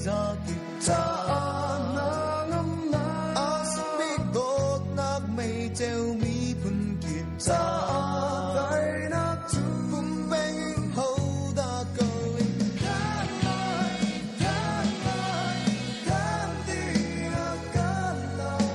zakip caah hna ngamnak a sung dawtnak meiceu miphun kip caah daihnak cu pumpeng in hodah kal in than lai than lai than ding kan lai.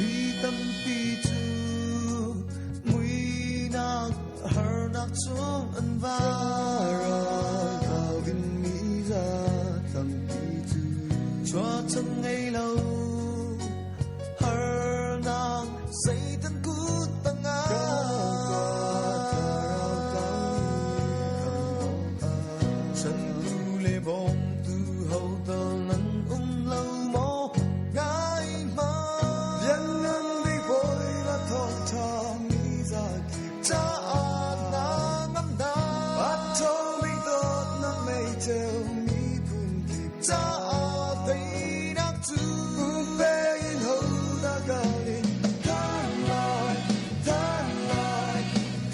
Mi tampi cu muihnak harnak chung an va. in mi za tampi cu chuahchan ngei lo harnak Satan kut tangah Chantu le bawmtu hotal nan um lo maw ngai hmanh Lianngan bik Bawipa thawngṭha mi zakip caah hna ngamnak a ṭhawng dawtnak meiceu miphun kip caah teinak cu pe in hodah kal in than lai than lai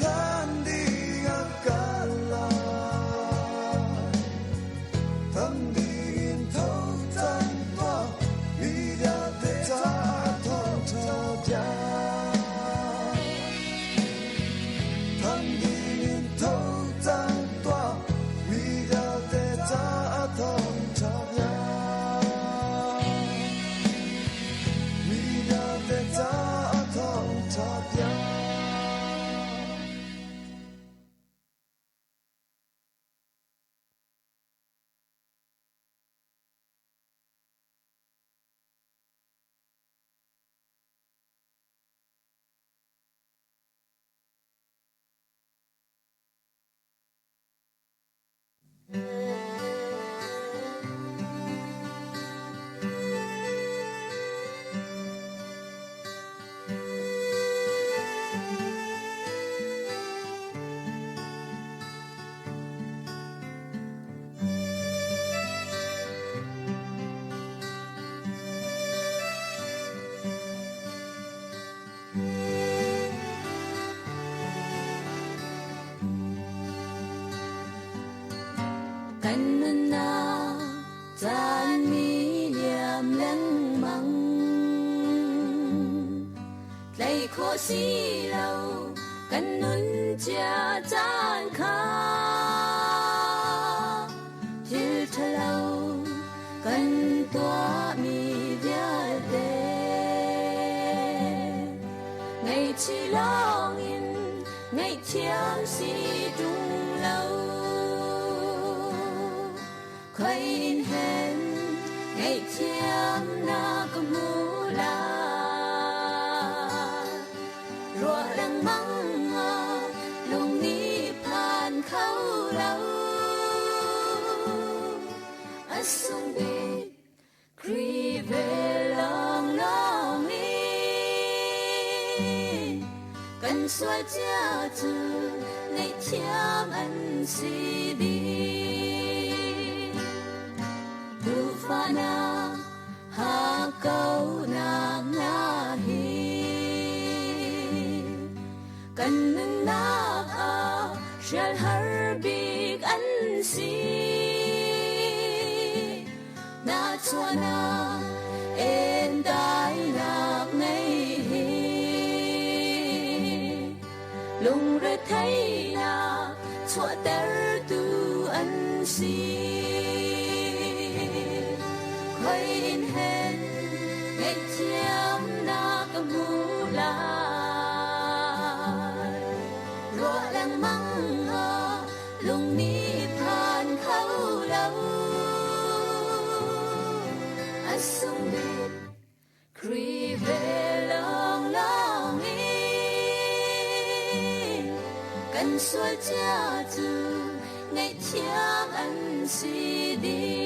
than ding a kal lai than ding in tho cang tuah mi vialte caah thawngṭha bia than ding in tho cang tuah mi vialte caah thawngṭha bia mi vialte caah thawngṭha bia. Kan nunnak caan mi liam lengmang tlaih khawh si lo kan nun cia caan kha thil ṭhalo kan tuahmi vialte ngaihchih lawngin ngaihthiam si ṭung lo khoi in hen ngaihthiamnak ka hmu lai ruah lengmang ah lung nih phan kho lo a sung bik Khrih vel lawnglawng in kan sual cia cu ngaihthiam an si dih. Duhfahnak hakkauhnak hna hi kan nunnak ah hrial har bik an si. Nahchuahnak entainak ngei hi lungretheihnak chuahtertu an si. Khoi in hen ngaihthiamnak ka hmu lai. Ruah lengmang ah lung nih phan kho lo. A sung bik Khrih ve lawnglawng in kan sual cia cu ngaihthiam an si dih.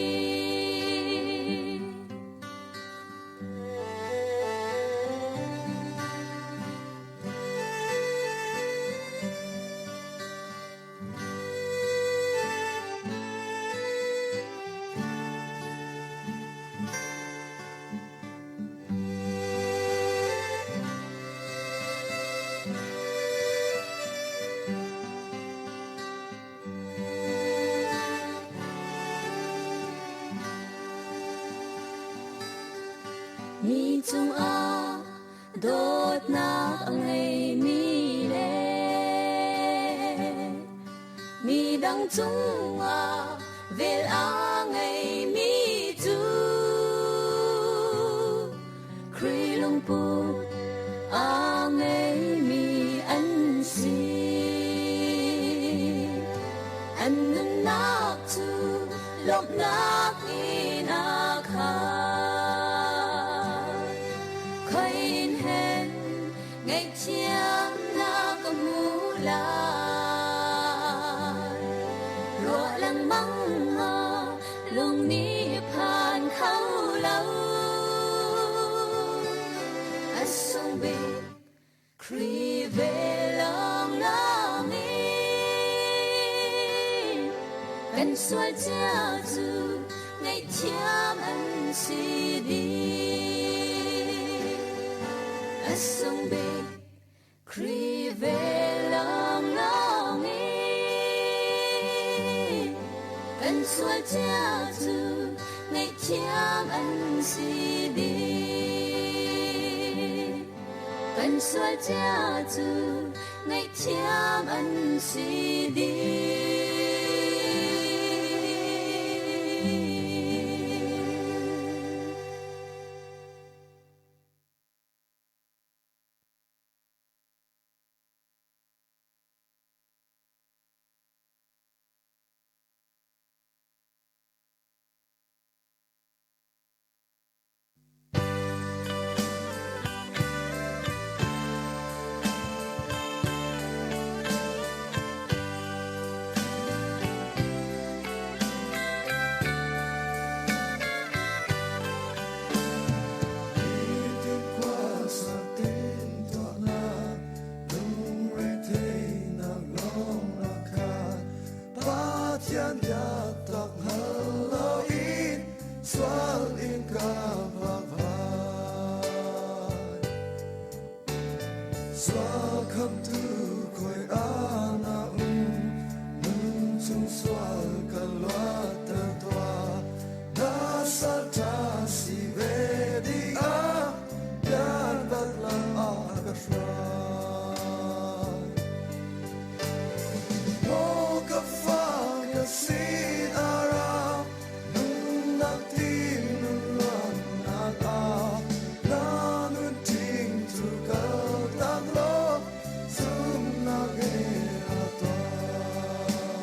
Mi cungah dawtnak a ngeimi le midang cungah vel a ngeimi cu Khrih lungput a ngeimi an si. An nunnak cu lawmhnak in a khat. Khoi in hen ngaihthiamnak ka hmu lai. Ruah lengmang ah lung nih phan kho lo. A sung bik Khrih ve lawnglawng in kan sual cia cu ngaihthiam an si dih. A sung bik Khrih ve lawnglawng in kan sual cia cu ngaihthiam an si dih. Kan sual cia cu ngaihthiam an si dih. Pathian biatak hngal loin sual in ka vakvai. Sual khamtu khoi ah na um, nun chung sual ka luatter tuah. Na salṭha si ve ding ah, biatak lam ah ka hruai. Maw ka fa ka sin a ra, nunnak ti nun luatnak ah, na nun ṭing cu kaltak law, zumhnak he ra tuah.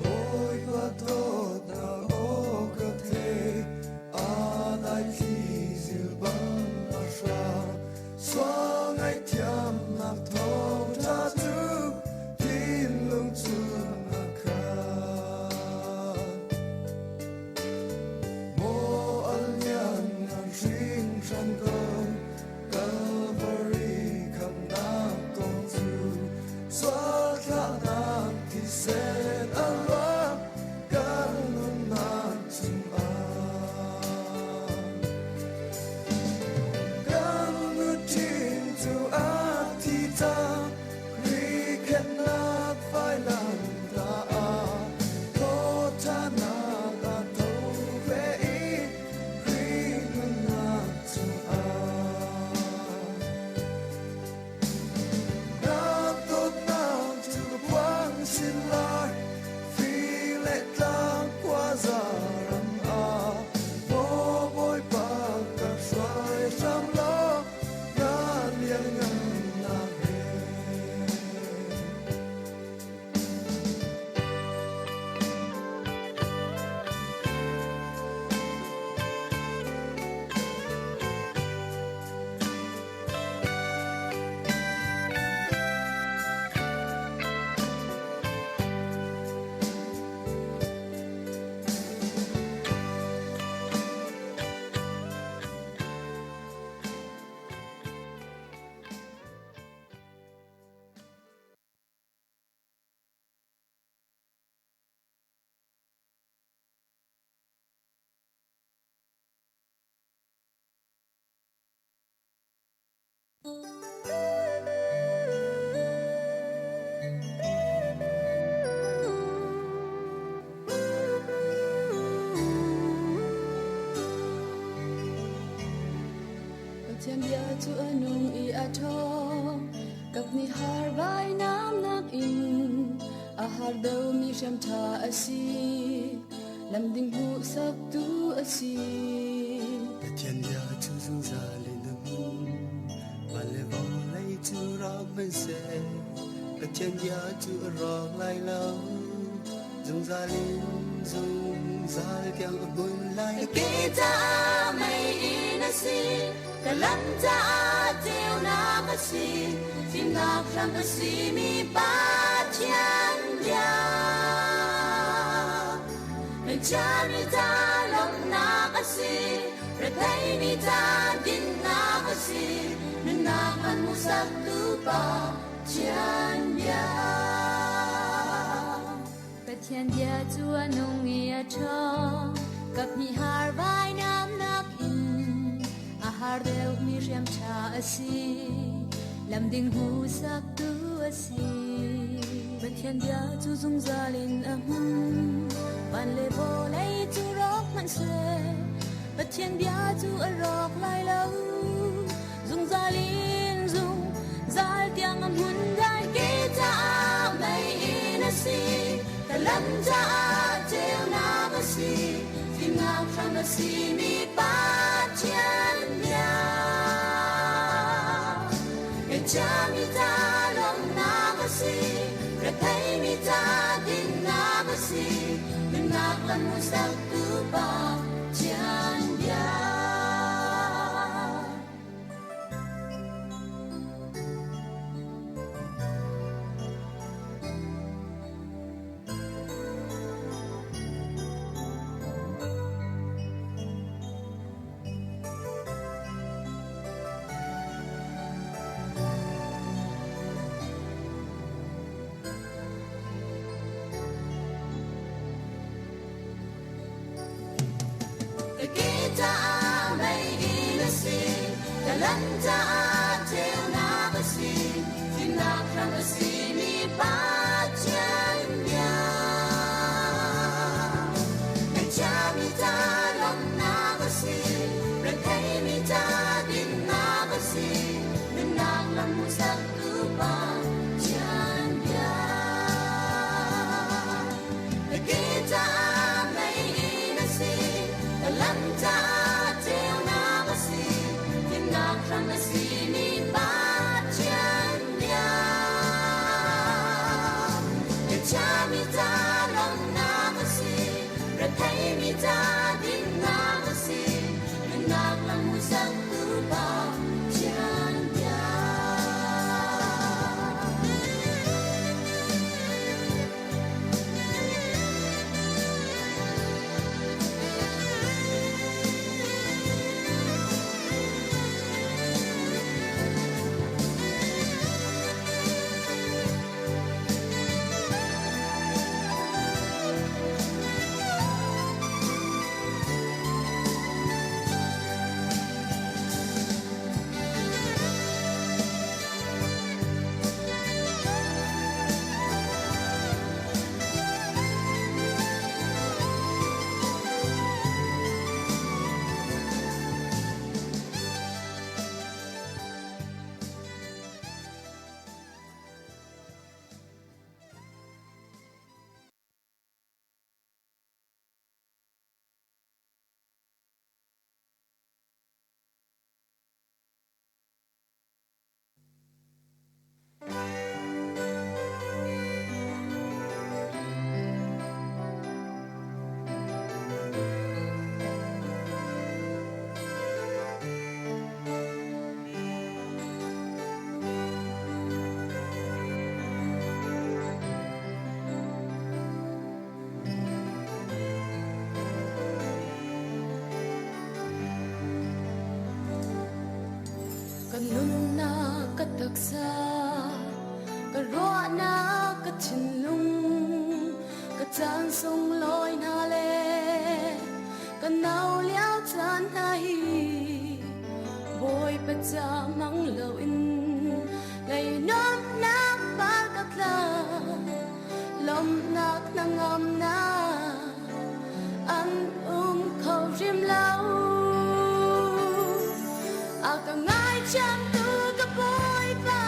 Bawipa dawtnak aw ka thei, aa daithli zil bang a hrang. Sual ngaihthiamnak thawngṭha cu thinlung chung a khat. Maw a lianngan hringhran ko, Kalvari khamnak kong cu, sual thlahnak thisen a luang kan nunnak chungah. Kan nuṭin cu a thi cang, Khrih vailam ta ah, thawṭhanak a tho ve i Khrih nunnak chungah. Na dawtnak cu ka phuang sin lai, fing le tlang khuaza ram ah. Maw Bawipa ka hruai hram law, na lianngannak he. Pathian bia cu a nung i a ṭhawng. Kaphnih har vainam nakin a har deuhmi hriam ṭha a si. Lam ding hmuhsaktu a si. Pathian bia cu zungzal in a hmun. Van le vawlei cu rawk hmanhseh, Pathian bia cu a rawk lai lo. Zungzal in zungzal tiang a hmun lai. Ka ke caah meiinn a si, ka lam caah ceunak a si, fimnak hram a simi Pathian bia. Ngaihchiami ca lawmhnak a si, retheimi ca dinnak a si, nunnak an hmuhsaktu Pathian bia. Pathian bia cu a nung i a ṭhawng, kaphnih har vainam nakin a har deuhmi hriam ṭha a si, lamding hmuhsaktu a si. Pathian bia cu zungzal in a hmun, van le vawlei cu rawk hmanhseh, Pathian bia cu a rawk lai lo. Zungzal in zungzal tiang a hmun lai. Ke caah meiinn a si, ka lam caah ceunak a si, fimnak hram a simi Pathian bia. Ngaihchiami ca lawmhnak a si, retheimi ca dinnak a si, nunnak lam hmuhsaktu Pathian bia. Ka ke caah meiinn a si, ka lam caah ceunak a si, fimnak hram a simi Pathian bia. Ngaihchiami ca lawmhnak a si, retheimi ca dinnak a si, nunnak lam hmuhsaktu Pathian bia. Ka ke caah meiinn a si, ka lam caah ceunak a si, fimnak hram a simi Pathian bia. Ngaihchiami ca lawmhnak a si, retheimi ca dinnak a si, nunnak lam hmuhsaktu Pathian bia. Ka nunnak ka taksa, ka ruahnak ka thinlung, ka caan sunglawi hna le ka nau lio caan hna hi Bawipa ca mang loin lei nuamhnak par ka tla, lawmhnak hnangamnak an um kho hrim lo. A ka ngai Ngaithiamtu ka Bawipa,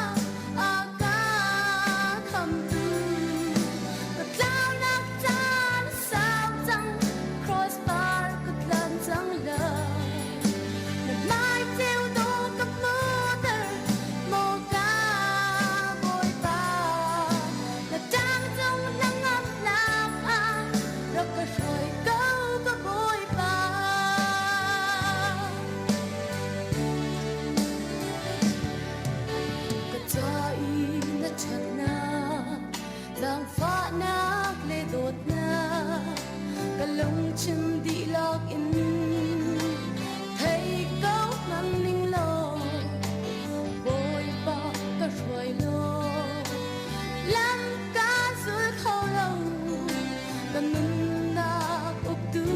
a ka khamtu. Ka tlaunak caan a sau cang, cross par ka tlan cang lai. Na hmai ceu dawh ka hmuhter, maw ka Bawipa. Na ṭang cung na ngamnak ah rak ka hruai ko ka Bawipa. Ka ca i na ṭhatnak, zaangfahnak le dawtnak, ka lungthin dihlak in thei ko hmang ning law, Bawipa ka hruai law, lam ka zul kho lo, ka nunnak uktu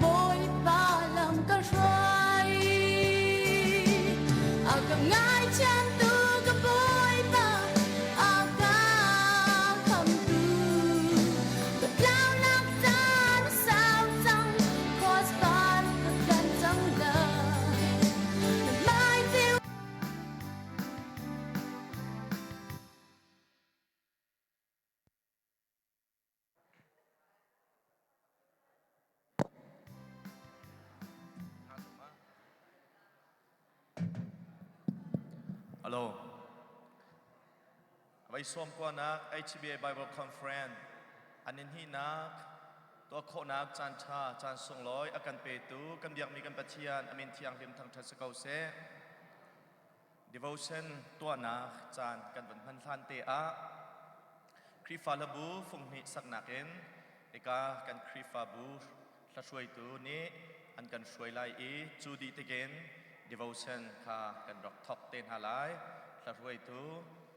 Bawipa lam ka hruai. A ka ngaithiamtu ka Bawipa, a ka khamtu. Ka tlaunak caan a sau cang, cross bar ka tlan cang lai. Na hmai ceu Hello. Vai sawm kuanak HBA Bible Conference an in hinak tuah khawhnak caan ṭha caan sunglawi a kan petu kan biakmi kan Pathian amin thianghlim thangṭhat si ko seh. Devotion tuahnak caan kan vun hman hlan te ah Khrihfa hlabu funghnih saknak in ika kan Khrihfabu hlahruaitu nih an kan hruai lai i cu dih tikin devotion kha kan rak thok te hna lai. Hlahruaitu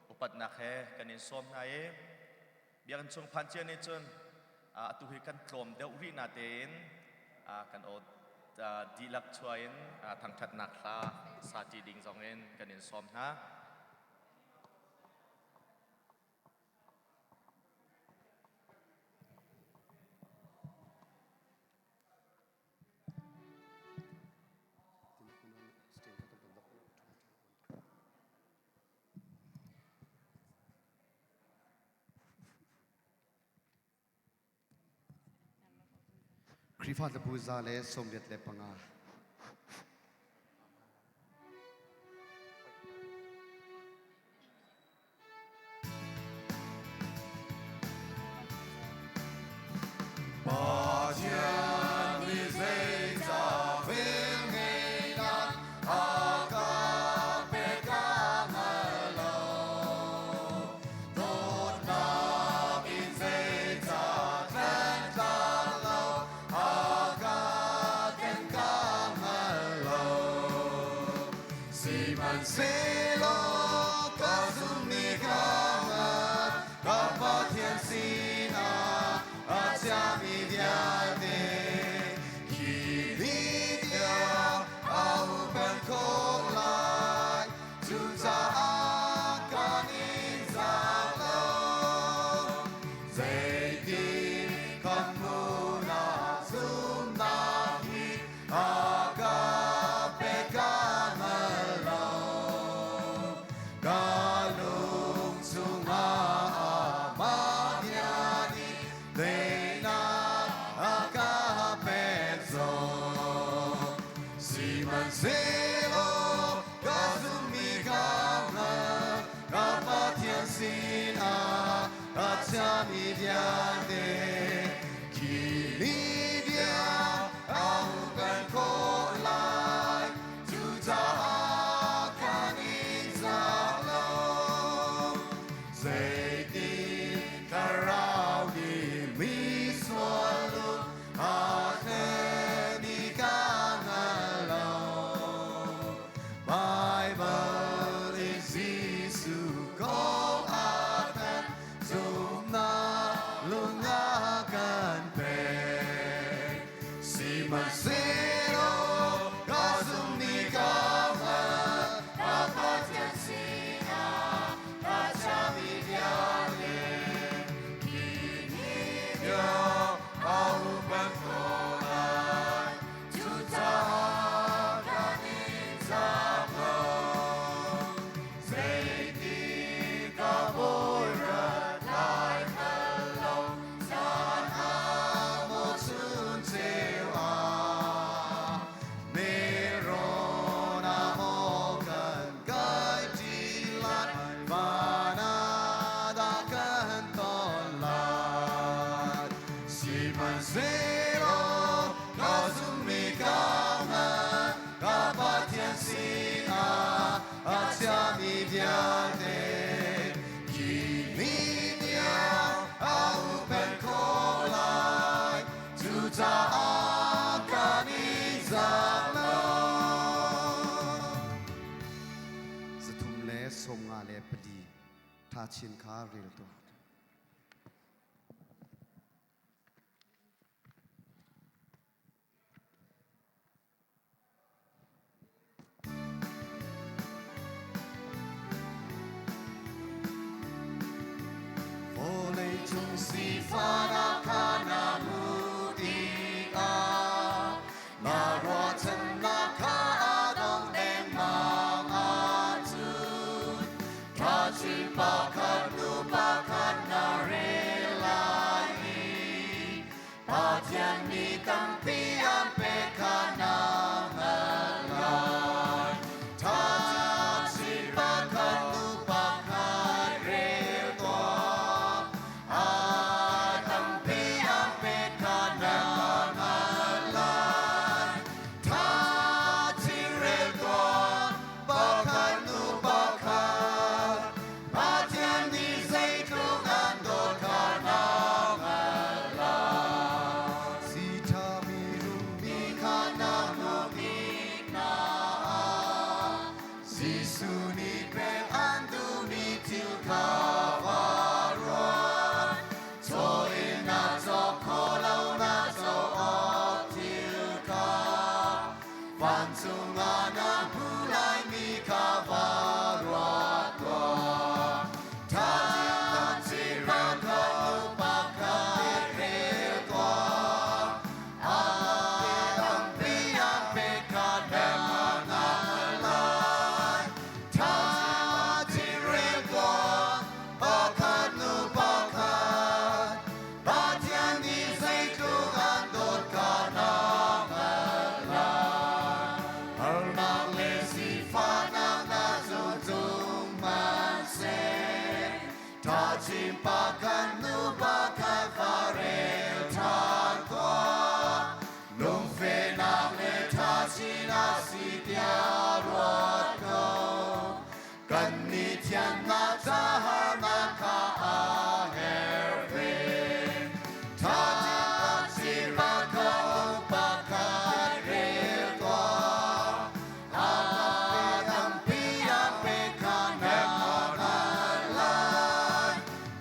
upatnak he kan in sawm hna i biakinn chung phan cia nih cun atu hi kan tlawm deuh rih na tein kan aw dihlak chuah in thangṭhatnak hla sa ṭi ding zong in kan in sawm hna. Khrihfa hlabu 185. Pathian nih zeicah velngeihnak a ka pek ka hngal lo. Dawtnak in zeicah tlantlang lo a ka ken ka hngal lo. Sihmanhsehlaw ka zummi ka hngal, ka Pathian sinah a chiami vialte khi ni tiang a upan khawh lai. Cucaah kan in zaang lo. Zeitin kan hmuhnak zumhnak hi a ka pe ka hngal lo. Ka lung chungah amah bia nih teinak a ka pek zong. Sihmanhsehlaw ka zummi ka hngal, ka Pathian sinah a chiami vialte khi ni bia a kan khawh lai. Cucaah kan in zah lo. Zeitin thlarau nih mi sual lung a hlen i ka hngal lo. Baibal in Jesuh kong a thanh, zumhnak lung a Sihmanhsehlaw ka zumhmi ka hngalh, ka Pathian sinah a chiami vialte khi ni tiang a huhphenh khawh lai. Cucaah kan i zak lo. 354 ṭha chin kha rel tuah. Vawleicung sifahnak kha na hmuh tikah na ruahchannak kha a dong dengmang ahcun Ṭhachin pakhat hnu pakhat na rel lai i Pathian mi tampi an pek kha na hngalh lai. Ṭhachin pakhat hnu pakhat rel tuah, a tampi an pek kha na hngalh lai. Ṭhachin rel tuah, pakhat hnu pakhat, Pathian nih zeitluk an dawt kha na hngalh lai. Si ṭhami Mi kha na hmuh tik hna ah, Jesuh nih pek an duhmi thil kha va ruat. Chaw in na cawk khawh lo na co awk thil kha vancung ah na hmu laimi kha va ruat tuah. Ṭha pakhat hnu pakhat rel tuah. A tampi an pek kha na hngalh lai. Ṭha rel tuah, pakhat hnu pakhat. Pathian nih zeitluk an dawt kha na hngalh lai. Harnak le sifahnak na cung hmanhseh, ṭhachin pakhat hnu pakhat va rel ṭhan tuah. Lungfehnak le ṭhachin a si tiah ruat ko. Kannih thiannak ca harnak kha a herh ve. Ṭhachin pakhat hnu pakhat rel tuah. A tampi an pek kha na hngalh lai.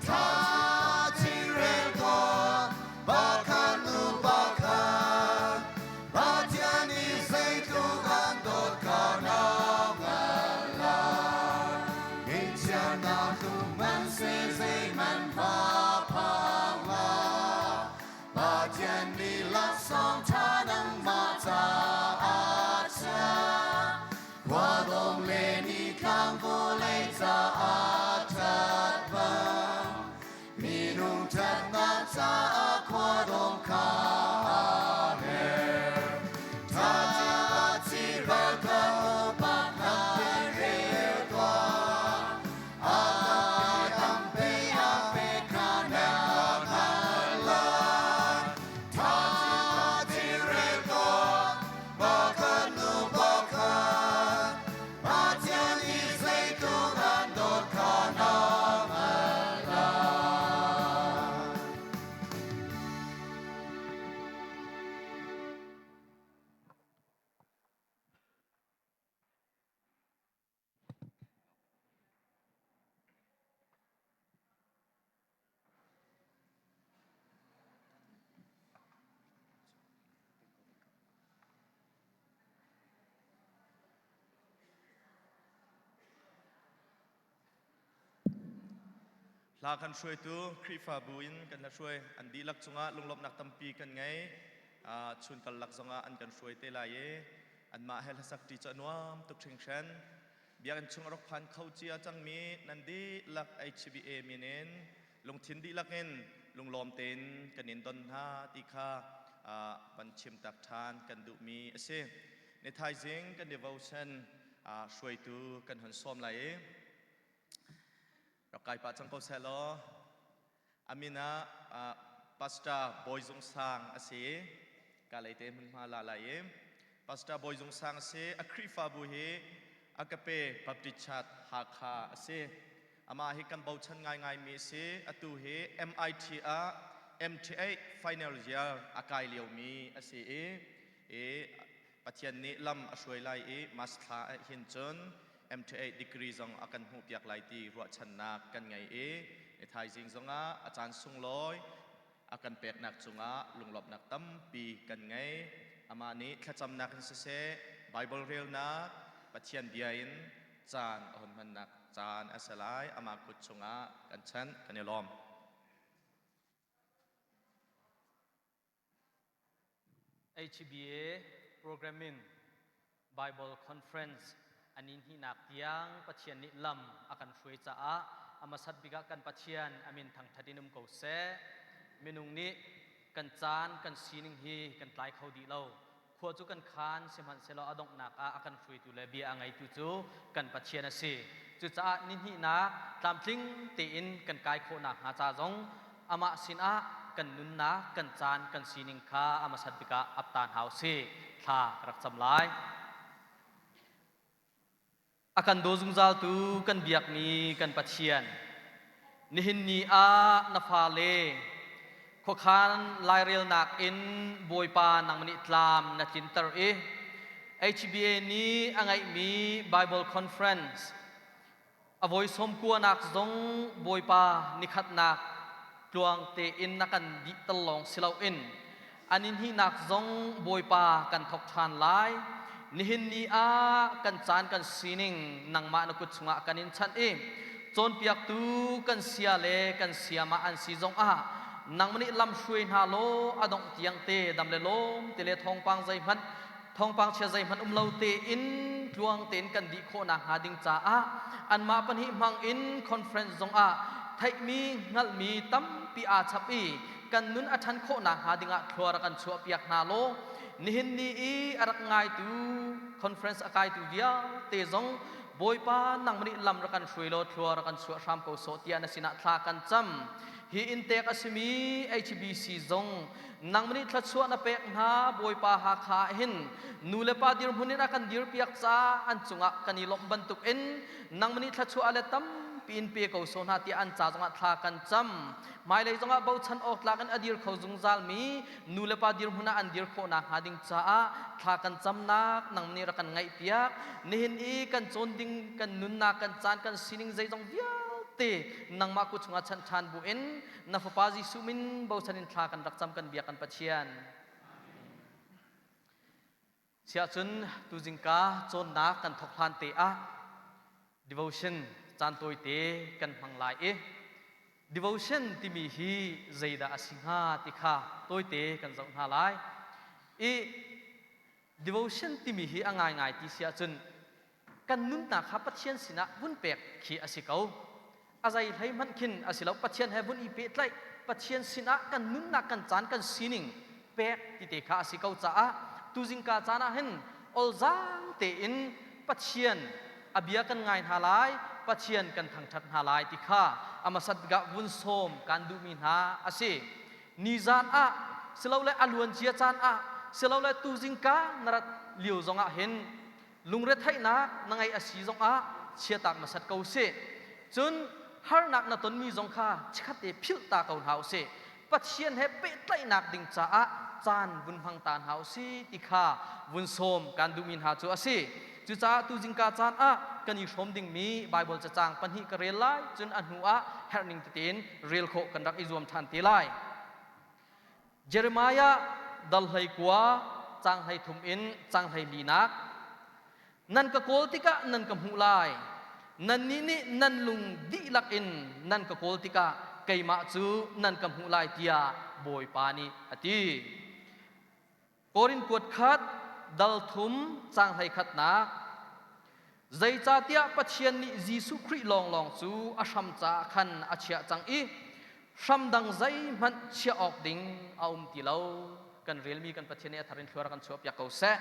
Ṭhachin rel tuah, pakhat hnu pakhat. Pathian nih zeitluk an dawt kha na hngalh lai. Ngeihchiatnak tlung hmanhseh zeihmanh va phang hlah. Pathian nih laksawng ṭha nangmah caah chiah. Khuadawm le nitlang vawlei caah ṭhat bang. Minung ṭhatnak caah khuadawm kha a herh. Ṭhachin pakhat hnu pakhat rel tuah. A tampi an pek kha na hngalh lai. Ṭhachin rel tuah, pakhat hnu pakhat. Pathian nih zeitluk an dawt kha na hngalh lai. Hla kan hruaitu Khrihfabu in kan hla hruai an dihlak cungah lunglawmhnak tampi kan ngei. Chun karlak zongah an kan hruai te lai i anmah he hlasak ṭi cu a nuam tuk hringhran. Biakinn chung a rak phan kho cia cangmi nan dihlak HBA min in lungthin dihlak in lunglawm tein kan in don hna ti kha van chim tak ṭhan kan duhmi a si. Ni thaizing kan devotion hruaitu kan hun sawm lai i rak kai pah cang ko seh law a min ah. Pastor Bawi Zung Sang a si. Ka lei te hmunhma la lai i Pastor Bawi Zung Sang a si. A Khrihfabu hi Agape Baptist Church Hakha a si. Amah hi kan bochan ngaingaimi a si. Atu hi MIT ah MTA final year a kai liomi a si i, i Pathian nih lam a hruai lai i March thla ah hin cun MTA degree zong a kan hmuhpiak lai ti ruahchannak kan ngei i ni thaizing zongah a caan sunglawi a kan peknak cungah lunglawmhnak tampi kan ngei. Amah nih thlacamnak in siseh, Bible relnak, Pathian bia in caan a hun hmannak caan a si lai. Amah kut chungah kan chanh, kan i lawm. HBA Programming Bible Conference a ni hnihnak tiang Pathian nih lam a kan hruai caah a hmasat bik ah kan Pathian a min thangṭhat in um ko seh. Minung nih kan caan kan sining hi kan tlai kho dih lo. Khua cu kan khan sihmanhsehlaw a donghnak ah a kan hruaitu le bia a ngeitu cu kan Pathian a si. Cucaah nihnihnak tlamtling tein kan kai khawh nakhnga ca zong amah sinah kan nunnak, kan caan, kan sining kha a hmasat bik ah ap ta hna u sih. Thla ka rak cam lai. A kan daw zungzaltu kan biakmi kan Pathian, nihin ni ah na fale khuakhan lairelnak in Bawipa nangmah nih tlam na tlinter i HBA nih a ngeihmi Bible Conference a voi sawmkuanak zong Bawipa nikhatnak tluang tein na kan dih tal lawng si loin a nihnihnak zong Bawipa kan thawk ṭhan lai. Nihin ni ah kan caan kan sining nangmah na kut chungah kan in chanh i cawnpiaktu kan sia le kan siamah an si zongah nangmah nih lam hruai hna law a dongh tiang te dam le lawm te le thawngpang zeihmanh thawngpang chia zeihmanh um lo tein tluang tein kan dih khawh nakhnga ding caah anmah pahnih hmang in conference zongah theihmi hngalhmi tampi aa chap i kan nun a ṭhan khawh nakhnga dingah thlua rak kan chuahpiak hna law nihin ni i a rak ngaitu conference a kaitu vialte zong Bawipa nangmah nih lam rak kan hruai law thlua rak kan chuah hram ko sawh tiah na sinah thla kan cam. Hi inntek a simi HBC zong nangmah nih thluachuah na pek hna Bawipa Hakha ah hin nu le pa dirhmun in a kan dirpiak caah an cungah kan i lawmh bantuk in nangmah nih thluachuah le tampi in pe ko sawh hna tiah an ca zongah thla kan cam. Hmailei zongah bochan awk tlak in a dir kho zungzalmi nu le pa dirhmun ah an dir khawh nakhnga ding caah thla kan camnak nang nih rak kan ngaihpiak. Nihin i kan cawn ding kan nunnak kan caan kan sining zeizong vialte nangmah kut chungah chanh ṭhan bu in na fapa Jesuh min bochan in thla kan rak cam kan biak kan Pathian. Siahcun tuzingka cawnnak kan thawk hlan te ah devotion caan tawite kan hmang lai i devotion timi hi zeidah a si hnga ti kha tawite kan zoh hna lai. I devotion timi hi a ngaingai ti si ahcun kan nunnak kha Pathian sinah vun pek khi a si ko. A zei hlei hmanh khin a si lo. Pathian he vun i pehtlaih, Pathian sinah kan nunnak, kan caan, kan sining pek ti te kha a si ko caah tuzingka caan ah hin olzaang tein Pathian a bia kan ngai hna lai, Pathian kan thangṭhat hna lai ti kha a hmasat bik ah vun sawm kan duhmi hna a si. Nizan ah silole a luancia caan ah silole tuzingka na rat lio zongah hin lungretheihnak na ngeih a si zongah chiatak hmasat ko sih. Cun harnak na tonmi zong kha chikkhatte philh ta ko hna u sih. Pathian he pehtlaihnak ding caah caan vun hmang ta hna u sih ti kha vun sawm kan duhmi hna cu a si. Cucaah tu zingka caan ah kan i hrawm dingmi Baibal cacang pahnih ka rel lai, cun a hnu ah herhning tein rel khawh kan rak i zuam ṭhan te lai. Jeremiah dal 19 caang 33 in caang 14nak Nan ka kawl tikah nan ka hmuh lai. Nannih nih nan lung dihlak in nan ka kawl tikah keimah cu nan ka hmuh lai tiah Bawipa nih a ti. Korin kuat khat dal thum caang 11nak Zeicahtiah Pathian nih Jesuh Khrih lawnglawng cu a hram caah khan a chiah cang i hram dang zeihmanh chiah awk ding a um ti lo. Kan relmi kan Pathian nih a thar in thlua rak kan chuahpiak ko seh.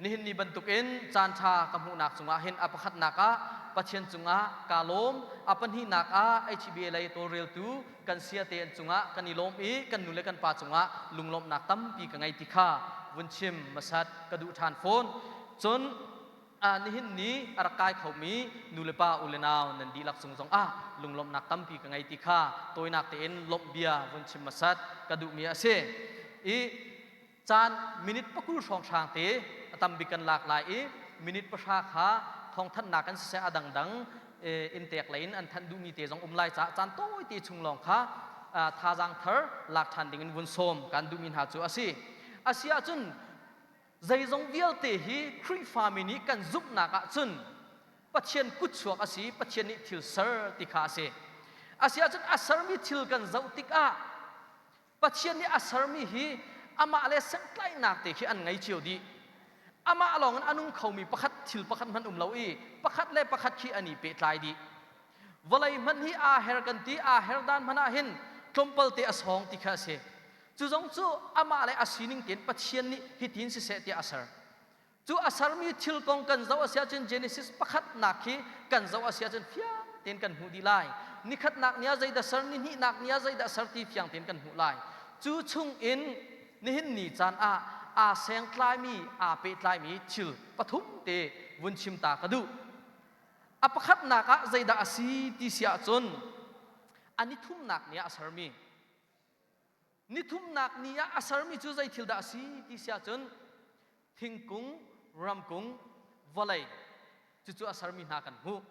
Nihin ni bantukin caan ṭha ka hmuhnak cungah hin a pakhatnak ah Pathian cungah kaa lawm. A pahnihnak ah HBA lei tawlreltu kan siate an cungah kan i lawm i kan nu le kan pa cungah lunglawmhnak tampi ka ngei ti kha vun chim hmasat ka duh ṭhan fawn. Cun nihin ni a rak kai khomi nu le pa u le nau nan dihlak cung zongah lunglawmhnak tampi ka ngei ti kha tawinak tein lawmh bia vun chim hmasat ka duhmi a si. I caan minute pakul hrawnghrang te a tam bik kan lak lai i minute pahra kha thawngthanhnak kan siseh a dangdang in tek lei in an thanh duhmi te zong um lai caah caan tawi te chung lawng kha thazaang thar lak ṭhan ding in vun sawm kan duhmi hna cu a si. A si ahcun zeizong vialte hi Khrihfami nih kan zumhnak ahcun Pathian kutchuak a si, Pathian nih thil ser ti kha a si. A si ahcun a sermi thil kan zoh tikah Pathian nih a sermi hi amah le sengtlaihnak te khi an ngei cio dih. Amah lawng in a nung khomi pakhat thil pakhat hmanh um lo i pakhat le pakhat khi an i pehtlai dih. Vawlei hmanh hi aa her kan ti, aa her dan hmanh ah hin tlawmpal te a sawng ti kha a si. Cu zong cu amah le a sining tein Pathian nih hitin siseh tiah a ser. Cu a sermi thil kong kan zoh a si ahcun Genesis pakhatnak khi kan zoh a si ahcun fiang tein kan hmuh dih lai. Nikhatnak ni ah zeidah ser, nihnihnak ni ah zeidah ser ti fiang tein kan hmuh lai. Cu chung in nihin ni caan ah aa sengtlaimi, aa pehtlaimi thil pathum te vun chim ta ka duh. A pakhatnak ah zeidah a si ti si ahcun a nithumnak ni ah a sermi Nithumnak ni ah a sermi cu zei thil dah a si ti si ahcun thingkung, ramkung, vawlei cucu a sermi hna kan hmuh.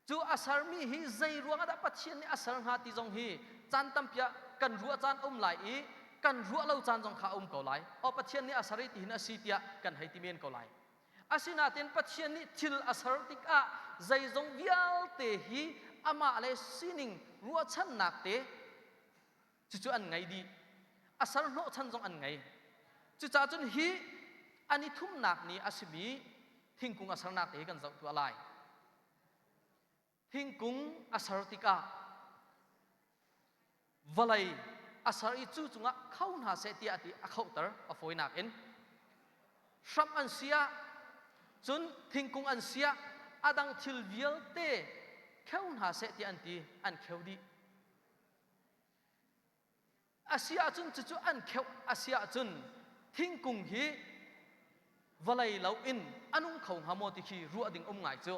Cu a sermi hi zei ruangah dah Pathian nih a ser hnga ti zong hi caan tampi ah kan ruah caan a um lai i kan ruah lo caan zong kha a um ko lai. Aw Pathian nih a ser i tihin a si tiah kan hei ti men ko lai. Asinain Pathian nih thil a ser tikah zeizong vialte hi amah le sining ruahchannak te cucu an ngei dih. A ser hnawhchan zong an ngei. Cucaah cun hi an i thumnak ni a simi thingkung a sernak te hi kan zoh tuah lai. Thingkung a ser tikah vawlei a ser i cu cungah kho hna seh tiah a ti a khohter a fawinak in hramh an si ah cun thingkung an si ah a dang thil vialte kheu hna seh tiah an ti an kheu dih A si ahcun cucu an kheuh a si ahcun thingkung hi vawlei lo in a nung kho hnga maw ti khi ruah ding um ngai cu.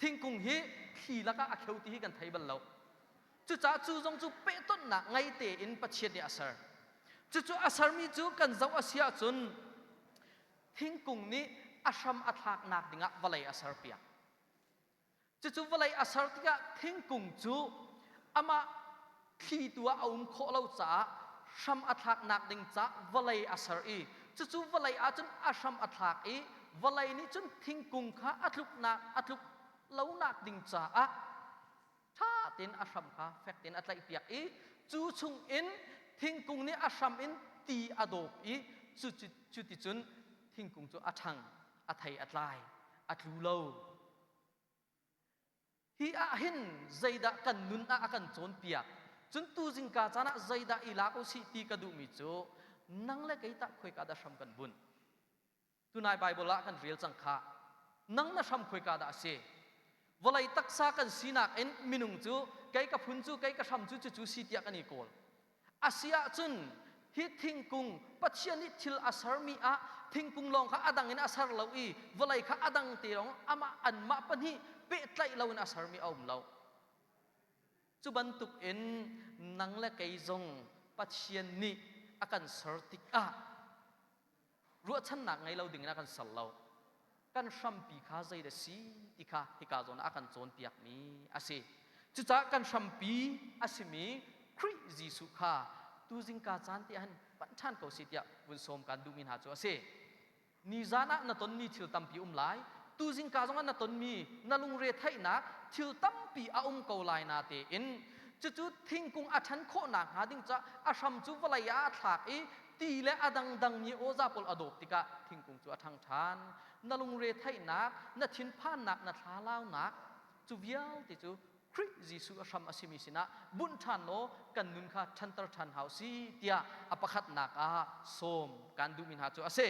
Thingkung hi thli lakah a kheu ti hi kan thei bal lo. Cucaah cu zong cu pehtonhnak ngei tein Pathian nih a ser. Cucu a sermi cu kan zoh a si ahcun thingkung nih a hram a thlaknak dingah vawlei a serpiak. Cucu vawlei a ser tikah thingkung cu amah thli tu ah a um khawh lo caah hram a thlaknak ding caah vawlei a ser i cucu vawlei ahcun a hram a thlak i vawlei nih cun thingkung kha a tluknak a tluk lonak ding caah ṭha tein a hram kha fek tein a tlaihpiak i cu chung in thingkung nih a hram in ti a dawp i cu cuticun thingkung cu a ṭhang a thei a tlai a tlu lo. Hi ah hin zeidah kan nun ah a kan cawnpiak? Cun tu zingka caan ah zeidah i lak usih ti ka duhmi cu nang le kei tah khoika dah hram kan bunh? Tunai Bible ah kan rel cang khah. Nang na hram khoika dah a si? Vawlei taksa kan sinak in minung cu kei ka phun cu kei ka hram cu cucu si tiah kan i kawl. A si ahcun hi thingkung Pathian nih thil a sermi ah thingkung lawng kha a dang in a ser lo i vawlei kha a dang te lawng amah anmah pahnih pehtlaih loin a sermi a um lo. Cu bantuk in nang le kei zong Pathian nih a kan ser tikah ruahchannak ngei lo dingin a kan ser lo. Kan hrampi kha zei dah si ti kha hika zawn ah a kan cawnpiakmi a si. Cucaah kan hrampi a simi Khrih Jesuh kha tuzingka caan te han panh ṭhan ko si tiah vun sawm kan duhmi hna cu a si. Nizan ah na tonmi thil tampi um lai. Tuzingka zongah na tonmi na lungre theihnak thil tampi a um ko lai na tein cucu thingkung a ṭhan khawhnak hnga ding caah a hram cu vawlei ah a thlak i ti le a dangdang mi awza pawl a dawp tikah thingkung cu a ṭhang ṭhan. Na lungre theihnak, na thinphannak, na thlalaunak cu vialte cu Khrih Jesuh a hram a simi sinah bunh ṭhan law kan nun kha ṭhanter ṭhan hau si tiah a pakhatnak ah sawm kan duhmi hna cu a si.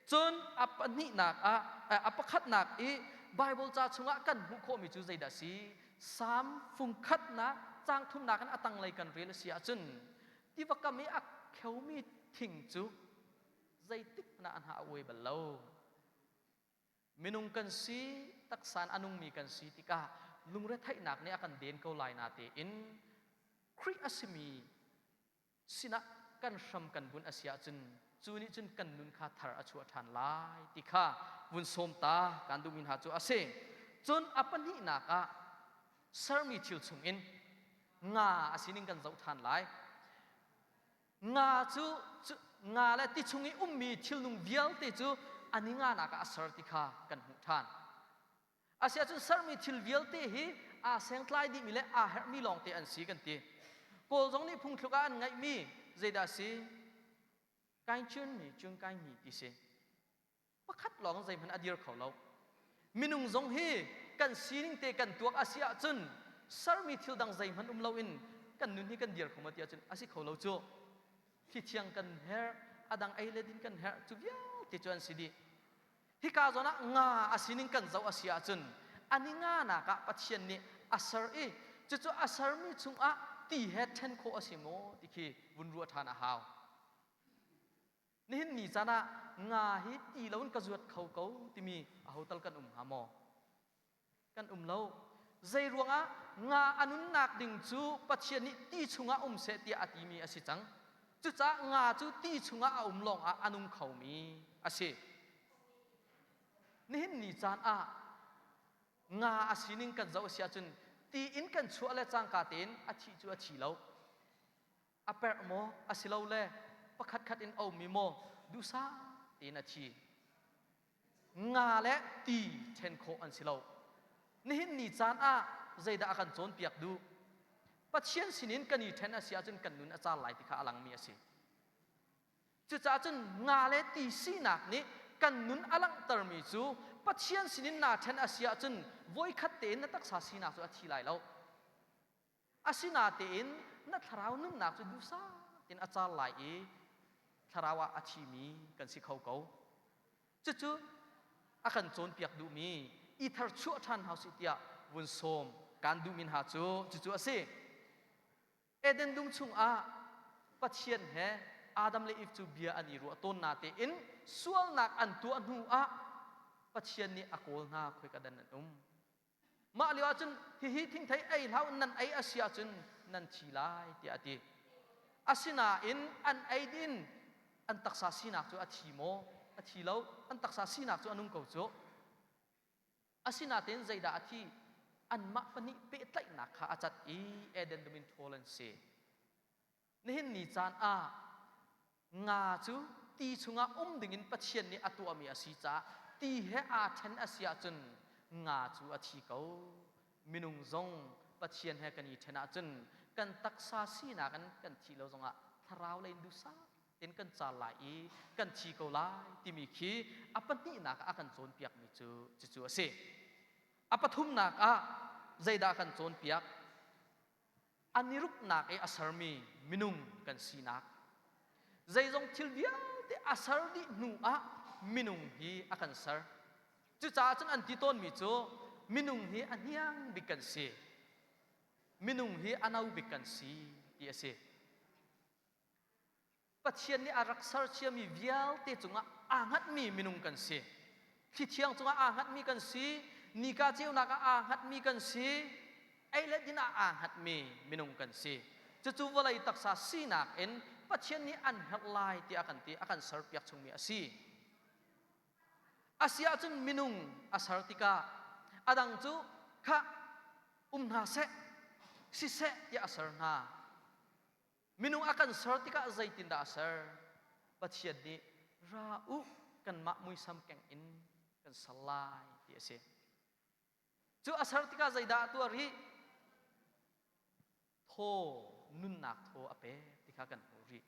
Cun a pahnihnak ah a pakhatnak i Bible ca chungah kan hmuh khawhmi cu zeidah a si? Salm fungkhatnak caang thumnak in a tanglei kan rel a si ahcun tiva kam i a kheomi thing cu zeitik hmanh ah a hnah a uai bal lo. Minung kan si, taksa in a nungmi kan si tikah lungretheihnak nih a kan den ko lai natein Khrih a simi sinah kan hram kan bunh a si ahcun cu nih cun kan nun kha thar a chuah ṭhan lai ti kha vun sawm ta kan duhmi hna cu a si. Cun a pahnihnak ah sermi thil chungin nga a sining kan zoh ṭhan lai. Nga cu, nga le ti chung i ummi thilnung vialte cu a ni nganak ah a ser ti kha kan hmuh ṭhan. Asiahcun sermi thil vialte hi aa sengtlai dihmi le aa herhmi lawngte an si kan ti. Kawl zong nih phungthluk ah an ngeihmi zeidah a si? Kain chun mi chun kain mi ti si. Pakhat lawng zeihmanh a dir kho lo. Minung zong hi kan sining te kan tuak a si ahcun sermi thil dang zeihmanh um loin kan nun hi kan dir kho ma ti ahcun a si kho lo cu. Thli thiang kan herh, a dang ei le din kan herh, cu vialte cu an si dih. Hika zawn ah nga a sining kan zoh a si ahcun a ni nganak ah Pathian nih a ser i cucu a sermi chungah ti he ṭhen khawh a si maw ti khi vun ruah ṭhan a hau. Nihin ni caan ah nga hi ti loin ka zuat kho ko timi aho tal kan um hnga maw? Kan um lo. Zei ruangah nga a nunnak ding cu Pathian nih ti chungah um seh tiah a timi a si cang. Cucaah nga cu ti chungah a um lawngah a nung khomi a si. Nihin ni caan ah nga a sining kan zoh a si ahcun ti in kan chuah le cangka tein a thih cu a thi lo. A perh maw asilole pakhatkhat in a ummi maw duhsah tein a thi. Nga le ti ṭhen khawh an si lo. Nihin ni caan ah zeidah a kan cawnpiak duh? Pathian sinin kan i ṭhen a si ahcun kan nun a car lai ti kha a langmi a si. Cucaah cun nga le ti sinak nih kan nun a langhtermi cu Pathian sinin naa ṭhen a si ahcun voikhat tein na taksa sinak cu a thi lai lo. Asinatein na thlarau nunnak cu duhsah tein a car lai i thlarau ah a thimi kan si kho ko. Cucu a kan cawnpiak duhmi i tharchuah ṭhan hna usih tiah vun sawm kan duhmi hna cu cucu a si. Eden dum chungah Pathian he Adam le Eve cu bia an i ruah tawn natein sualnak an tuah hnu ah Pathian nih a kawl hna khoika dan an um. Mah lio ahcun hihi thingthei ei hlah u nan ei a si ahcun nan thi lai tiah a ti. Asinain an ei din an taksa sinak cu a thi maw? A thi lo. An taksa sinak cu a nung ko cu. Asinain zeidah a thi? Anmah pahnih pehtlaihnak kha a cat i Eden dum in ṭhawl an si. Nihin ni caan ah nga cu ti chungah um dingin Pathian nih a tuahmi a si caah ti he aa ṭhen a si ahcun nga cu a thi ko. Minung zong Pathian he kan i ṭhen ahcun kan taksa sinak in kan thih lo zongah thlarau lei in duhsah tein kan car lai i kan thi ko lai timi khi a pahnihnak ah a kan cawnpiakmi cu cucu a si. A pathumnak ah zeidah a kan cawnpiak? An i ruknak i a sermi minung kan sinak. Zeizong thil vialte a ser dih hnu ah minung hi a kan ser. Cucaah cun an ti tawnmi cu minung hi a hniang bik kan si. Minung hi a no bik kan si ti a si. Pathian nih a rak ser ciami vialte cungah aa hngatmi minung kan si. Thli thiang cungah aa hngatmi kan si. Nika ceunak ah aa hngatmi kan si. Ei le din ah aa hngatmi minung kan si. Cucu vawlei taksa sinak in Pathian nih an herh lai tiah a kan ti, a kan serpiak chungmi a si. A si ahcun minung a ser tikah a dang cu khah um hna seh, siseh tiah a ser hna. Minung a kan ser tikah zeitindah a ser? Pathian nih ra u kanmah muisam keng in kan ser lai ti a si. Cu a ser tikah zeidah a tuah rih? Thaw, nunnak thaw a pek ti kha kan hmuh rih.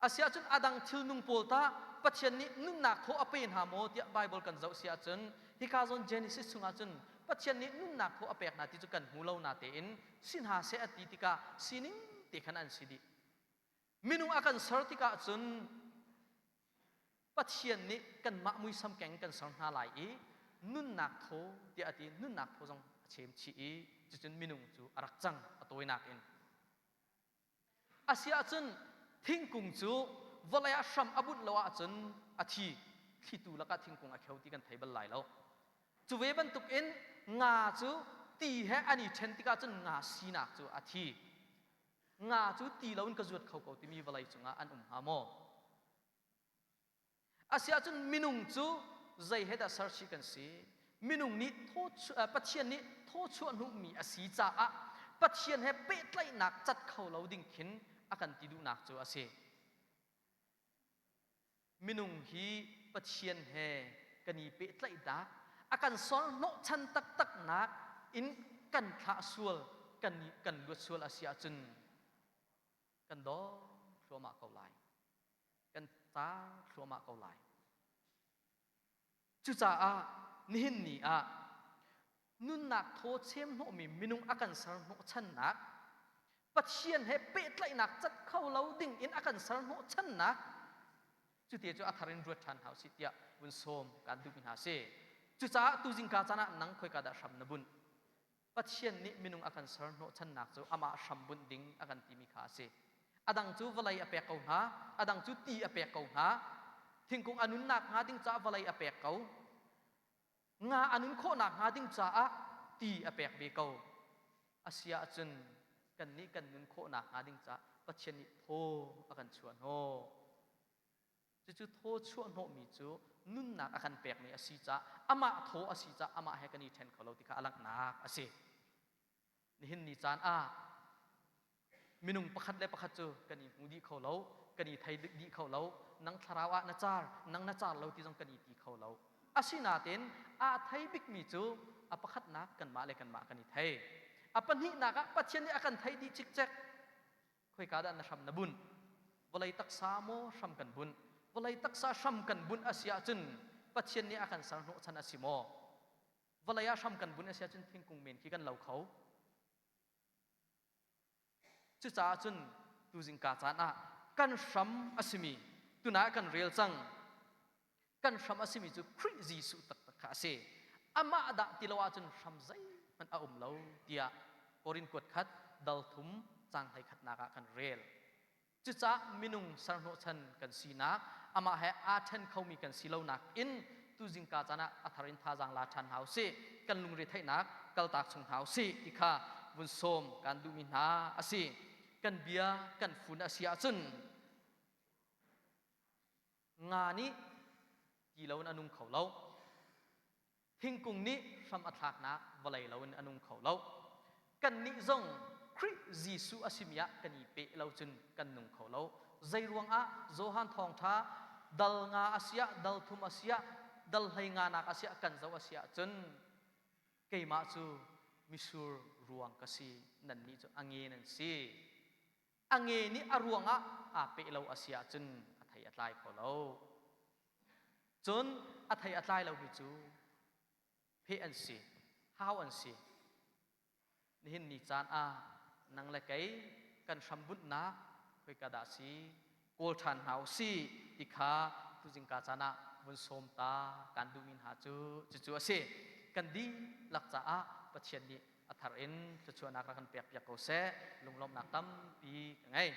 Asiahcun a dang thilnung pawl tah Pathian nih nunnak thaw a pe hna maw tiah Baibal kan zoh si ahcun hika zawn Genesis chungah cun Pathian nih nunnak thaw a pek hna ti cu kan hmu lo natein si hna seh a ti tikah sining te khan an si dih. Minung a kan ser tikah cun. Pathian nih kanmah muisam keng kan ser hna lai i nunnak thaw tiah a ti nunnak thaw zong a chem chih i cucun minung cu a rak cang a tawinak in. Asiahcun thingkung cu vawlei ah hram a bunh lo ahcun a thi thlitu lakah thingkung a kheu ti kan thei bal lai lo. Cu ve bantukin nga cu ti he an i ṭhen tikah cun nga sinak cu a thi. Nga cu ti loin ka zuat kho ko timi vawlei cungah an um hnga maw? Asiahcun minung cu zei he dah serchih kan si? Minung nih thaw Pathian nih thawchuah hnuhmi a si caah Pathian he pehtlaihnak cat kho lo ding khin a kan ti duhnak cu a si. Minung hi Pathian he kan i pehtlaihnak, a kan sor hnawhchan taktaknak in kan thlah sual, kan, kan luat sual a si ahcun kan dawng thluahmah ko lai. Kan car thluahmah ko lai. Cucaah nihin ni ah nunnak thaw chem hnawhmi minung a kan ser hnawhchannak Pathian he pehtlaihnak cat kho lo ding in a kan ser hnawhchannak cuti cu a thar in ruat ṭhan hau si tiah vun sawm kan duhmi hna si. Cucaah tuzingka caan ah nang khoika dah hram na bunh? Pathian nih minung a kan ser hnawhchannak cu amah hram bunh ding a kan timi kha a si. A dang cu vawlei a pek ko hna, a dang cu ti a pek ko hna. Thingkung a nunnak hnga ding caah vawlei a pek ko. Nga a nun khawhnak hnga ding caah ti a pek ve ko. A si ahcun kannih kan nun khawhnak hnga ding caah Pathian nih thaw a kan chuah hnawh. Cucu thaw chuah hnawhmi cu nunnak a kan pekmi a si caah amah thaw a si caah amah he kan i ṭhen kho lo ti kha a langhnak a si. Nihin ni caan ah minung pakhat le pakhat cu kan i hmu dih kho lo, kan i thei dih kho lo, nang thlarau ah na car, nang na car lo ti zong kan i ti kho lo. Asinain aa thei bikmi cu a pakhatnak kanmah le kanmah kan i thei. A pahnihnak ah Pathian nih a kan thei dih cikcek. Khoika dah na hram na bunh? Vawlei taksa maw hram kan bunh? Vawlei taksa hram kan bunh a si ahcun Pathian nih a kan ser hnawhchan a si maw? Vawlei ah hram kan bunh a si ahcun thingkung men khi kan lo kho. Cucaah cun tuzingka caan ah kan hram a simi tunah kan rel cang. Kan hram a simi cu Khrih Jesuh taktak kha a si. Amah dah ti lo ahcun hram zeihmanh a um lo tiah Korin kuat khat dal thum caang hlei khatnak ah kan rel. Cucaah minung serhnawhchan kan sinak, amah he aa ṭhen khomi kan si lonak in tuzingka caan ah a thar in thazaang la ṭhan hna usih, kan lungre theihnak kaltak chung hna usih ti kha vun sawm kan duhmi hna a si. Kan bia kan fun a si ahcun nga nih ti loin a nung kho lo. Thingkung nih hram a thlaknak vawlei loin a nung kho lo. Kannih zong Khrih Jesuh a simi ah kan i peh lo cun kan nung kho lo. Zei ruangah Johan thawngṭha dal nga a siah, dal thum a siah, dal hlei nga nak a siah kan zoh a si ahcun keimah cu misur ruang ka si, nannih cu a nge nan si. A nge nih a ruangah aa peh lo a si ahcun a thei a tlai kho lo. Cun a thei a tlai lomi cu pheh an si, hau an si. Nihin ni caan ah nang le kei kan hrambunhnak khoika dah si kawl ṭhan hna u sih ti kha tuzingka caan ah vun sawm ta kan duhmi hna cu cucu a si. Kan dihlak caah Pathian nih a thar in thluachuahnak rak kan pekpiak ko seh. Lunglawmhnak tampi ka ngei.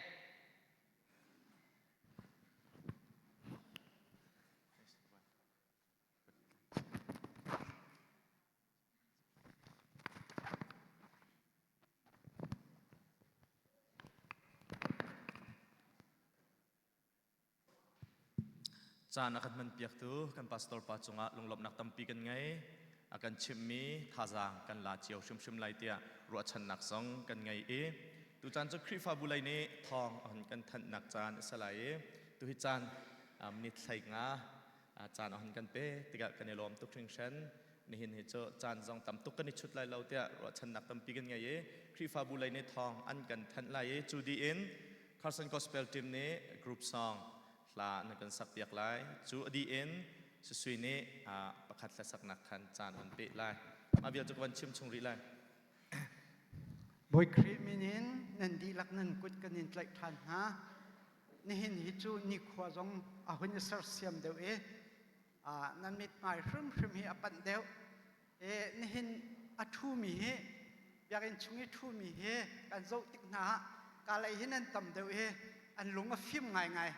Caan a kan hmanpiaktu kan pastor pa cungah lunglawmhnak tampi kan ngei. A kan chimhmi thazaang kan la cio hrimhrim lai tiah ruahchannak zong kan ngei i tucaan cu Khrihfabu lei nih thawng a hun kan thanhnak caan a si lai i tuhi caan minute hlei nga caan a hun kan pe tikah kan i lawm tuk hringhran. Nihin hi cu caan zong tam tuk kan i chut lai lo tiah ruahchannak tampi kan ngei i Khrihfabu lei nih thawng an kan thanh lai i cu dih in Carson Gospel Team nih group song hla na kan sak piak lai. Cu a dih in Susui nih pakhat hlasaknak khan caan an peh lai. Mah vial cu ka van chim chung rih lai. Bawi Khrih min in nan dihlak nan kut kan in tlaih ṭhan hna. Nihin hi cu nikhua zong a hun i sersiam deuh i nan mithmai hrimhrim hi a panh deuh. E, nihin a ṭhumi hi biakinn chung i ṭhumi hi kan zoh tik hna ah kalei hin an tam deuh i an lung a fim ngaingai.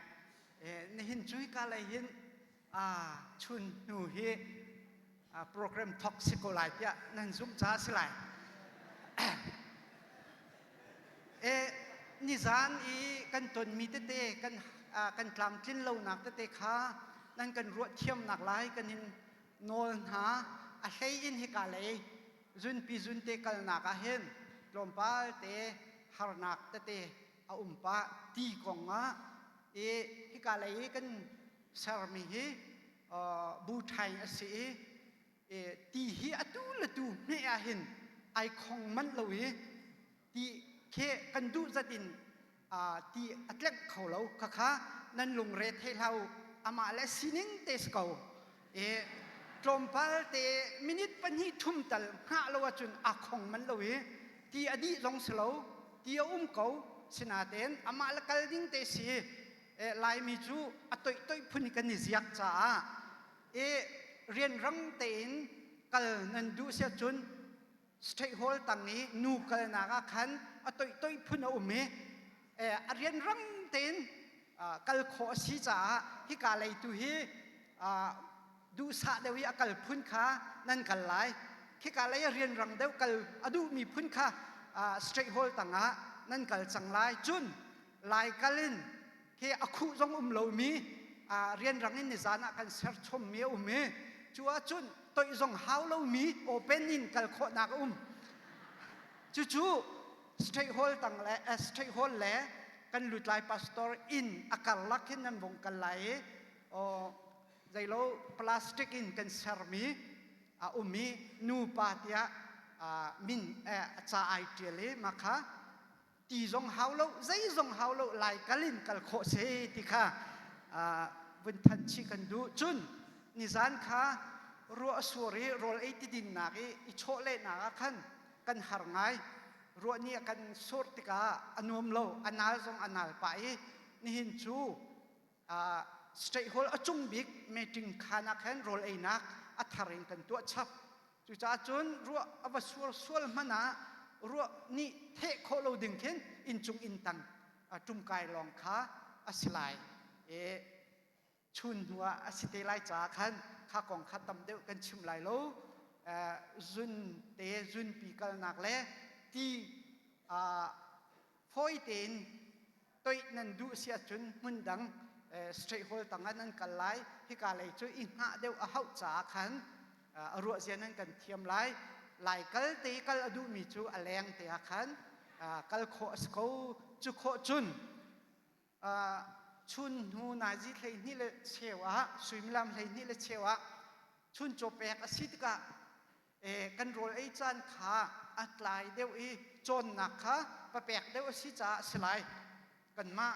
E, nihin cu hi kalei hin chun hnu hi program thok si ko lai tiah nan zumh caah si lai. E, nizan i kan tonmi tete kan kan tlamtlin lonak tete kha nan kan ruah thiamnak lai kan in nawl hna a hlei in hika lei zunpi zunte kalnak ah hin tlawmpal te harnak tete a um pah ti kong ah i hika lei i kan sermi hi bu ṭhaing a si i ti hi atu le tu hmeh ah hin ai khong manh lo i ti khi kan duh zat in ti a tlengh kho lo khakha nan lungre thei hlah u amah le sining te si ko e tlawmpal te minute pahnih thum tal hngah lo ahcun a khong man lo i ti a dih zong si lo ti a um ko sinaten amah le kal ding te si Laimi cu a toih toih phun kan i ziak caah i rianrang tein kal nan duh si ahcun state hall tang i nu kalnak ah khan a toih toih phun a um i a rianrang tein kal khawh a si caah hika lei tu hi duhsah deuh i a kal phun kha nan kal lai khika lei a rianrang deuh kal a duhmi phun kha straight hall tangah nan kal cang lai cun Laikal in khi a khuh zong um lomi rianrang in nizan ah kan ser chommi a um i cu ahcun toih zong hau lomi open in kal khawhnak a um cucu straight hall tang le straight hall le kan lutlai pastor inn a karlak hin nan vung kal lai i zeilo plastic in kan sermi a um i nupa tiah min ca ai ṭial i mah kha ti zong hau lo zei zong hau lo lai kal in kal khawh si ti kha vun thanh chih kan duh cun nizan kha ruah sur i rawl ei ti dinnak i i chawhlehnak ah khan kan har ngai ruah nih a kan sur tikah a nuam lo a nal zong a nal pah i nihin cu state hall a cung bik meeting khaan ah khan rawl einak a thar in kan tuah chap cucaah cun ruah a va sual sual hmanh ah ruah nih theh khawh lo ding khin inncung inn tang ṭumkai lawng kha a si lai i chun hnu ah a si te lai caah khan kha kong kha tam deuh kan chim lai lo zun te zunpi kalnak le ti fawi tein toih nan duh si ahcun hmun dang straight hall tangah nan kal lai hika lei cu i hngah deuh a hauh caah khan a ruah zia nan kan thiam lai lai kal te kal a duhmi cu a leng te ah khan kal khawh a si ko cu khawh cun chun hnu nazi 12 le cheu ah suimilam 12 le cheu ah chun caw pek a si tikah kan rawl ei caan kha a tlai deuh i cawnnak kha papek deuh a si caah a si lai. Kanmah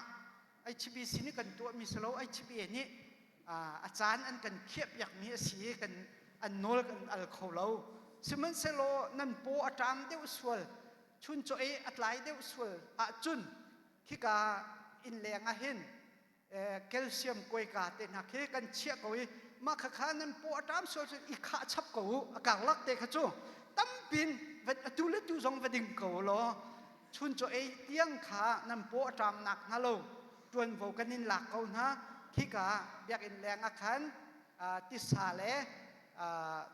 HBC nih kan tuahmi si lo HBA nih a caan an kan khiahpiakmi a si i kan an nawl kan al kho lo. Sihmanhsehlaw nan paw a ṭam deuh sual, chuncaw ei a tlai deuh sual ahcun khika inn leng ah hin calcium kuaika te hna khi kan chiah ko i mah khakha nan paw a ṭam sual cun i khah chap ko u a karlak te kha cu tampin atu le tu zong va ding ko law chun chaw ei tiang kha nan paw a ṭam nak hnga lo ṭuanvo kan in lak ko hna khika biakinn leng ah khan tisa le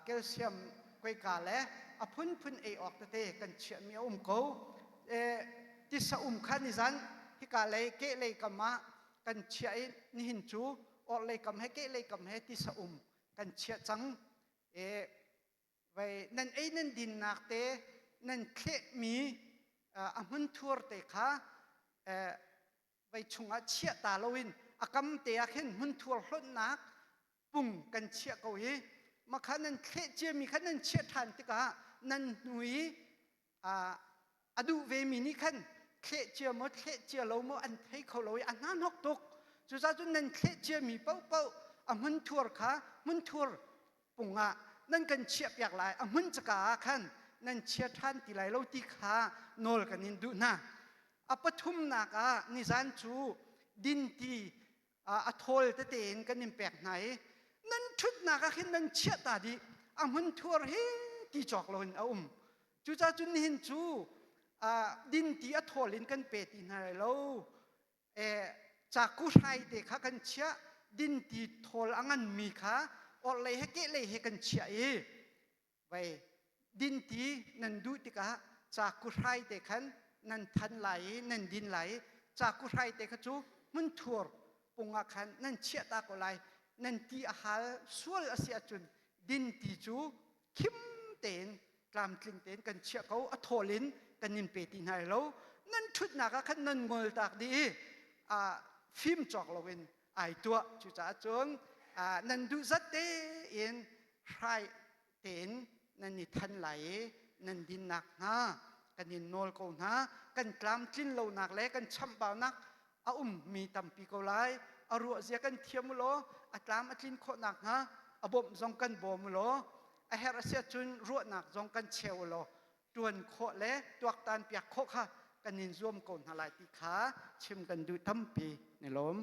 calcium kuaika le a phunphun ei awk tete kan chiahmi a um ko tisa um kha nizan hika lei kehlei kam ah kan chiah i nihin cu orhlei kam he kehlei kam he tisa um kan chiah cang e vai nan ei nan dinnak te nan thlehmi a hmunthur te kha vai chungah chiah ta loin a kam te ah khin hmunthur hlonhnak pung kan chiah ko i makha nan thleh ciami kha nan chiah ṭhan tikah nan hnu i a duh vemi nih khan thleh cia maw thleh cia lo maw an thei kho lo i a hnahnok tuk cucaah cun nan thleh ciami paohpaoh a hmunthur kha hmunthur pung ah nan kan chiahpiak lai a hmun caka ah khan nan chia ṭhan ti lai lo ti kha nawl kan in duh hna a pathumnak ah nizan cu Dinti a thawl tete in kan in pek hna i nan ṭhutnak ah khin nan chiah ta dih. A hmun thuar hi ti cawk loin a um. Cucaah cun nihin cu dinti a thawl in kan pe ti hna lai lo. Caku hrai te kha kan chiah, dinti thawl a nganmi kha orhlei he kehlei he kan chiah i Vei dinti nan duh tikah caku hrai te khan nan than lai i nan din lai i caku hrai te kha cu hmunthur pung ah khan nan chiah ta ko lai. Nan ti a hal sual a si ahcun dinti cu khim tein tlamtling tein kan chiah ko, a thawl in kan in pe ti hna lo. Nan ṭhutnak ah khan nan ngol tak dih i fim cawk loin ai tuah. Cucaah cun nan duh zat tein hrai tein nan i than lai i nan din nakhnga kan in nawl ko hna. Kan tlamtlin lonak le kan chamhbaunak a ummi tampi ko lai. A ruah zia kan thiam u law a tlam a tlin khawh nakhnga a bawmh zong kan bawm u law a herh a si ahcun ruahnak zong kan cheu u law ṭuan khawh le tuaktan piak khawh kha kan in zuam ko hna lai ti kha chim kan duh tampi ni lawm.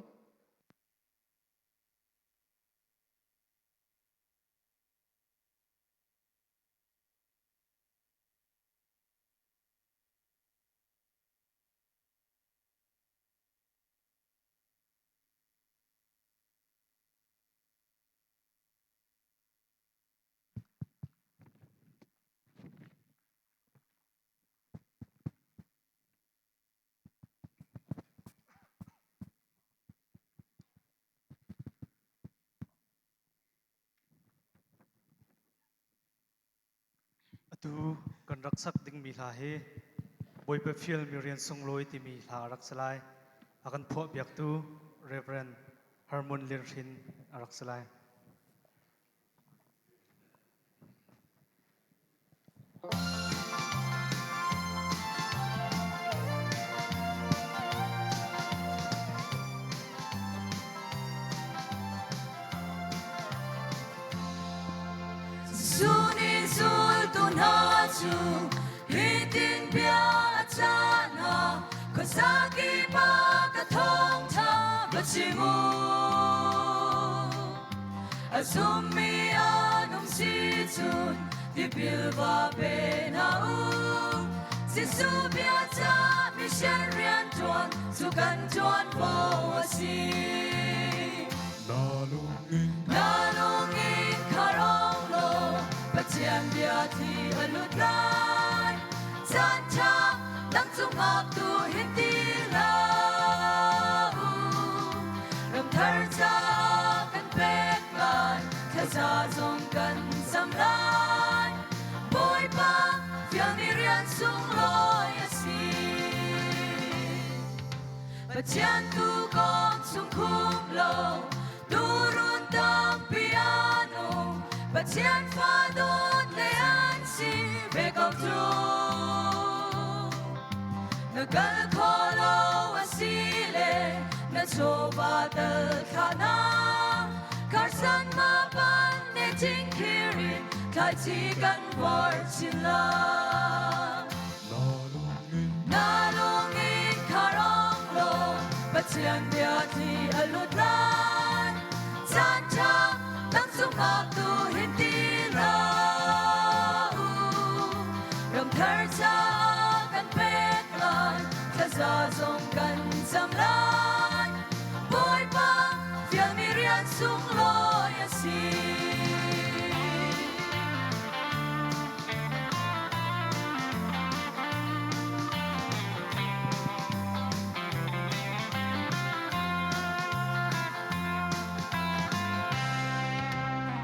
Atu kan rak sak dingmi hla hi Bawipa fialmi rian sunglawi timi hla a rak si lai. A kan phuah piaktu Reverend Hermon Lianhrin a rak si lai. Zuni zultu hna cu hitin bia a cah hna, khuazakip ah ka thawngṭha va chim u. A zummi an um si cun tipil va pe hna u. Jesuh bia ca mission rian ṭuan cu kan ṭuanvo a si. Na lungin Na lungin kharong law Pathian bia thi a lut lai. Caan ṭha dang cungah tu hin ti hlah u. Ram thar caah kan pek lai, thlaza zong kan zam lai. Bawipa fialmi rian sunglawi a si. Pathian tu kong chung khum lo, turun tampi an um. Pathian fa dawt le an si ve ko cu. Na kal kho lo a si le na chawva tal thla na. Karsan ma pan ne ching khirin thlaici kan vor chin la. Na lungin Na lungin kharong law Pathian bia thi a lut lai. Caan ṭha dang cungah tu hin ti hlah u. Ram thar caah kan pek lai, thlaza zong kan cam lai. Bawipa fialmi rian sunglawi a si.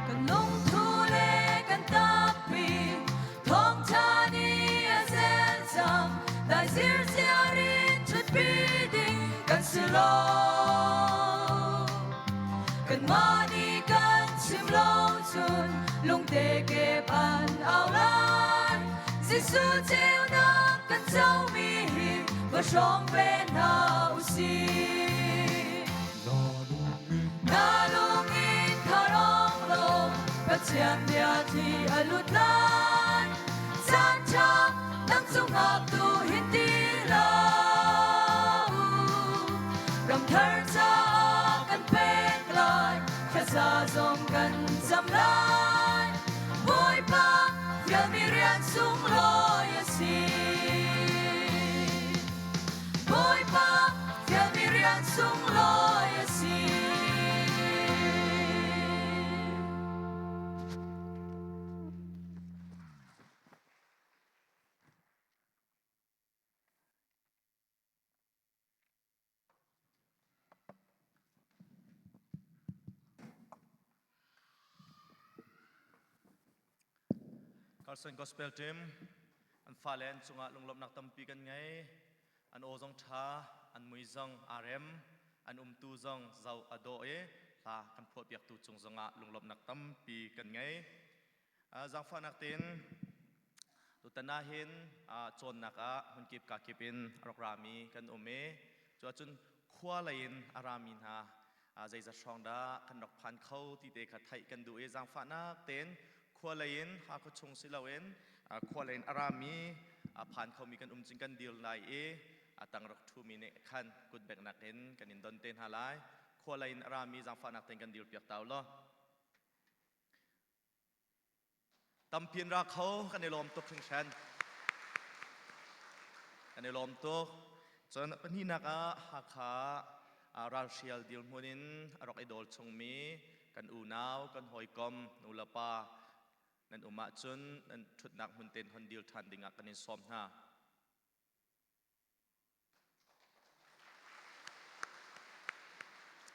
Kan lungthu le kan tappi thawngṭha nih a zel cang. Dai zirziar in ṭhutpi ding kan si lo. Kanmah nih kan chim lo cun lungte kep an au lai. Jesuh ceunak kan comi hi va hrawm ve hna u sih. Na lungin Na lungin kharong law Pathian bia thi a lut lai. Caan ṭha nang cungah tu hin ti hlah u. Ram thar. rian sunglawi a si. Carson Gospel Team an fale an cungah lunglawmhnak tampi kan ngei. An aw zong ṭha, an mui zong aa rem, an umtu zong zoh a dawh i hla kan phuahpiaktu cung zongah lunglawmhnak tampi kan ngei. Zaangfahnak tein tutan ah hin cawnnak ah hmunkip kakip in a rak rami kan um i cu ahcun khua lei in a rami hna zeizat hrawng dah kan rak phan kho ti te kha theih kan duh i zaangfahnak tein khua lei in Hakha chung si loin khua lei in a rami a phan khomi kan um cun kan dir lai i a tang rak ṭhumi nih khan kutbeknak in kan in don te hna lai. Khua lei in a rami zaangfahnak tein kan dir piak ta u law. Tampi in ra kho, kan i lawm tuk hringhran. Kan i lawm tuk. Cun pahnihnak ah Hakha ralhrial dirhmun in a rak i dawl chungmi kan unau, kan hawikom, nulepa nan um ahcun nan ṭhutnak hmun tein hon dir ṭhan dingah kan in sawm hna.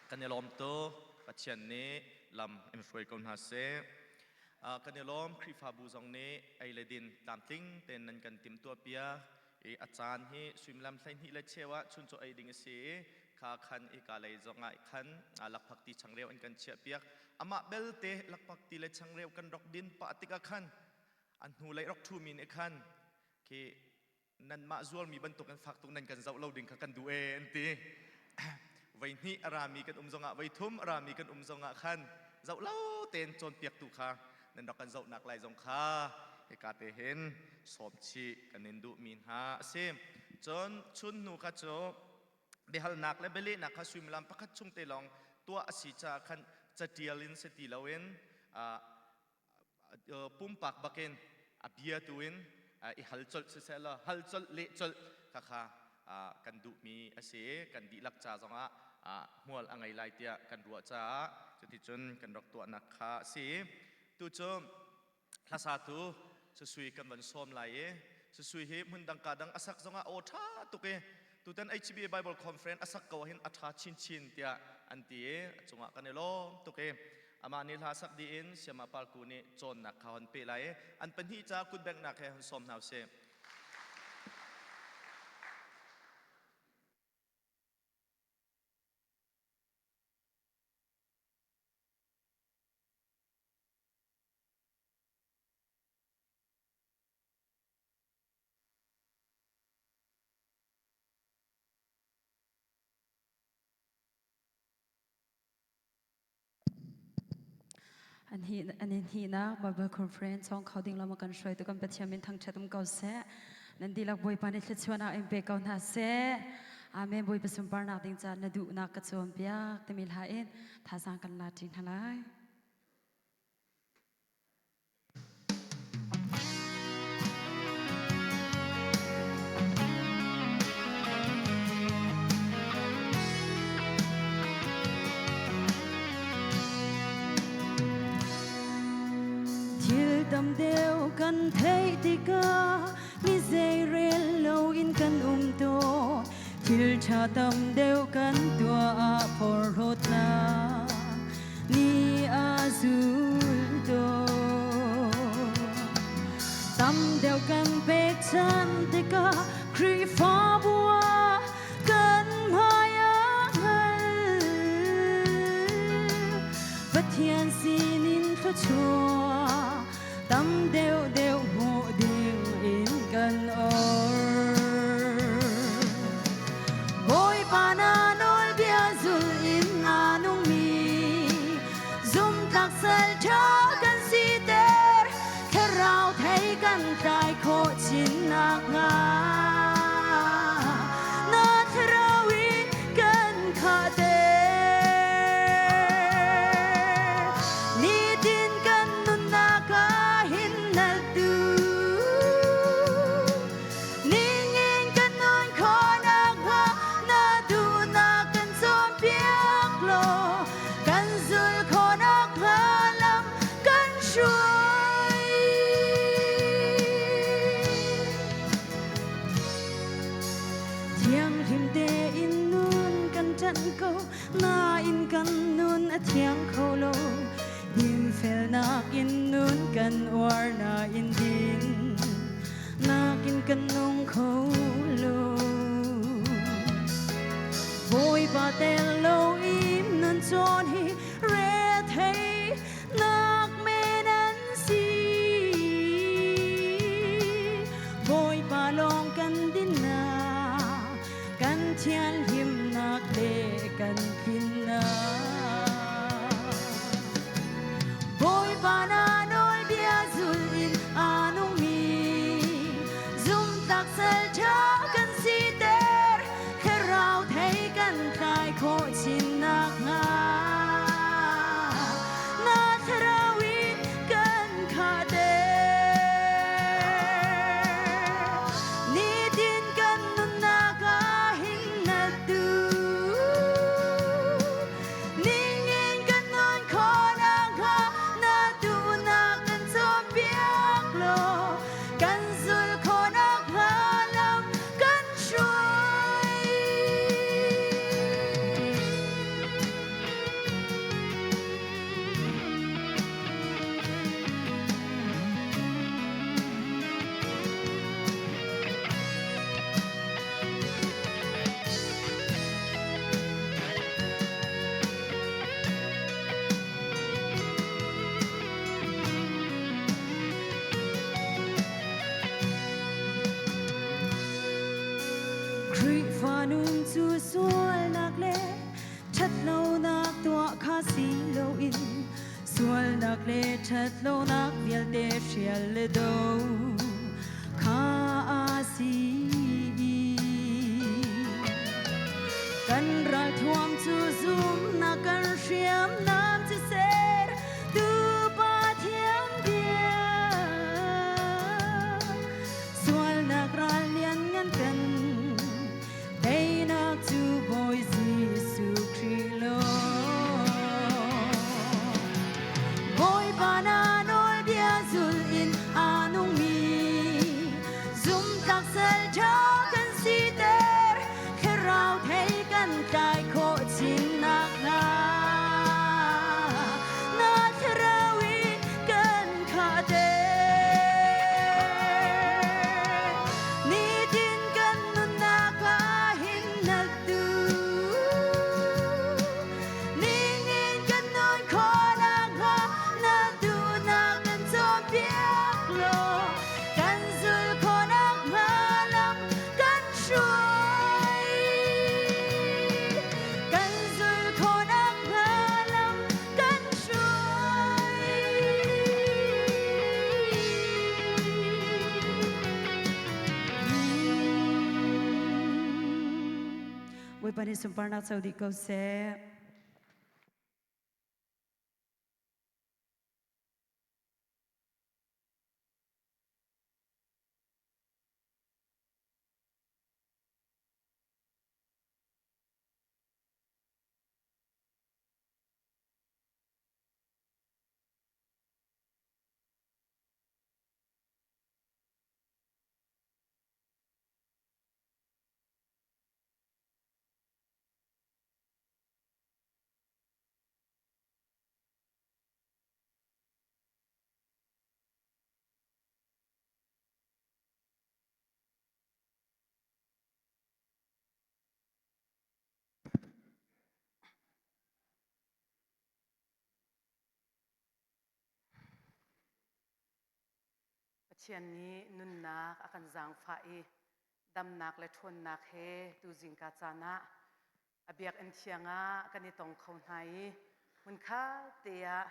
Kan i lawm tuk. Pathian nih lam in hruai ko hna seh. Kan i lawm Khrihfabu zong nih ei le din tlamtling tein nan kan timhtuah piak i a caan hi suimilam 12 le cheu ah chuncaw ei ding a si i kha khan hika lei zong ah khan lakphakti changreu an kan chiah piak. Amah belte lakphakti le changreu kan rak din pah tikah khan an hnulei rak ṭhumi nih khan khi nanmah zuarmi bantuk in fak tuk nan kan zoh lo ding kha kan duh ee an ti. Voi hnih a rami kan um zongah voi thum a rami kan um zongah khan zoh lo tein cawnpiaktu kha nan rak kan zohnak lai zong kha hika te hin sawm chih kan in duhmi hna a si. Cun chun hnu kha cu biahalnak le bialehnak kha suimilam pakhat chung te lawng tuah a si caah khan catial in si ti loin pumpak bakin a bia tu in i hal colh siseh law hal colh leh colh khakha kan duhmi a si i kan dihlak ca zongah hmual a ngei lai tiah kan ruah caah cuticun kan rak tuahnak kha a si. Tu cu hlasatu Susui kan van sawm lai i Susui hi hmun dang ka dang a sak zongah aw ṭha tuk i tutan HBA Bible Conference a sak ko hin a ṭha chinchin tiah an ti i a cungah kan i lawm tuk i amah nih hla sak dih in Siama Parku nih cawnnak kha hon pe lai i an pahnih ca kutbenghnak he hon sawm hna usih. An hi an in hinak Bible Conference chong kho ding lama kan hruaitu kan Pathian min thangṭhat um ko seh. Nan dihlak Bawipa nih thluachuahnak in pe ko hna seh. Amen. Bawipa sunparnak ding caah na duhnak ka cawnpiak timi hla in thazaang kan la ṭi hna lai. Thil tam deuh kan theih tikah mi zeirel loin kan um tawn. Thil ṭha tam deuh kan tuah ah porhlawtnak ni a zul tawn. Tam deuh kan pekchanh tikah Khrihfabu ah kan hmai a hngal. Pathian sinin thluachuah tam deuh deuh hmuh ding in kan or. Bawipa na nawlbia zul in a nungmi zumtlak sal ṭha kan siter thlarau thei kan tlai khawh chin nakhnga. Thianghlim tein nun kan ṭanh ko nain kan nun a thiang kho lo. Dinfelnak in nun kan uar nain din nakin kan nung kho lo. Bawipa tel lo in nun cawn hi rethei nak men an si. Bawipa lawng kan dinnak, kan thianhlimnak le kan tlinnak. Bawipa na nawlbia zul in aa nungmi, zumtlak sal ṭha kan siter, thlarau thei kan tlai khawh chin nakhnga. Na thlarau in kan khahter. Nitin kan nunnak ah hin na duh. Ningin kan nun khawhnak hnga na duhnak kan cawnpiak law kan zulh khawhnak hnga lam kan hruai. Khrihfa nun cu sualnak le ṭhatlonak tuah kha si loin sualnak le ṭhatlonak vialte hrial le do kha a si. Kan ralthuam cu zumnak kan hriamnam cu ser tu Pathian bia. Sualnak ral lianngan kan teinak cu Bawi Jesuh Khrih lawng. Bawipa na nawlbia zul in aa nungmi zumtlak sal ṭha kan siter thlarau thei kan tlai khawh chin nakhnga na thlarau in kan khahter. Nitin kan nunnak ah hin na duh. Ningin kan nun khawhnak hnga na duhnak kan cawnpiak law kan zulh khawhnak hnga lam kan hruai. Kan zulh khawhnak hnga lam kan hruai. Bawipa nih sunparnak co dih ko seh. Pathian nih nunnak a kan zaangfah i damnak le ṭhawnnak he tu zingka caan ah a biakinn thiang ah kan i tong kho hna i hmunkhat te ah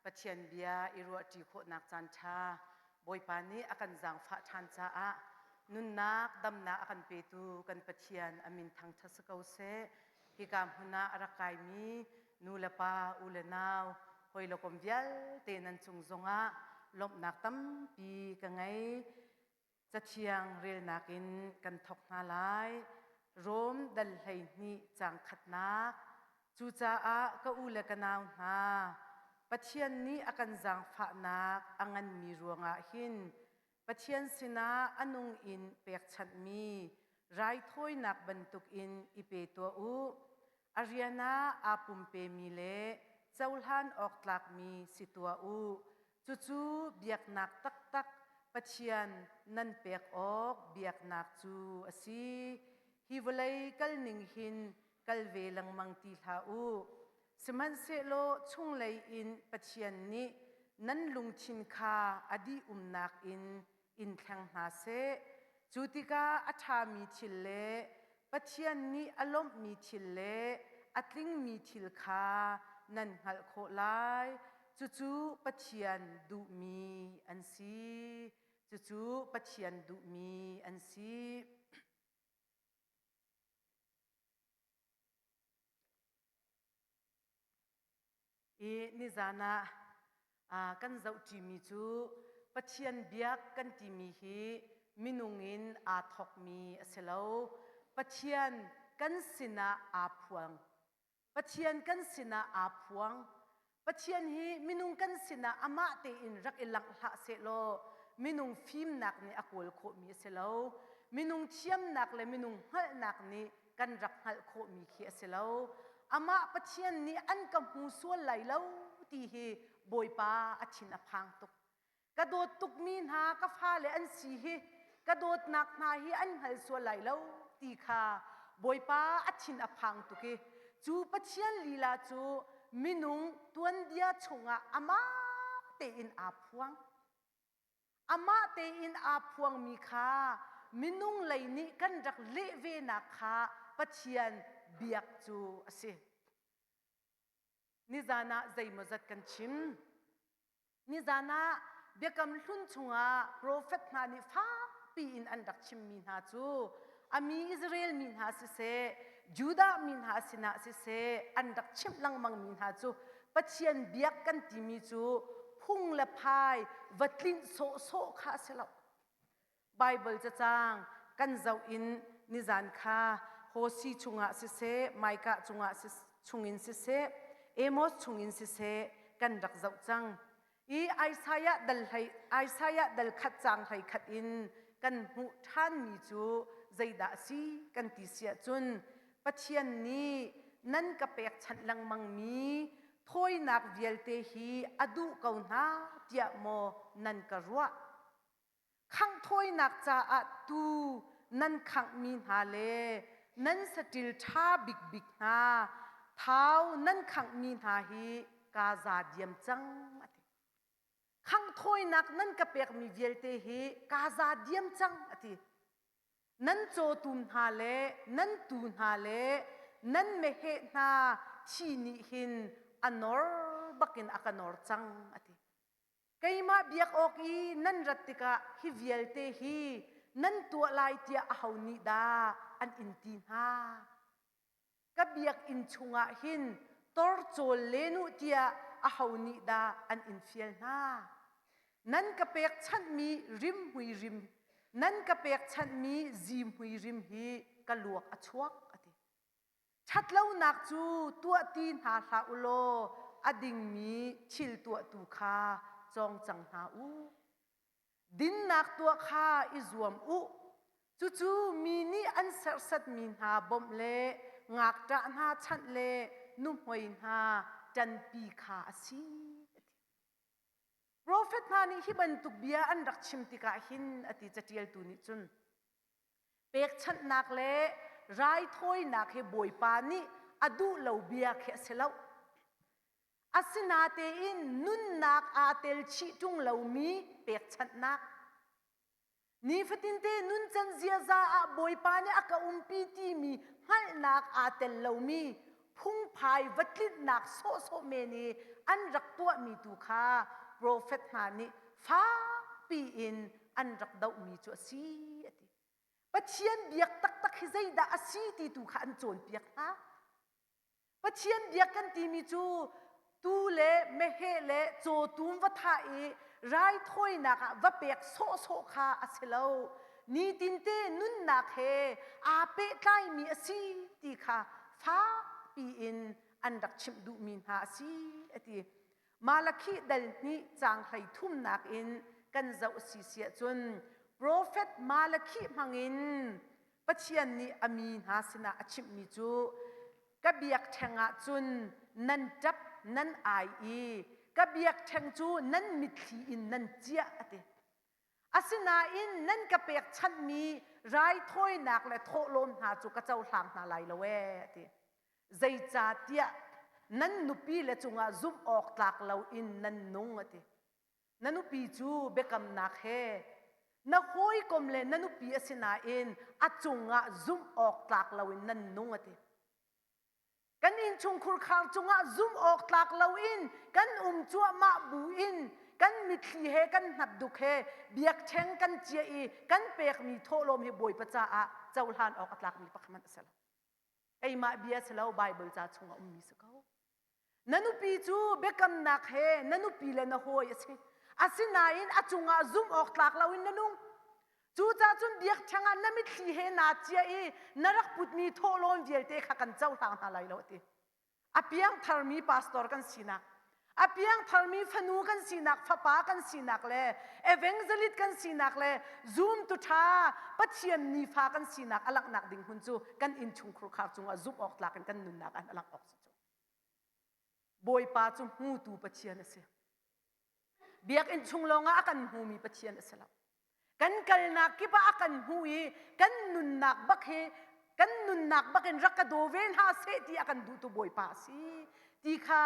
Pathian bia i ruahṭi khawhnak caan ṭha Bawipa nih a kan zaangfah ṭhan caah nunnak damnak a kan petu kan Pathian a min thangṭhat si ko seh. Hika hmun ah a rak kaimi nu le pa, u le nau, hawi le kom vialte nan cung zongah lawmhnak tampi ka ngei. Cathiang relnak in kan thawk hna lai. Rom dal 12 caang khatnak. Cucaah ka u le ka nau hna, Pathian nih a kan zaangfahnak a nganmi ruangah hin Pathian sinah a nung in pekchanhmi rai. raithawinak bantukin i pe tuah u. A rian ah aa pumpemi le cohlan awk tlakmi si tuah u. Cucu biaknak taktak Pathian nan pek awk biaknak cu a si. Hi vawlei kalning hin kal ve lengmang ti hlah u. Sihmanhsehlaw chunglei in Pathian nih nan lungthin kha a dih umnak in in thleng hna seh. Cu tikah a ṭhami thil le Pathian nih a lawmhmi thil le a tlingmi thil kha nan hngalh khawh lai. Cucu Pathian duhmi an si. Cucu Pathian duhmi an si. I nizan ah kan zohṭimi cu Pathian biak kan timi hi minung in aa thawkmi a si lo. Pathian kan sinah aa phuang. Pathian kan sinah aa phuang. Pathian hi minung kan sinah amah tein rak i langh hlah sehlaw minung fimnak nih a kawl khawhmi a si lo. Minung thiamnak le minung hngalhnak nih kan rak hngalh khawhmi khi a si lo. Amah Pathian nih an ka hmu sual lai lo ti hi Bawipa a thin a phang tuk. Ka dawt tukmi hna ka fale an si hi ka dawtnak hna hi an hngal sual lai lo ti kha Bawipa a thin a phang tuk i cu Pathian lila cu minung tuanbia chungah amah tein aa phuang. Amah tein aa phuangmi kha minung lei nih kan rak leh venak kha Pathian biak cu a si. Nizan ah zeimawzat kan chim. Nizan ah Biakam Hlun chungah profet hna nih fakpi in an rak chimmi hna cu a mi Israel mi hna siseh, Judah mi hna sinah siseh an rak chimh lengmangmi hna cu Pathian biak kan timi cu phung le phai va tlinh sawhsawh kha a si lo. Baibal cacang kan zoh in nizan kha Hosi chungah siseh, Micah chungah chungin siseh, Amos chungin siseh kan rak zoh cang. I Isaiah dal hlei Isaiah dal khat cang hlei khat in kan hmuh ṭhanmi cu zeidah a si kan ti si ahcun Pathian nih nan ka pekchanh lengmangmi thawinak vialte hi a duh ko hna tiah maw nan ka ruah? Khangh thawinak caah tuu nan khanghmi hna le nan saṭil ṭha bikbik hna thau nan khanghmi hna hi kaa za diam cang a ti. Khangh thawinak nan ka pekmi vialte hi kaa za diam cang a ti. Nan cawtum hna le nan tuu hna le nan meheh hna thi nih hin a nor bakin a ka nor cang a ti. Keimah biak awk i nan rat tikah hi vialte hi nan tuah lai tiah aho nih dah an in ti hna? Ka biakinn chungah hin torcawl len u tiah aho nih dah an in fial hna? Nan ka pekchanhmi rimhmui rim, nan ka pekchanhmi zihmui rim hi ka luak a chuak, a ti. Ṭhatlonak cu tuah ti hna hlah u law a dingmi thil tuahtu kha cawng cang hna u. Dinnak tuah kha i zuam u. Cucu mi nih an serhsatmi hna bawmh le ngakṭah hna chanh le nuhmei hna ṭanpi kha a si. Profet hna nih hi bantuk bia an rak chim tikah hin a ti caṭialtu nih cun Pekchanhnak le raithawinak hi Bawipa nih a duh lo bia khi a si lo. Asinatein nunnak aa tel chih ṭung lomi pekchanhnak. Nifatinte nuncan ziaza ah Bawipa nih a ka umpi timi hngalhnak aa tel lomi phungphai va tlinhnak sawhsawh men i an rak tuahmi tu kha profet hna nih fakpi in an rak dohmi cu a si a ti. Pathian biak taktak hi zeidah a si ti tu kha an cawnpiak hna. Pathian biak kan timi cu tu le meheh le cawtum va thah i raithawinak ah va pek sawhsawh kha a si lo. Nitinte nunnak he aa pehtlaimi a si ti kha fakpi in an rak chimh duhmi hna a si a ti. Malakhi dal hnih caang 33 in kan zoh si si ahcun profet Malakhi hmangin. Pathian nih a mi hna sinah a chimhmi cu ka biakṭheng ah cun nan ṭap nan ai i ka biakṭheng cu nan mitthli in nan ciah a ti. Asinain nan ka pekchanhmi raithawinak le thawhlawm hna cu ka cohlang hna lai lo ee a ti. Zeicahtiah nan nupi le cungah zumh awk tlak loin nan nung a ti. Na nupi cu biakamnak he na hawikom le na nupi a si nain a cungah zumh awk tlak loin nan nung a ti. Kan innchungkhur khar cungah zumh awk tlak loin kan um cuahmah bu in kan mitthli he kan hnapduk he biakṭheng kan ciah i kan pekmi thawhlawm hi Bawipa caah cohlan awk a tlakmi pakhat hmanh a si lo. Keimah bia si lo Baibal ca chungah ummi si ko. Na nupi cu biakamnak he na nupi le na hawi a si. Asinain a cungah zumh awk tlak loin na nung. Cucaah cun biakṭheng ah na mitthli he naa ciah i na rak putmi thawhlawm vialte kha kan cohlang hna lai lo a ti. A piangtharmi pastor kan sinak, a piangtharmi fanu kan sinak, fapa kan sinak le evangelist kan sinak le zumtu ṭha Pathian nifa kan sinak a langhnak ding hmun cu kan innchungkhur khar cungah zumh awk tlak in kan nunnak ah a langh awk si cu. Bawipa cu hmutu Pathian a si. Biakinn chung lawngah a kan hmumi Pathian a si lo. Kan kalnak kip ah a kan hmu i kan nunnak bak hi kan nunnak bak in rak ka daw ve hna seh ti a kan duhtu Bawipa a si ti kha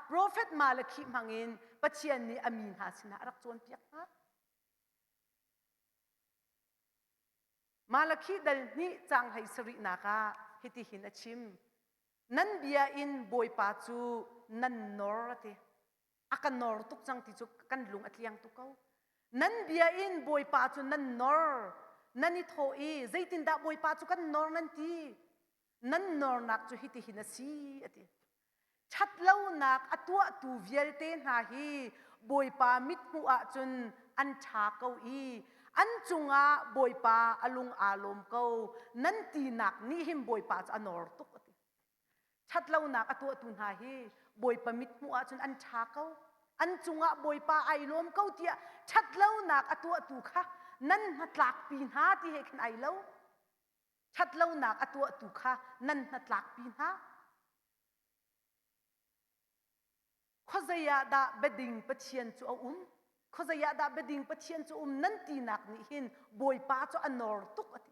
profet Malakhi hmangin Pathian nih a mi hna sinah a rak cawnpiak hna. Malakhi dal hnih caang hlei sarihnak ah hitihin a chim. Nan bia in Bawipa cu nan nor a ti. A ka nor tuk cang ti cu kan lung a tliang tuk ko. Nan bia in Bawipa cu nan nor. Nan i thawh i zeitindah Bawipa cu kan nor nan ti. Nan nornak cu hitihin a si a ti. Ṭhatlonak a tuahtu vialte hna hi Bawipa mithmuh ahcun an ṭha ko i an cungah Bawipa a lung aa lawm ko nan tinak nih hin Bawipa cu a nor tuk a ti. Ṭhatlonak a tuahtu hna hi Bawipa mithmuh ahcun an ṭha ko. An cungah Bawipa ai lawm ko tiah ṭhatlonak a tuahtu kha nan hnatlakpi hna ti he khin ai lo. Ṭhatlonak a tuahtu kha nan hnatlakpi hna. Khuazei ah dah biading Pathian cu a um? Khuazei ah dah biading Pathian cu um nan tinak nih hin Bawipa cu a nor tuk a ti.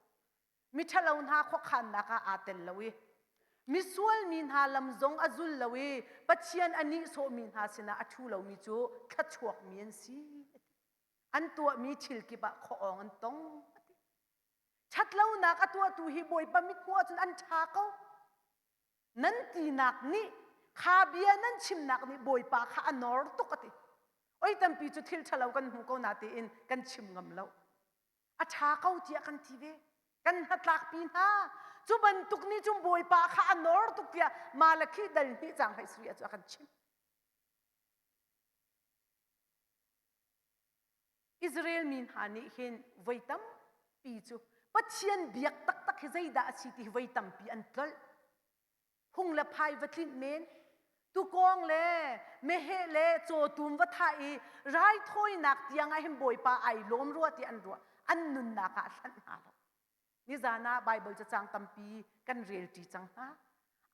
Miṭhalo hna khuakhannak ah aa tel lo i misual mi hna lam zong a zul lo i Pathian a nihsawhmi hna sinah a ṭhu lomi cu thluachuakmi an si. An tuahmi thil kip ah khuaawng an tong. A ti. Ṭhatlonak a tuahtu hi Bawipa mithmuh ahcun an ṭha ko. Nan tinak nih kha bia nan chimnak nih Bawipa kha a nor tuk a ti. Oi tampi cu thil ṭhalo kan hmu ko na tiin kan chim ngam lo. A ṭha ko tiah kan ti ve. Kan hnatlakpi hna. Cu bantuk nih cun Bawipa kha a nor tuk tiah Malakhi dal hnih caang hlei sarih ah cu a kan chimh. Israel mi hna nih hin voi tampi cu Pathian biak taktak hi zeidah a si ti hi voi tampi an tlolh. Phung le phai va tlinh men, tukawng le meheh le cawtum va thah i raithawinak tiang ah hin Bawipa ai lawm rua ti an ruah. An nunnak ah a hlanh hna lo. Nizan ah Baibal cacang tampi kan relṭi cang hna.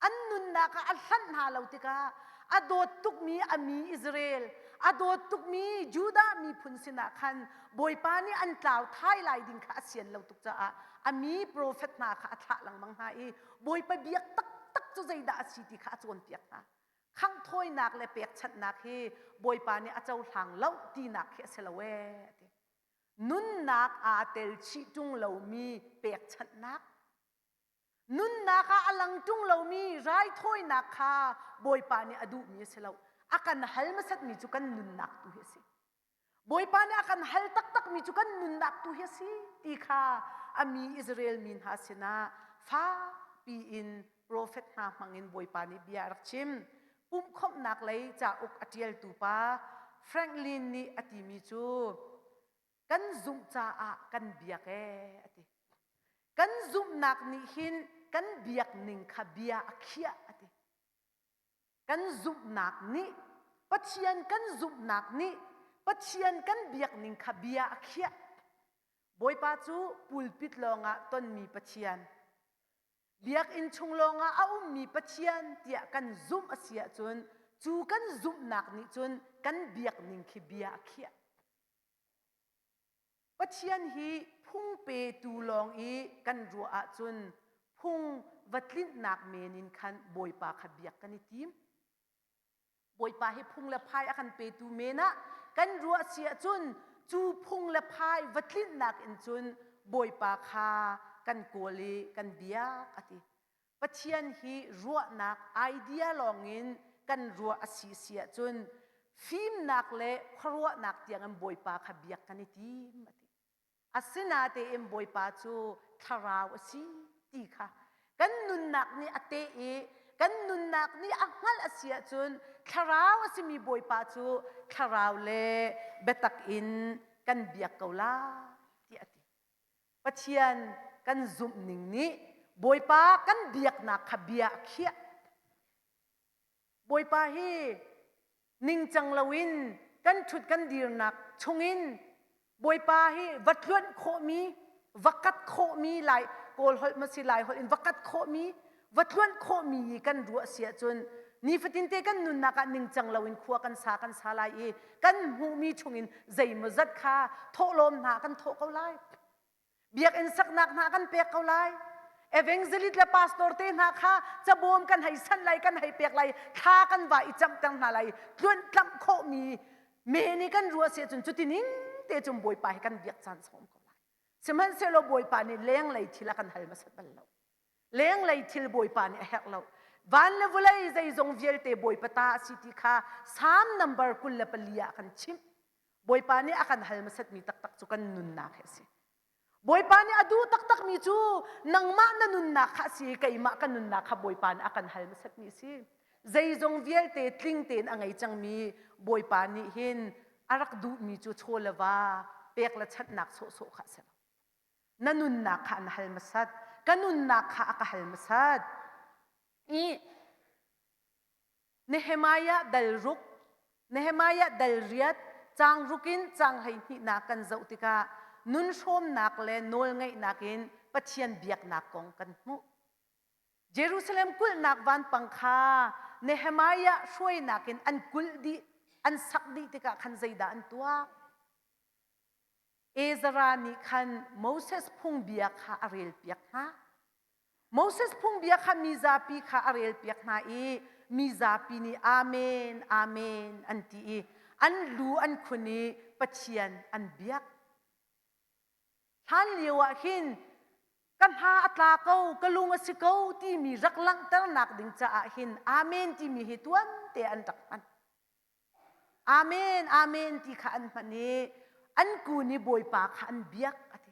An nunnak ah a hlanh hna lo tikah a dawt tukmi a mi Israel, a dawt tukmi Judah miphun sinah khan Bawipa nih an tlau thai lai ding kha a sian lo tuk caah a mi profet hna kha a thlah lengmang hna i Bawipa biak taktak cu zeidah a si ti kha a cawnpiak hna. Khanghthawinak le pekchanhnak hi Bawipa nih a cohlang lo tinak khi a si lo ee a ti. Nunnak aa tel chih ṭung lomi pekchanhnak Nunnak ah a lang ṭung lomi raithawinak kha Bawipa nih a duhmi a si lo. A kan hal hmasatmi cu kan nunnak tu hi a si. Bawipa nih a kan hal taktakmi cu kan nunnak tu hi a si ti kha a mi Israel mi hna sinah fakpi in profet hna hmangin Bawipa nih bia a rak chim. Pumhkhawmhnak lei cauk a ṭialtu pa Franklin nih a timi cu kan zumh caah kan biak ee a ti. Kan zumhnak nih hin kan biak ning kha bia a khiah a ti. Kan zumhnak nih Pathian kan zumhnak nih Pathian kan biak ning kha bia a khiah. Bawipa cu pulpit lawngah tonmi Pathian, biakinn chung lawngah a ummi Pathian tiah kan zumh a si ahcun cu kan zumhnak nih cun kan biak ning khi bia a khiah. Pathian hi phung petu lawng i kan ruah ahcun phung va tlinhnak men in khan Bawipa kha biak kan i tim. Bawipa hi phung le phai a kan petu men ah kan ruah si ahcun cu phung le phai va tlinhnak in cun Bawipa kha kan kawl i kan biak a ti. Pathian hi ruahnak idea lawngin kan ruah a si si ahcun fimnak le khuaruahnak tiangin Bawipa kha biak kan i tim a ti. Asinatein Bawipa cu thlarau a si ti kha kan nunnak nih a teh i kan nunnak nih a hngalh a si ahcun thlarau a simi Bawipa cu thlarau le biatak in kan biak ko lai tiah a ti. Pathian kan zumh ning nih Bawipa kan biaknak kha bia a khiah. Bawipa hi ningcang loin kan ṭhut kan dirnak chungin Bawipa hi va tluanh khawhmi, va kat khawhmi lai Kawl holh ma si Lai holh in va kat khawhmi, va tluanh khawhmi i kan ruah si ahcun nifatinte kan nunnak ah ningcang loin khua kan sa kan sa lai i kan hmuhmi chungin zeimawzat kha thawhlawm hna kan thawh ko lai. Biakinn saknak hna kan pek ko lai. Evangelist le pastor te hna kha cabawm kan hei sanh lai, kan hei pek lai, thla kan va i camhter hna lai. Tluanh tlamh khawhmi me nih kan ruah si ahcun cuti ning te cun Bawipa hi kan biak caan sawm ko lai. Sihmanhsehlaw Bawipa nih lenglei thil a kan hal hmasat bal lo. Lenglei thil Bawipa nih a herh lo. Van le vawlei zeizong vialte Bawipa ta a si ti kha Salm number 24 ah kan chimh. Bawipa nih a kan hal hmasatmi taktak cu kan nunnak hi a si. Bawipa nih a duh taktakmi cu nangmah na nunnak kha a si i keimah ka nunnak kha Bawipa nih a kan hal hmasatmi a si. Zeizong vialte tling tein a ngei cangmi Bawipa nih hin a rak duhmi cu chaw le va pek le chanhnak sawhsawh kha a si lo. Na nunnak kha an hal hmasat. Ka nunnak kha a ka hal hmasat. I Nehemiah dal ruk, Nehemiah dal riat, caang ruk in caang hleihnihnak kan zoh tikah nun hrawmnak le nawlngaihnak in Pathian biaknak kong kan hmuh. Jerusalem kulhnak vanpang kha Nehemiah hruainak in an kulh dih, an sak dih tikah khan zeidah an tuah? Ezra nih khan Moses phungbia kha a relpiak hna. Moses phungbia kha mizapi kha a relpiak hna i mizapi nih Amen, Amen an ti i an lu an khun i Pathian an biak. Hlan lio ah hin ka hna a tla ko, ka lung a si ko timi rak langhternak ding caah hin Amen timi hi tuante an rak hman. Amen, Amen ti kha an hman i an kun i Bawipa kha an biak a ti.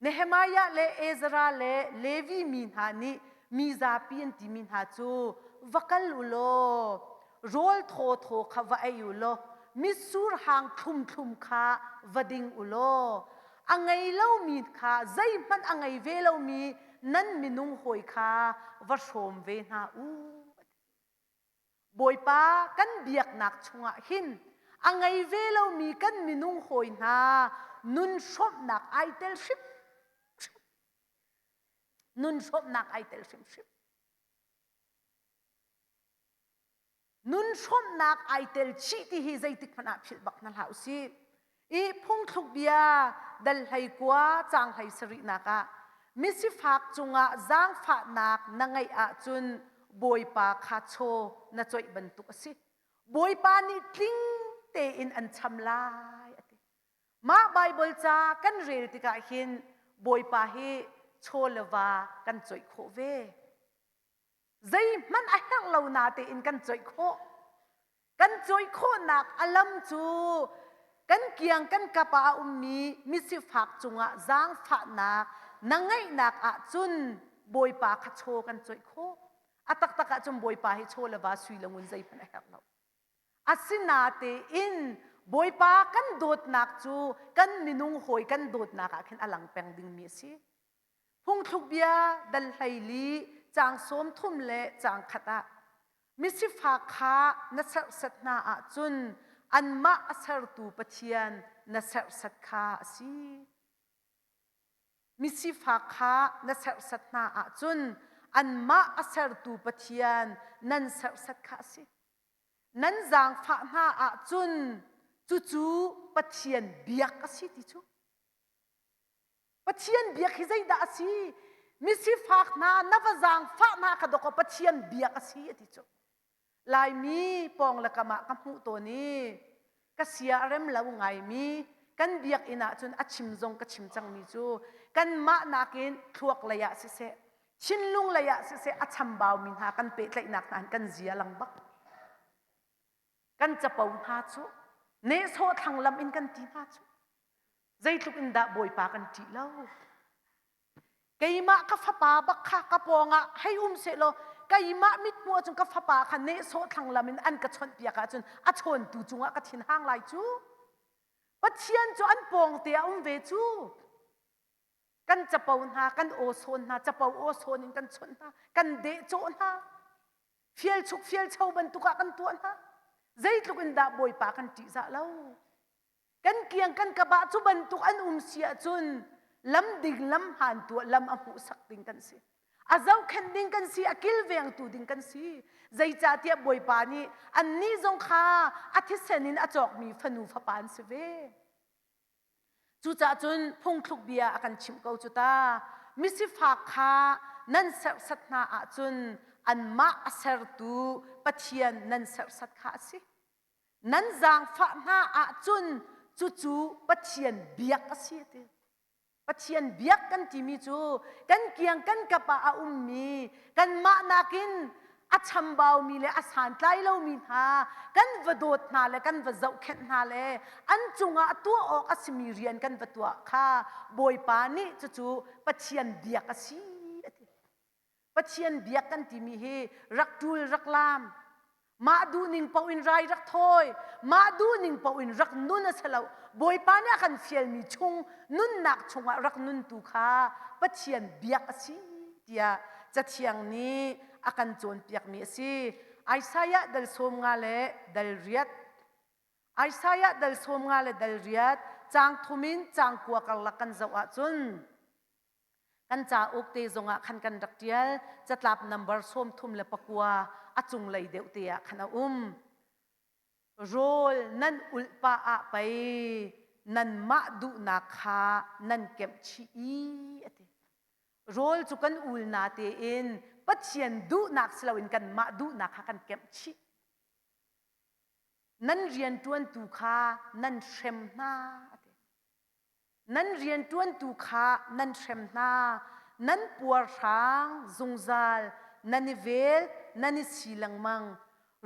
Nehemiah le Ezra le Levi mi hna nih mi zapi an timi hna cu va kal u law rawl thawthaw kha va ei u law mitsur hang thlumthlum kha va ding u law a ngei lomi kha zeihmanh a ngei ve lomi nan minung hawi kha va hrawm ve hna u. Bawipa kan biaknak chungah hin a ngei ve lomi kan minung hawi hna nun hrawmhnak ai tel hrimhrim. Nun hrawmhnak ai tel hrimhrim. Nun hrawmhnak ai tel chih ti hi zeitik hmanh ah philh bak hna hlah usih. I phungthluk bia dal hlei kua caang hlei sarihnak ah misifak cungah zaangfahnak na ngeih ahcun Bawipa kha chaw na coih bantuk a si. Bawipa nih tling tein an cham lai a ti. Mah Baibal ca kan rel tikah hin Bawipa hi chaw le va kan coih khawh ve. Zeihmanh a herh lo na tein kan coih khawh. Kan coih khawhnak a lam cu kan kiang kan kap ah a ummi misifak cungah zaangfahnak na ngeihnak ahcun Bawipa kha chaw kan coih khawh. A taktak ahcun Bawipa hi chaw le va sui le ngun zeihmanh a herh lo. Asinatein Bawipa kan dawtnak cu kan minung hawi kan dawtnak ah khin a lang peng dingmi a si. Phungthluk bia dal 14 caang 30 le caang khat ah misifak kha na serhsat hna ahcun anmah a sertu Pathian na serhsat kha a si. Misifak kha na serhsat hna ahcun anmah a sertu Pathian nan serhsat kha a si. Nan zaangfah hna ahcun cucu Pathian biak a si ti cu. Pathian biak hi zeidah a si? Misifak hna na va zaangfah hna kha dawkaw Pathian biak a si a ti cu. Laimi pawng le kam ah ka hmuh tawn i ka sia a rem lo ngaimi kan biakinn ah cun a chim zong ka chim cangmi cu kanmah nakin thluak lei ah siseh thinlung lei ah siseh a chambaumi hna kan pehtlaihnak hna kan zia lang bak. Kan capo hna cu nehsawh thlanglam in kan ti hna cu zeitluk in dah Bawipa kan ṭih lo. Keimah ka fapa bak kha ka pawngah hei um sehlaw keimah mithmuh ahcun ka fapa kha nehsawh thlanglam in an ka chawnhpiak ahcun a chawntu cungah ka thin hang lai cu. Pathian cu an pawngte ah um ve cu. Kan capo hna, kan aw sawn hna, capo aw sawn in kan chawnh hna, kan dehcawh hna. Fialchuk fialcho bantuk ah kan tuah hna. Zeitluk in dah Bawipa kan ṭihzah lo. Kan kiang kan kap ah cu bantuk an um si ahcun lam ding lam hmaan tuah lam a hmuhsak ding kan si. A zohkhenh ding kan si, a kilvengtu ding kan si. Zeicahtiah Bawipa nih annih zong kha a thisen in a cawkmi fanu fapa an si ve. Cucaah cun phungthluk bia a kan chimh ko cu ta. Misifak kha nan serhsat hna ahcun anmah a sertu Pathian nan serhsat kha a si. Nan zaangfah hna ahcun cucu Pathian biak a si a ti. Pathian biak kan timi cu kan kiang kan kap ah a ummi kanmah nakin a chambaumi le a santlai lomi hna kan va dawt hna le kan va zohkhenh hna le an cungah tuah awk a simi rian kan va tuah kha Bawipa nih cucu Pathian biak a si a ti. Pathian biak kan timi hi rak ṭul rak laam mah duhning paoh in rai rak thawi mah duhning paoh in rak nun a si lo Bawipa nih a kan fialmi chung nunnak chungah rak nuntu kha Pathian biak a si tiah Cathiang nih a kan cawnpiakmi a si. Isaiah dal 50 le dal riat Isaiah dal 50 le dal riat caang thum in caang kua karlak kan zoh ahcun Kan cauk te zongah khan kan rak ṭial. Catlap nambar 39 a cunglei deuh te ah khan a um. Rawl nan ulh pah ah pei nanmah duhnak kha nan kemh chih i a ti. Rawl cu kan ul na tein Pathian duhnak si loin kanmah duhnak kha kan kemh chih. Nan rianṭuantu kha nan hrem hna a ti. Nan rianṭuantu kha nan hrem hna, nan puarhrang zungzal, nan i vel, nan i si lengmang.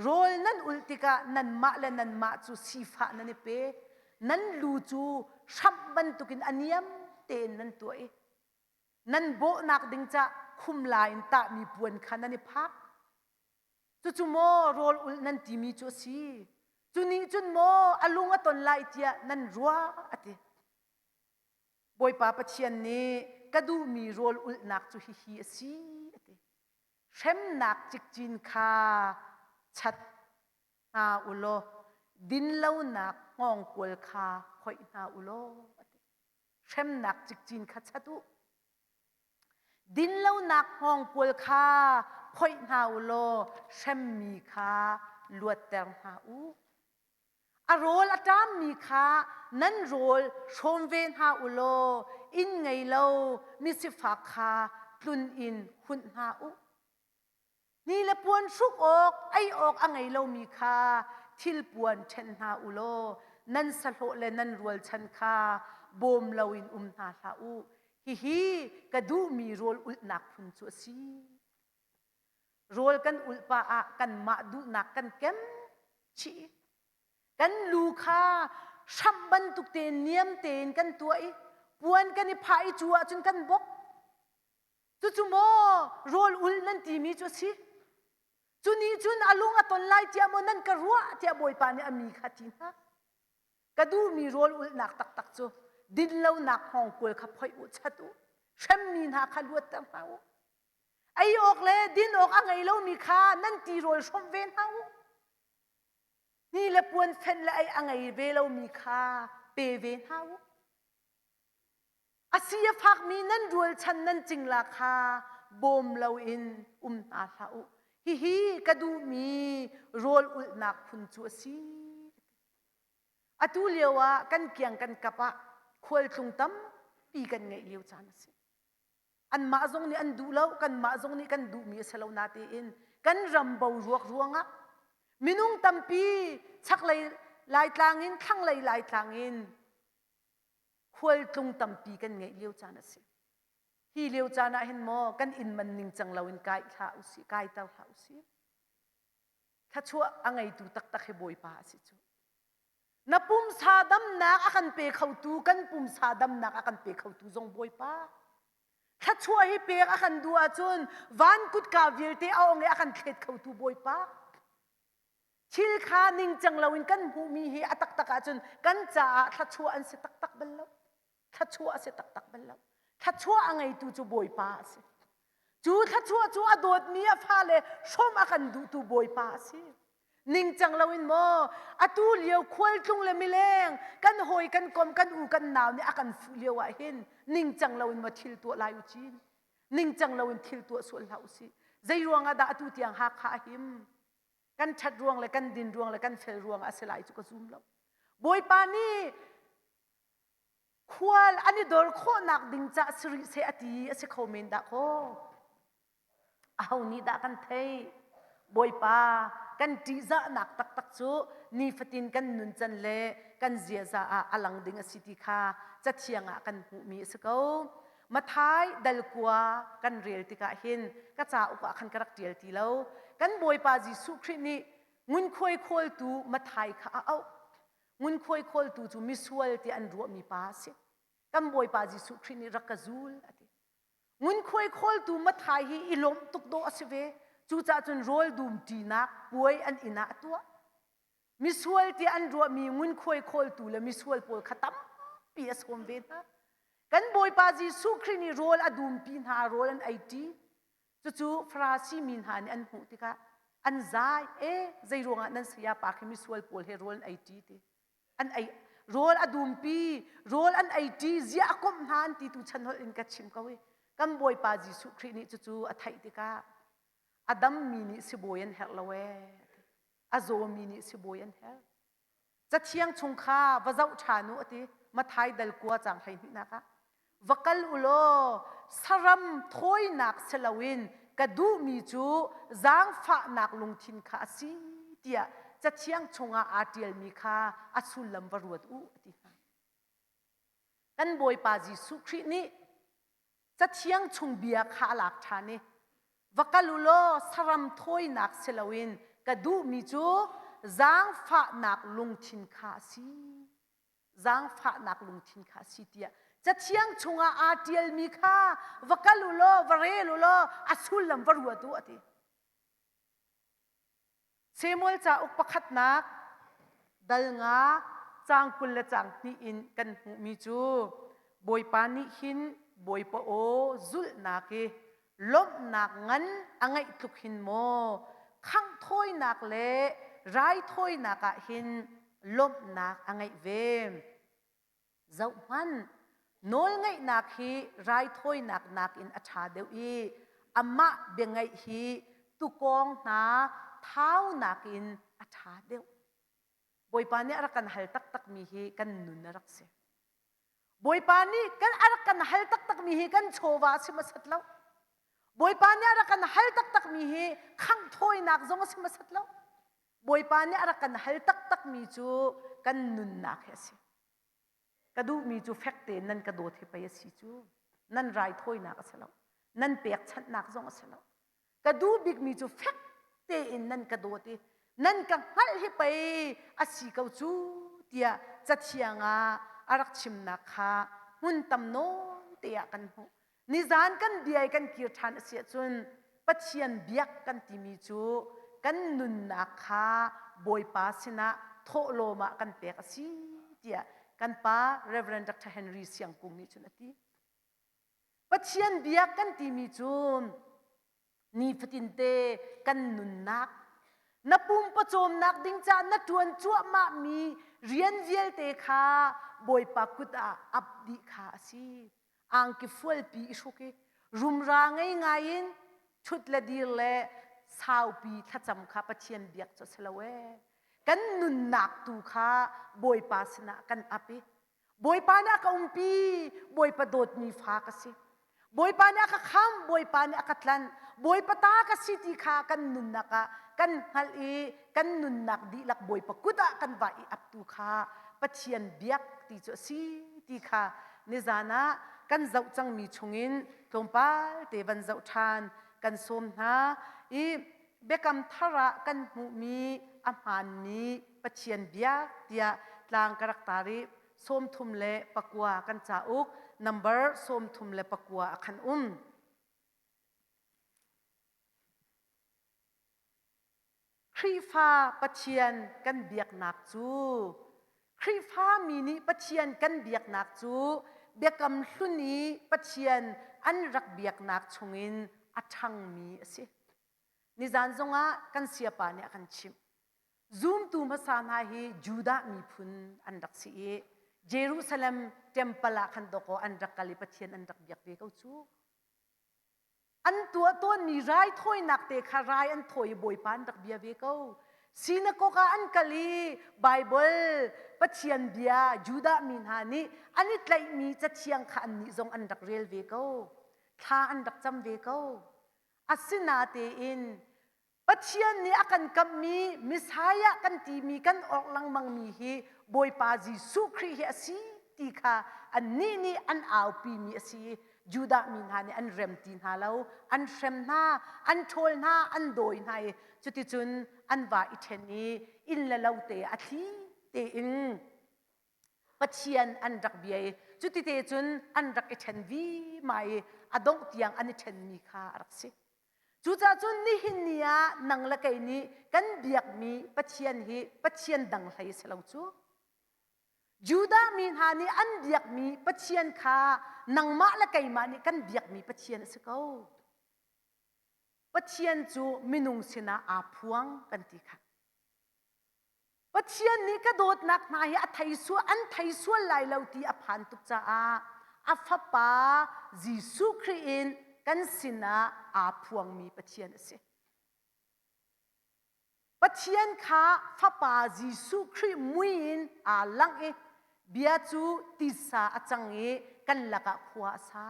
Rawl nan ulh tikah nanmah le nanmah cu sifah nan i pe. Nan lu cu hramh bantukin a niam tein nan tuah i nan bawhnak ding cah khumla in tahmi puan kha nan i phak. Cucu maw rawl ulh nan timi cu a si? Cu nih cun maw a lung a ton lai tiah nan ruah a ti. Bawipa Pathian nih ka duhmi rawl ulhnak cu hihi a si a ti. Hremnak cikcin kha chat hna u law dinlonak hngawngkual kha phoih hna u law a ti. Hremnak cikcin kha chat u. Dinlonak hngawngkual kha phoih hna u law hremmi kha luatter hna u. A rawl a ṭammi kha nan rawl hrawm ve hna u law inn ngei lo misifak kha tlun in hunh hna u. Ni le puan hruk awk, ei awk a ngei lomi kha thilpuan ṭhen hna u law nan sahlawh le nan rualchan kha bawm loin um hna hlah u. Hihi ka duhmi rawl ulhnak phun cu a si. Rawl kan ulh pah ah kanmah duhnak kan kem chih. Kan lu kha hramh bantuk tein niam tein kan tuah i puan kan i phah i cu ahcun kan bok. Cucu maw rawl ul nan timi cu a si? Cu nih cun a lung a ton lai tiah maw nan ka ruah tiah Bawipa nih a mi kha ti hna. Ka duhmi rawl ulhnak taktak cu dinlonak hngawngkual kha phoih u, chat u, hremmi hna kha luatter hna u. Ei awk le din awk a ngei lomi kha nan tirawl hrawmh ve hna u. Ni le puan fenh le ei a ngei ve lomi kha pe ve hna u. A si a fakmi nan rualchan nan cingla kha bawm loin um hna hlah u. Hihi ka duhmi rawl ulhnak phun cu a si. Atu lio ah kan kiang kan kap ah khualtlung tampi kan ngeih lio caan a si. Anmah zong nih an duh lo, kanmah zong nih kan duhmi a si lo natein kan ram boruak ruangah minung tampi chaklei Laitlang in thlanglei Laitlang in khualtlung tampi kan ngeih lio caan a si. Hi lio caan ah hin maw kan inn man ning cang loin kai hlah usih, kaiter hlah usih. Thluachuah a ngeitu taktak hi Bawipa a si cu. Na pumsa damnak a kan pe khotu, kan pumsa damnak a kan pe khotu zong Bawipa. Thluachuah hi pek a kan duh ahcun van kutka vialte a ong i a kan thlet khotu Bawipa. Thil kha ningcang loin kan hmuhmi hi a taktak ahcun kan caah thluachuah an si taktak bal lo. Thluachuah a si taktak bal lo. Thluachuah a ngeitu cu Bawipa a si. Cu thluachuah cu a dawtmi a fale hrawm a kan duhtu Bawipa a si. Ningcang loin maw atu lio khualtlung le mileng kan hawi kan kom kan u kan nau nih a kan fuh lio ah hin ningcang loin maw thil tuah lai u cin. Ningcang loin thil tuah sual hlah usih. Zei ruangah dah atu tiang Hakha a him? Kan ṭhat ruang le kan din ruang le kan fel ruang ah a si lai cu ka zum lo. Bawipa nih khual an i dor khawhnak ding cah si rih seh a ti a si kho men dah kaw. Aho nih dah kan theih? Bawipa kan ṭihzahnak taktak cu nifatin kan nuncan le kan ziaza ah a lang ding a si ti kha Cathiang ah kan hmuhmi a si ko. Mathai dal kua kan rel tikah hin ka cauk ah khan ka rak ṭial ti lo. Kan Bawipa Jesuh Khrih nih ngunkhuai khawltu Mathai kha a auh. Ngunkhuai khawltu cu misual tiah an ruahmi pa a si. Kan Bawipa Jesuh Khrih nih rak ka zul a ti. Ngunkhuai khawltu Mathai hi i lawmh tuk dawh a si ve. Cucaah cun rawl dum ṭinak puai an inn ah a tuah. Misual tiah an ruahmi ngunkhuai khawltu le misual pawl kha tampi a sawm ve hna. Kan Bawipa Jesuh Khrih nih rawl a dumpi hna, rawl an ei ṭi. Cucu Farasi mi hna nih an hmuh tikah an zai, e zei ruangah nan sayapa khi misual pawl he rawl an ei ṭi ti. An ei rawl a dumpi, rawl an ei ṭi, ziah a komh hna an ti tu chan holh in ka chim ko i kan Bawipa Jesuh Khrih nih cucu a theih tikah a dammi nih sibawi an herh lo ee. A zawmi nih sibawi an herh. Cathiang chung kha va zoh ṭhan u a ti. Mathai dal kua caang 12nak ah. Va kal u law saram thawinak si loin ka duhmi cu zaangfahnak lungthin kha a si tiah Cathiang chungah aa ṭialmi kha a sullam va ruat u a ti hna. Kan Bawipa Jesuh Khrih nih Cathiang chung bia kha a lak ṭhan i va kal u law saram thawinak si loin ka duhmi cu zaangfahnak lungthin kha a si. Zaangfahnak lungthin kha a si tiah Cathiang chungah aa ṭialmi kha va kal u law va rel u law a sullam va ruat u a ti. Samuel cauk pakhatnak dal nga caang 20 le caang hnih in kan hmuhmi cu Bawipa nih hin Bawipa aw zulhnak i lawmhnak ngan a ngeih tluk hin maw khangh thawinak le raithawinak ah hin lawmhnak a ngeih ve. Zohhmanh, nawlngaihnak hi raithawinak nakin a ṭha deuh i amah biangaih hi tukawng hna thau nakin a ṭha deuh. Bawipa nih a rak kan hal taktakmi hi kan nun a rak si. Bawipa nih kan a rak kan hal taktakmi hi kan chawva a si hmasat lo. Bawipa nih a rak kan hal taktakmi hi khangh thawinak zong a si hmasat lo. Bawipa nih a rak kan hal taktakmi cu kan nunnak hi a si. Ka duhmi cu fek tein nan ka dawt hi pei a si cu. Nan raithawinak a si lo. Nan pekchanhnak zong a si lo. Ka duh bikmi cu fek tein nan ka dawt i nan ka hngalh hi pei a si ko cu tiah Cathiang ah a rak chimnak kha hmun tam nawn te ah kan hmuh. Nizan kan bia i kan kir ṭhan a si ahcun Pathian biak kan timi cu kan nunnak kha Bawipa sinah thawhlawm ah kan pek a si tiah kan pa Reverend Dr. Henry Siangkung nih cun a ti. Pathian biak kan timi cu nifatinte kan nunnak na pum pawcawmnak ding caah na ṭuan cuahmahmi rian vialte kha Bawipa kut ah ap dih kha a si. Angki fualpi i hruk i rumra ngei ngai in ṭhut le dir le saupi thlacam kha Pathian biak cu a si lo ee. Kan nunnak tu kha Bawipa sinah kan ap i Bawipa nih a ka umpi, Bawipa dawtmi fa ka si. Bawipa nih a ka khamh, Bawipa nih a ka tlanh, Bawipa ta ka si ti kha kan nunnak ah kan hngalh i kan nunnak dihlak Bawipa kut ah kan va i aptu kha Pathian biak ti cu a si ti kha nizan ah kan zoh cangmi chungin tlawmpal te van zoh ṭhan kan sawm hna i Biakam thar ah kan hmuhmi a hmaanmi Pathian biak tiah tlang ka rak tar i 39 kan cauk number 39 a khan um. Khrihfa Pathian kan biaknak cu Khrihfa mi nih Pathian kan biaknak cu Biakam Hlun i Pathian an rak biaknak chungin a ṭhangmi a si. Nizan zongah kan siapa nih a kan chimh. Zumtu hmasa hna hi Judah miphun an rak si i Jerusalem temple ah khan dawkaw an rak kal i Pathian an rak biak ve ko cu. An tuah tawnmi raithawinak te kha rai an thawi i Bawipa an rak bia ve ko. Sinakok ah an kal i Baibal Pathian bia Judah mi hna nih an i tlaihmi cathiang kha annih zong an rak rel ve ko. Thla an rak cam ve ko. Asinatein Pathian nih a kan kamhmi Messiah kan timi kan orh lengmangmi hi Bawipa Jesuh Khrih hi a si ti kha annih nih an aupimi a si i Judah mi hna nih an rem ti hna lo, an hrem hna, an ṭhawl hna, an dawi hna i cuticun an va i ṭhen i inn le lo te a thli tein Pathian an rak bia i cutite cun an rak i ṭhen vima i a dongh tiang an i ṭhenmi kha a rak si. Cucaah cun nihin ni ah nang le kei nih kan biakmi Pathian hi Pathian dang hlei si lo cu. Judah mi hna nih an biakmi Pathian kha nangmah le keimah nih kan biakmi Pathian a si ko. Pathian cu minung sinah aa phuang kan ti kha. Pathian nih ka dawtnak hna hi a thei sual an thei sual lai lo ti a phan tuk caah a fapa Jesuh Khrih in kan sinah aa phuangmi Pathian a si. Pathian kha fapa Jesuh Khrih mui in aa langh i bia cu tisa a cang i kan lakah khua a sa.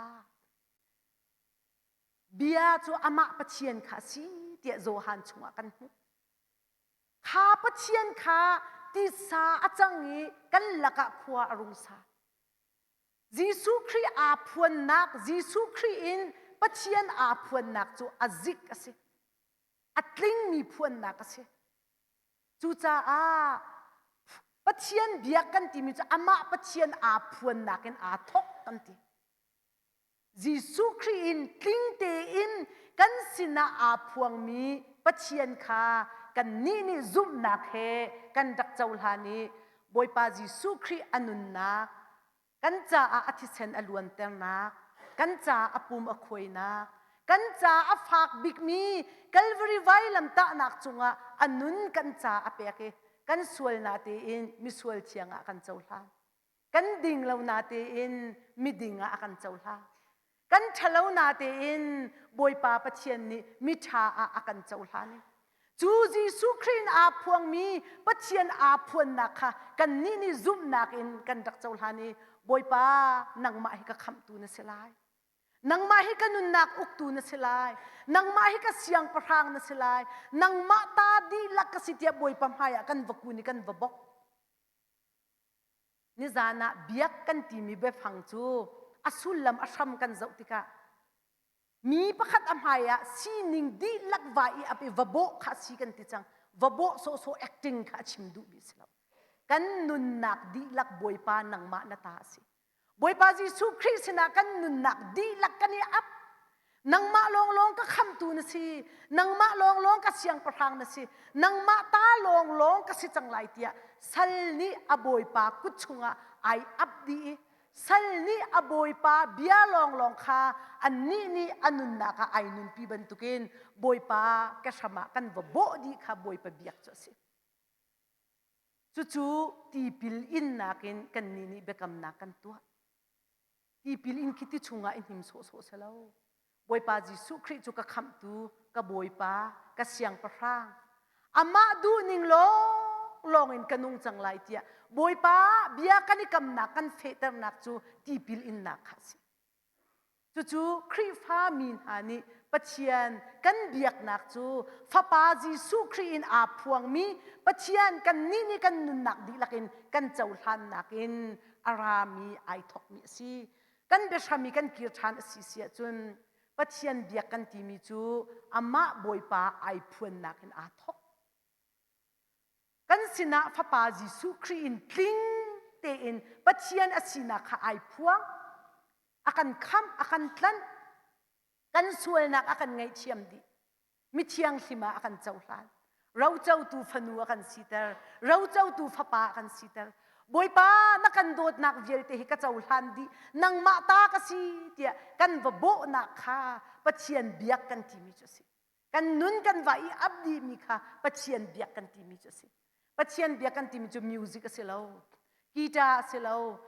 Bia cu amah Pathian kha a si tiah Johan chungah kan hmuh. Kha Pathian kha tisa a cang i kan lakah khua a rung sa. Jesuh Khrih aa phuannak, Jesuh Khrih in Pathian aa phuannak cu a zik a si. A tlingmi phuannak a si. Cucaah Pathian biak kan timi cu amah Pathian aa phuannak in aa thawk kan ti. Jesuh Khrih in tling tein kan sinah aa phuangmi Pathian kha kannih nih zumhnak he kan rak cohlan i Bawipa Jesuh Khrih a nunnak, kan caah a thisen a luanternak, kan caah a pum a khuainak, kan caah a fak bikmi Calvary vailamtahnak cungah a nun kan caah a pek i kan sualnak tein misual thiang ah kan cohlan. Kan ding lo na tein miding ah a kan cohlang. Kan ṭhalo na tein Bawipa Pathian nih miṭha ah a kan cohlan i cu Jesuh Khrih in aa phuangmi Pathian aa phuannak kha kannih nih zumhnak in kan rak cohlan i Bawipa nangmah hi ka khamhtu na si lai. Nangmah hi ka nunnak uktu na si lai. Nangmah hi ka siangpahrang na si lai. Nangmah ta dihlak ka si tiah Bawipa hmaiah kan va kun i kan va bok. Nizan ah biak kan timi biafang cu a sullam a hram kan zoh tikah mi pakhat a hmai ah sining dihlak va i ap i va bawh kha si kan ti cang. Va bawh sawhsawh acting kha a chim duhmi si lo. Kan nunnak dihlak Bawipa nangmah na ta a si. Bawipa Jesuh Khrih sinah kan nunnak dihlak kan i ap. Nangmah lawnglawng ka khamtu na si. Nangmah lawnglawng ka siangpahrang na si. Nangmah ta lawnglawng ka si cang lai tiah sal nih a bawipa kut chungah ai ap dih i sal nih a bawipa bia lawnglawng kha annih nih a nunnak ah ai nunpi bantukin bawipa ke hram ah kan va bawh dih kha bawipa biak cu a si. Cucu tipil innak in kannih nih biakamnak kan tuah. Tipil in khi ti chungah i hnim sawhsawh si lo. Bawipa Jesuh Khrih cu ka khamhtu, ka Bawipa, ka siangpahrang. Amah duhning lawnglawng in ka nung cang lai tiah Bawipa bia kan i kamnak kan fehternak cu tipil innak kha a si. Cucu Khrihfa mi hna nih Pathian kan biaknak cu Fapa Jesuh Khrih in aa phuangmi Pathian kannih nih kan nunnak dihlak in kan cohlannak in a rami ai thawkmi a si. Kan biahram i kan kir ṭhan a si si ahcun Pathian biak kan timi cu amah Bawipa ai phuannak in aa thawk. Kan sinah Fapa Jesuh Khrih in tling tein Pathian a sinak kha ai phuang. A kan khamh, a kan tlanh, kan sualnak a kan ngaihthiam dih. Mithianghlim ah a kan cohlan. Rocotu fanu a kan siter. Rocotu fapa a kan siter. Bawipa na kan dawtnak vialte hi ka cohlan dih. Nangmah ta ka si tiah kan va bawhnak kha Pathian biak kan timi cu a si. Kan nun kan va i ap dihmi kha Pathian biak kan timi cu a si. Pathian biak kan timi cu music a si lo, guitar a si lo,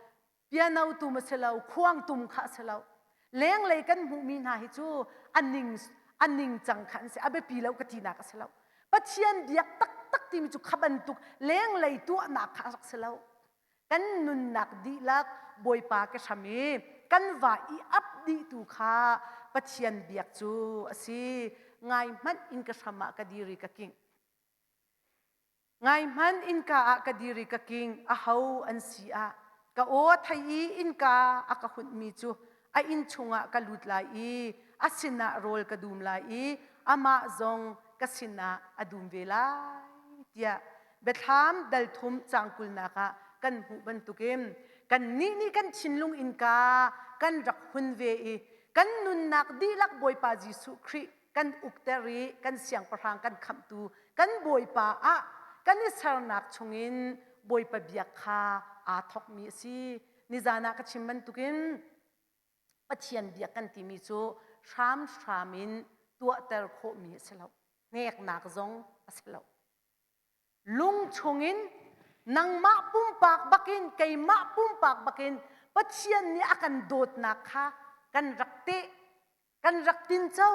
piano tum a si lo, khuang tum kha a si lo. Lenglei kan hmuhmi hna hi cu a ning a ningcang kha an si. A biapi lo ka tinak a si lo. Pathian biak taktak timi cu kha bantuk lenglei tuahnak kha a rak si lo. Kan nunnak dihlak Bawipa ka hram i kan va i ap dihtu kha Pathian biak cu a si. Ngai hmanh in ka hram ah ka dir i ka kingh. Ngai hmanh innka ah ka dir i ka king, aho an si ah ka aw a thei i innka a ka hunhmi cu a inn chungah ka lut lai i a sinah rawl ka dum lai i amah zong ka sinah a dum ve lai tiah Biathlam dal thum caang kulnak ah kan hmuh bantukin kannih nih kan thinlung innka kan rak hun ve i kan nunnak dihlak Bawipa Jesuh Khrih kan ukter i kan siangpahrang kan khamhtu kan Bawipa ah kan i sernak chungin Bawipa biak kha aa thawkmi a si. Nizan ah ka chim bantukin Pathian biak kan timi cu hramhram in tuahter khawhmi a si lo. Hneknak zong a si lo. Lung chungin nangmah pumpak bakin keimah pumpak bakin Pathian nih a kan dawtnak kha kan rak teh kan rak tinco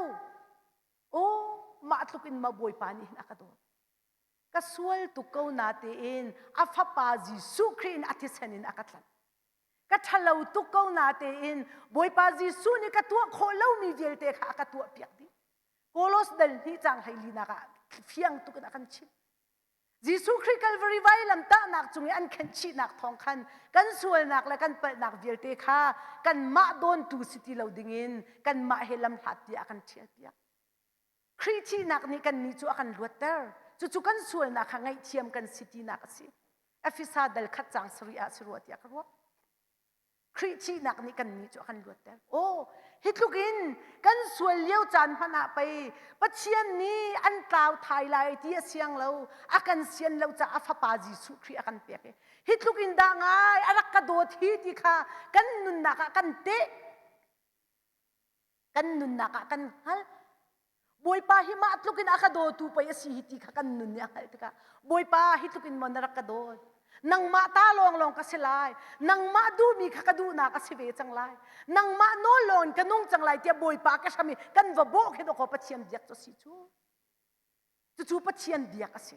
aw mah tluk in ma bawipa nih hin a ka dawt ka sual tuk ko na tein a fapa Jesuh Khrih in a thisen in a ka tlanh ka ṭhalo tuk ko na tein bawipa Jesuh nih ka tuah khawh lomi vialte kha a ka tuah piak dih Kolos dal hnih cang hlei linak ah fiang tuk in a kan chimh Jesuh Khrih Calvary vailamtahnak cung i an khenhchihnak thawng khan kan sualnak le kan palhnak vialte kha kanmah dawntu si ti lo dingin kanmah he lamhlat tiah a kan ṭhialpiak. Khrih thihnak nih kannih cu a kan luatter. Cucu kan sualnak kha ngaihthiam kan si tinak a si. Efesa dal khat cang sarih ah si rua tiah ka ruah. Khrih thihnak nih kannih cu a kan luatter. Aw, hi tluk in kan sual lio caan hmanh ah pei Pathian nih an tlau thai lai ti a siang lo, a kan sian lo caah a fapa Jesuh Khrih a kan pek i hi tluk in dah ngai a rak ka dawt hi ti kha kan nunnak ah kan teh. Kan nunnak ah kan hngalh. Bawipa hi mah tluk in a ka dawtu pei a si hi ti kha kan nun nih a hngalh tikah Bawipa hi tluk in maw na rak ka dawt nangmah ta lawnglawng ka si lai nangmah duhmi kha ka duhnak a si ve cang lai nangmah nawl lawng in ka nung cang lai tiah Bawipa ka hram i kan va bawh khi dawkaw Pathian biak cu a si cu cucu Pathian biak a si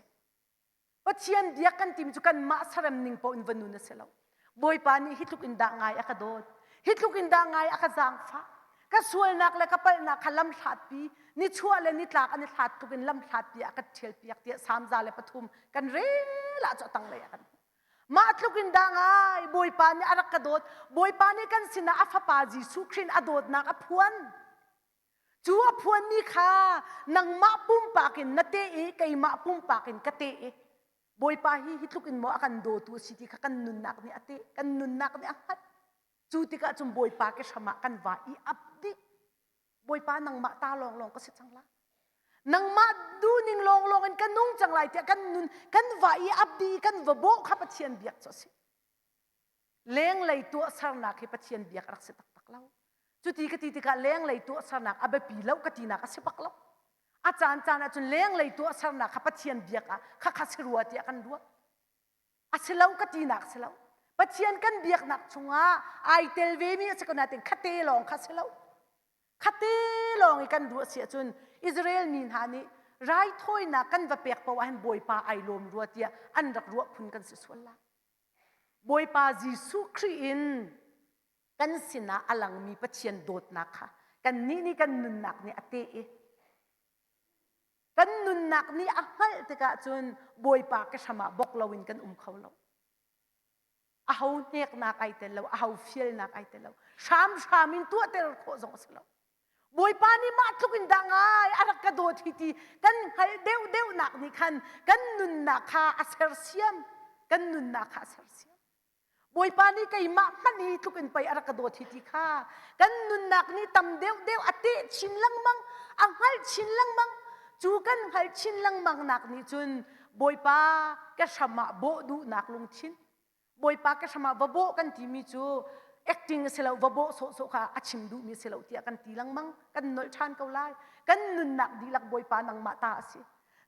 Pathian biak kan timi cu kanmah sarem ning paoh in va nun a si lo. Bawipa nih hi tluk in dah ngai a ka dawt. Hi tluk in dah ngai a ka zaangfah. Ka sualnak le ka palhnak kha lam hlatpi, nichuah le nitlak an i hlat tluk in lam hlatpi ah ka ṭhialpiak tiah Salm 103 kan rel ah cu a tanglei ah kan hmuh. Mah tluk in dah ngai Bawipa nih a rak ka dawt. Bawipa nih kan sinah a fapa Jesuh Khrih in a dawtnak a phuan. Cu a phuanmi kha nangmah pumpak in na teh i keimah pumpak in ka teh i Bawipa hi hi tluk in maw a kan dawtu a si ti kha kan nunnak nih a teh, kan nunnak nih a hngalh. Cu tikah cun Bawipa ke hram ah kan va i ap dih. Bawipa nangmah ta lawnglawng ka si cang lai. Nangmah duhning lawnglawng in ka nung cang lai tiah kan nun kan va i ap dih i kan va bawh kha Pathian biak cu a si. Lenglei tuahsernak hi Pathian biak a rak si taktak lo. Cuti ka ti tikah lenglei tuahsernak a biapi lo ka tinak a si bak lo. A caan caan ahcun lenglei tuahsernak kha Pathian biak ah khakha si rua tiah kan ruah. A si lo ka tinak si lo. Pathian kan biaknak chungah ai tel ve mi a si ko nain khate lawng kha si lo. Khate lawng i kan ruah si ahcun Israel mi hna nih raithawinak kan va pek paoh ahhin Bawipa ai lawm rua tiah an rak ruah phun kan si sual lai. Bawipa Jesuh Khrih in kan sinah a langmi Pathian dawtnak kha kannih nih kan nunnak nih a teh i kan nunnak nih a hngalh tikah cun Bawipa ke hram ah bok loin kan um kho lo. Aho hneknak ai tel lo, aho fialnak ai tel lo. Hramhram in tuahter khawh zong a si lo. Bawipa nih mah tluk in dah ngai a rak ka dawt hi ti kan hngalh deuhdeuhnak nih khan kan nunnak kha a sersiam. Kan nunnak kha a sersiam. Bawipa nih keimah hmanh hi tluk in pei a rak ka dawt hi ti kha kan nunnak nih tam deuhdeuh a teh chin lengmang, a hngalh chin lengmang. Cu kan hngalh chin lengmang nak nih cun Bawipa ka hram ah bawh duhnak lungthin Bawipa ka hram ah va bawh kan timi cu acting a si lo va bawh sawhsawh kha a chim duhmi a si lo tiah kan ti lengmang kan nolh ṭhan ko lai kan nunnak dihlak Bawipa nangmah ta a si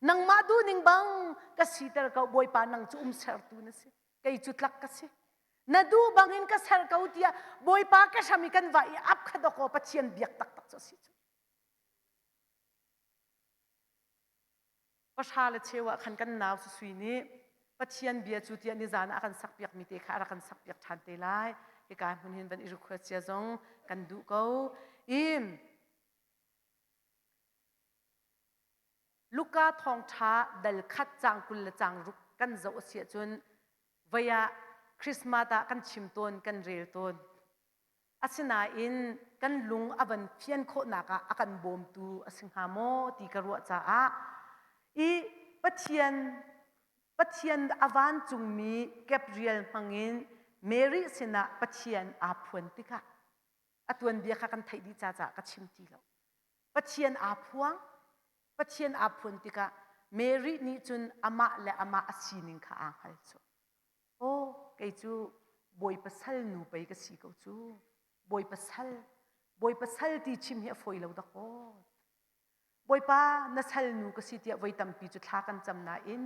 nangmah duhning bang ka siter ko Bawipa nang cu um sertu na si kei cu tlak ka si na duh bangin ka ser ko tiah Bawipa ka hram i kan va i ap kha dawkaw Pathian biak taktak cu a si cu pahra le cheu ah khan kan nau Susui nih Pathian bia cu tiah nizan ah a kan sakpiak mi te kha a rak kan sakpiak ṭhan te lai hika hmun hin van i request cia zong kan duh ko i Luka thawngṭha dal khat cang 20 le cang ruk kan zoh a si ahcun voi ah Christmas ah kan chim tawn kan rel tawn Asinain kan lung a van fian khawhnak ah a kan bawmtu a si hnga maw ti ka ruah caah i Pathian Pathian a vancungmi Gabriel hmangin Mary sinah Pathian aa phuan tikah a tuanbia kha kan theih dih caah ka chim ti lo. Pathian aa phuang Pathian aa phuan tikah Mary nih cun amah le amah a sining kha aa hngal cu. Aw, kei cu Bawipa sal nu pei ka si ko cu. Bawipa sal, Bawipa sal ti chim hi a fawi lo dakaw. Bawipa na sal nu ka si tiah voi tampi cu thla kan cam nain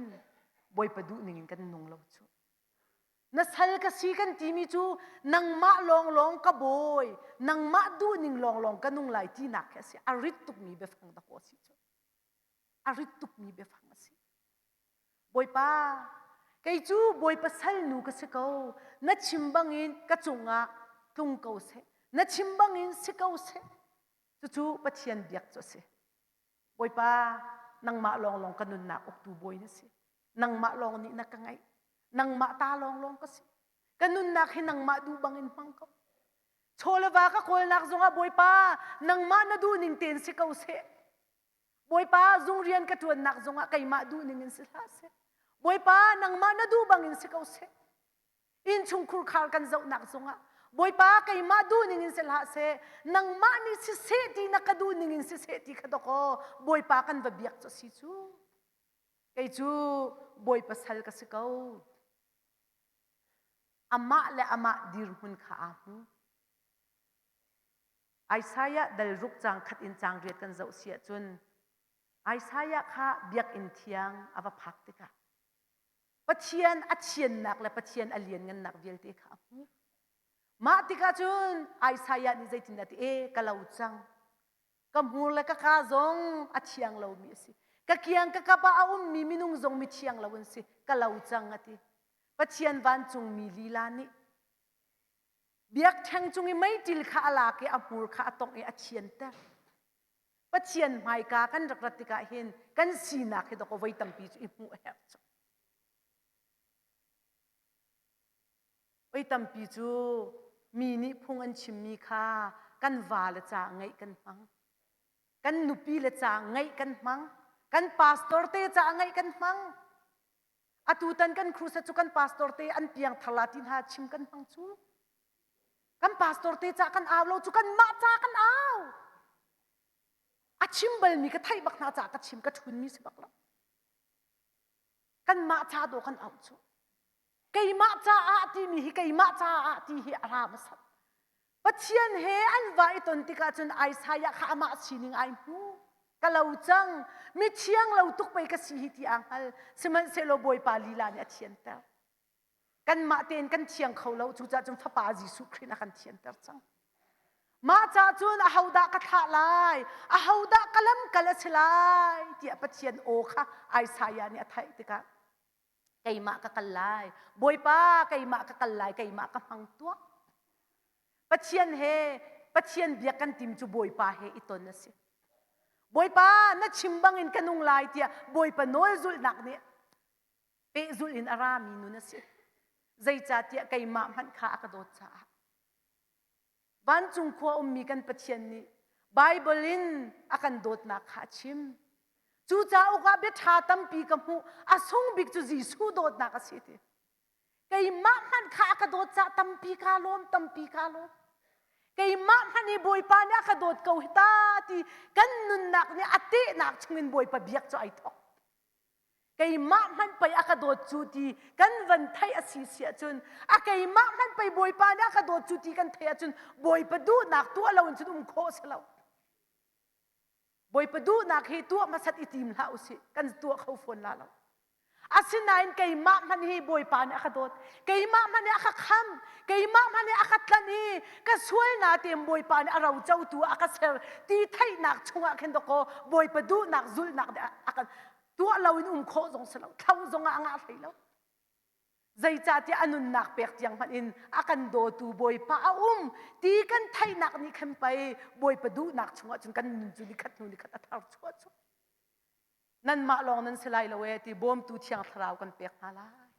Bawipa duh ning in kan nung lo cu. Na sal ka si kan timi cu nangmah lawnglawng ka bawi, nangmah duh ning lawnglawng ka nung lai tinak khi a si. A rit tukmi biafang dakaw a si cu. A rit tukmi biafang a si. Bawipa, kei cu Bawipa salnu ka si ko. Na chim bangin ka cungah tlung ko seh. Na chim bangin si ko seh. Cucu Pathian biak cu a si. Bawipa, nangmah lawnglawng ka nunnak uktu bawi na si. Nangmah lawng nih na ka ngeih. Nangmah ta lawnglawng ka si. Ka nunnak hi nangmah duh bangin hmang ko. Chaw le va ka kawlnak zongah Bawipa, nangmah na duh ning tein si ko seh. Bawipa zung rian ka ṭuannak zongah keimah duh ning in si hlah seh. Bawipa nangmah na duh bangin si ko seh. Innchungkhur khar kan zohnak zongah Bawipa keimah duh ning in si hlah seh. Nangmah nih siseh ti na ka duh ning in siseh ti kha dawkaw Bawipa kan va biak cu si cu. Kei cu Bawipa sal ka si ko. Amah le amah dirhmun kha aa hmu. Isaiah dal ruk caang khat in caang riat kan zoh si ahcun Isaiah kha biakinn thiang a va phak tikah Pathian a thiannak le Pathian a lianngannak vialte kha a hmuh. Mah tikah cun Isaiah nih zeitindah ti e ka lo cang. Ka hmur le ka ka zong a thiang lomi a si. Ka kiang ka kap ah a ummi minung zong mi thiang lo an si. Ka lo cang a ti. Pathian vancungmi lila nih Biakṭheng cung i meiṭil kha a lak i a hmur kha a tongh i a thianter. Pathian hmaika kan rak rat tikah hin kan sinak hi dawkaw voi tampi cu i hmuh a herh cu. Voi tampi cu mi nih phung an chimmi kha kan vale ca ngaih kan hmang. Kan nupi le ca ngaih kan hmang. Kan pastor te ca ngaih kan hmang. Atutan kan crusade cu kan pastor te an piang thar la ti hna chim kan hmang cu. Kan pastor te ca kan au lo cu kan mah ca kan au. A chim balmi ka theih bak hna ca ka chim ka thunmi si bak lo. Kan mah ca do kan au cu. Keimah caah timi hi keimah caah ti hi a ra hmasat. Pathian he an va i ton tikah cun Isaiah kha amah sining ai hmu. Ka lo cang, mi thiang lo tuk pei ka si hi ti aa hngal. Sihmanhsehlaw Bawipa lila nih a thianter. Kanmah tein kan thiang kho lo, cucaah cun Fapa Jesuh Khrih a kan thianter cang. Mah ca cun ahodah ka thlah lai, ahodah ka lamkal a si lai tiah Pathian aw kha Isaiah nih a theih tikah keimah ka kal lai, Bawipa keimah ka kal lai, keimah ka hmang tuah. Pathian he Pathian biak kan tim cu Bawipa he i ton a si. Bawipa na chim bangin ka nung lai tiah Bawipa nawl zulhnak nih pehzulh in a rami nun a si. Zeicahtiah keimah hmanh kha a ka dawt caah. Vancung khua ummi kan Pathian nih Baibal in a kan dawtnak kha a chim. Cu cauk ah bia ṭha tampi ka hmuh. A sung bik cu Jesuh dawtnak a si ti. Keimah hmanh kha a ka dawt caah tampi kaa lawm, tampi kaa lawm. Keimah hmanh hi Bawipa nih a ka dawt ko hi ta ti kan nunnak nih a tehnak chungin Bawipa biak cu ai thawk. Keimah hmanh pei a ka dawt cu ti kan van theih a si si ahcun a keimah hmanh pei Bawipa nih a ka dawt cu ti kan theih ahcun Bawipa duhnak tuah lo in cun um khawh a si lo. Bawipa duhnak hi tuah hmasat i tim hlah usih kan tuah kho fawn la lo. Asinain keimah hmanh hi Bawipa nih a ka dawt. Keimah hmanh nih a ka kham. Keimah hmanh nih a ka tlanh i ka sualnak tein Bawipa nih a rocotu a ka ser ti theihnak chungah khin dawkaw Bawipa duhnak zulhnak nih a kan tuah loin um khawh zong si lo. Thlo zong ah a ngah hlei lo. Zeicahtiah a nunnak pek tiang hmanh in a kan dawtu Bawipa a um ti kan theihnak nih khan pei Bawipa duhnak chungah cun kan nun cu nikhat hnu nikhat a thar chuah cu. Nanmah lawng nan si lai lo ee ti bawmtu thiang thlarau kan pek hna lai.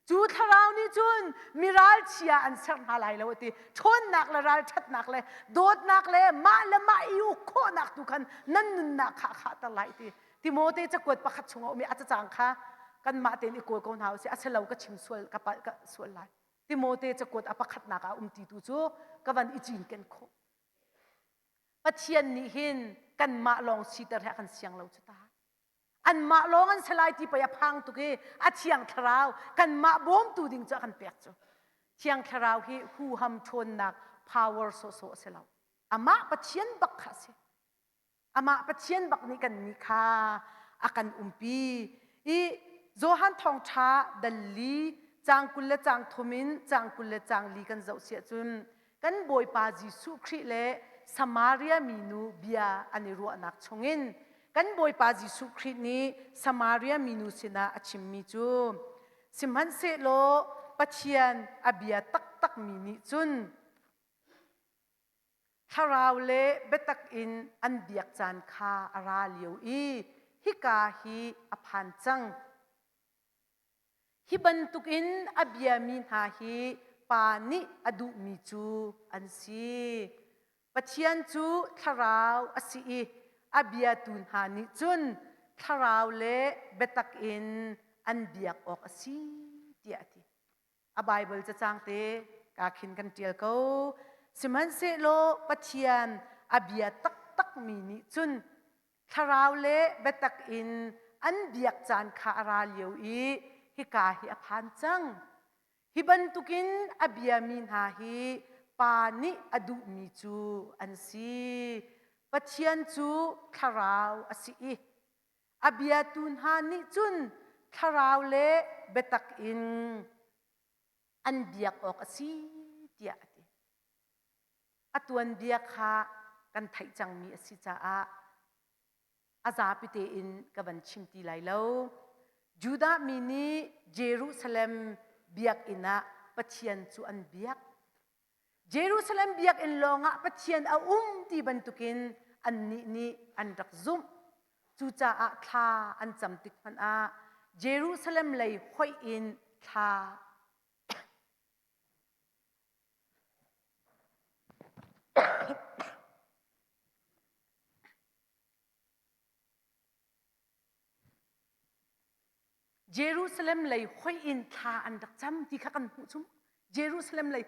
Cu thlarau nih cun mi ralchia an ser hna lai lo ti ṭhawnnak le ralṭhatnak le dawtnak le mah le mah i uk khawhnak tu khan nan nunnak kha a khahter lai ti Timote cakuat pakhat chungah um i a cacang kha kanmah tein i kawl ko hna usih a si lo ka chim sual ka palh ka sual lai Timote cakuat a pakhatnak ah um ti tu cu ka van i cinken khawh Pathian nih hin kanmah lawng siter he a kan siang lo cu ta. Anmah lawng an si lai ti pei a phang tuk i a thiang thlarau kanmah bawmtu ding cu a kan pek cu. Thiang thlarau hi huham ṭhawnnak power sawhsawh a si lo. Amah Pathian bak kha a si. Amah Pathian bak nih kannih kha a kan umpi. I Johan thawngṭha dal li caang 20 le caang thum in caang 20 le caang li kan zoh si ahcun kan Bawipa Jesuh Khrih le Samaria minu bia an i ruahnak chungin kan Bawipa Jesuh Khrih nih Samaria minu sinah a chimmi cu sihmanhsehlaw Pathian a bia taktakmi nih cun Thlarau le biatak in an biak caan kha a ra lio i hika hi a phan cang. Hi bantukin a biami hna hi Pa nih a duhmi cu an si. Pathian cu thlarau a si i a biatu hna nih cun thlarau le biatak in an biak awk a si tiah a ti. A Baibal cacang te ka khin kan ṭial ko. Sihmanhsehlaw Pathian a bia taktakmi nih cun thlarau le biatak in an biak caan kha a ra lio i hika hi a phan cang. Hi bantukin a biami hna hi Pa nih a duhmi cu an si. Pathian cu thlarau a si i A biatu hna nih cun thlarau le biatak in an biak awk a si tiah a ti. A tuanbia kha kan theih cangmi a si caah a zapi tein ka van chim ti lai lo. Judah mi nih Jerusalem biakinn ah Pathian cu an biak. Jerusalem biakinn lawngah Pathian a um ti bantukin annih nih an rak zumh. Cucaah thla an cam tik hmanh ah Jerusalem lei hoih in thla Jerusalem lei hoih in thla an rak cam ti kha kan hmuh chung. Jerusalem lei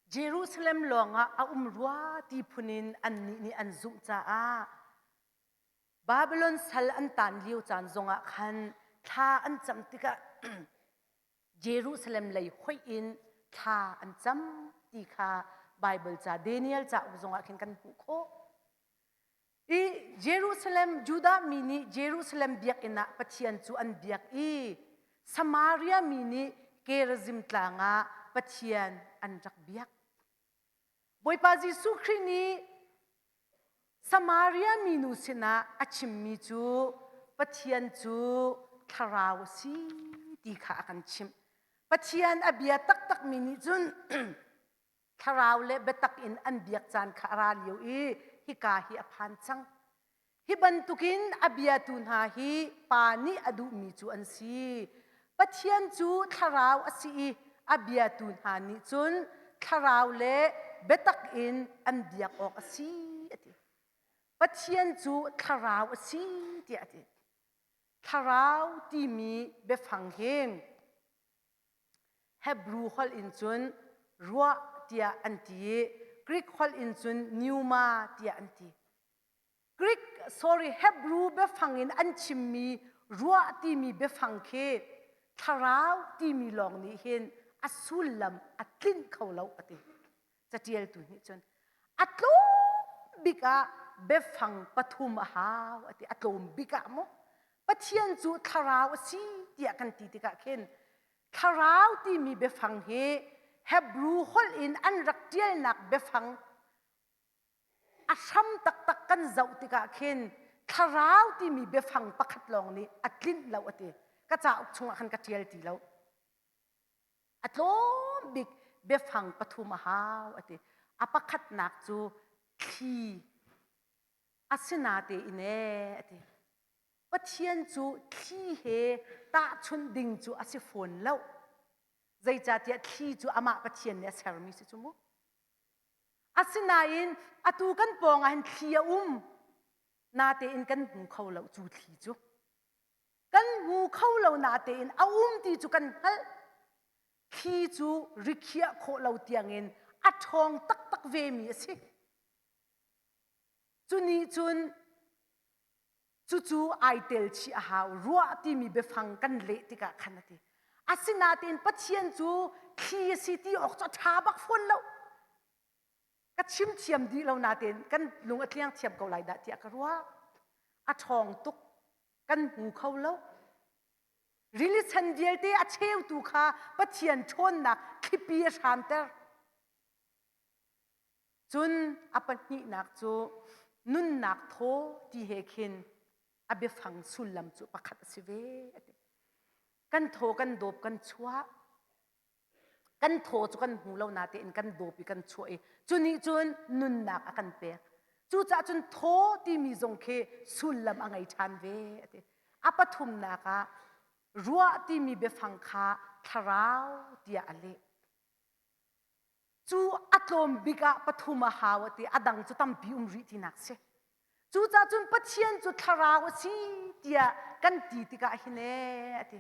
Jerusalem lawngah a um rua ti phun in annih nih an zumh caah. Babylon sal an tan lio caan zongah khan thla an cam tikah Jerusalem lei hoih in thla an cam ti kha Bible ca Daniel cauk zongah khin kan hmuh khawh. I Jerusalem Judah mi nih Jerusalem biakinn ah Pathian cu an biak i Samaria mi nih Gerizim tlang ah Pathian an rak biak. Bawipa Jesuh Khrih nih Samaria minu sinah a chimmi cu Pathian cu thlarau a si ti kha a kan chimh. Pathian a bia taktakmi nih cun thlarau le biatak in an biak caan kha a ra lio i hika hi a phan cang. Hi bantukin a biatu hna hi Pa nih a duhmi cu an si. Pathian cu thlarau a si i a biatu hna nih cun thlarau le biatak in an biak awk a si a ti. Pathian cu thlarau a si tiah a ti. Thlarau timi biafang hi Hebrew holh in cun ruah tiah an ti i Greek holh in cun pneuma tiah an ti. Greek sorry Hebrew biafang in an chimmi ruah timi biafang khi thlarau timi lawng nih hin a sullam a tlinh kho lo a ti. Catialtu nih cun a tlawm bik ah biafang pathum a hau a ti a tlawm bik ah mu Pathian cu thlarau a si tiah kan ti tikah khin thlarau timi biafang hi Hebrew holh in an rak ṭialnak biafang a hram taktak kan zoh tikah khin thlarau timi biafang pakhat lawng nih a tlinh lo a ti ka cauk chungah khan ka ṭial ti lo a tlawm bik biafang pathum a hau a ti a pakhatnak cu thli asinatein ee a ti Pathian cu thli he tahchunh ding cu a si fawn lo zeicahtiah thli cu amah Pathian nih a sermi si cu mu Asinain atu kan pawng ah hin thli a um. Natein kan hmu kho lo cu thli cu. Kan hmu kho lo natein a um ti cu kan hngalh. Thli cu rikhiah khawh lo tiangin a ṭhawng taktak vemi a si. Cu nih cun cucu ai tel chih a hau ruah timi biafang kan leh tikah khan a ti. Asinain Pathian cu thli a si ti awk cu a ṭha bak fawn lo. Ka chim thiam dih lo natein kan lung a tliang thiam ko lai dah tiah ka ruah. A ṭhawng tuk. Kan hmu kho lo. Rili chan vialte a cheutu kha Pathian ṭhawnnak thlipi a hranter. Cun a pahnihnak cu nunnak thaw ti he khin a biafang sullam cu pakhat a si ve a ti. Kan thaw kan dawp kan chuah. Kan thaw cu kan hmu lo natein kan dawp i kan chuah i cu nih cun nunnak a kan pek. Cucaah cun thaw timi zong khi sullam a ngei ṭhan ve a ti. A pathumnak ah ruah timi biafang kha thlarau tiah a leh. Cu a tlawm bik ah pathum a hau a ti a dang cu tampi um rih tinak si. Cucaah cun Pathian cu thlarau a si tiah kan ti tikah hin ee a ti.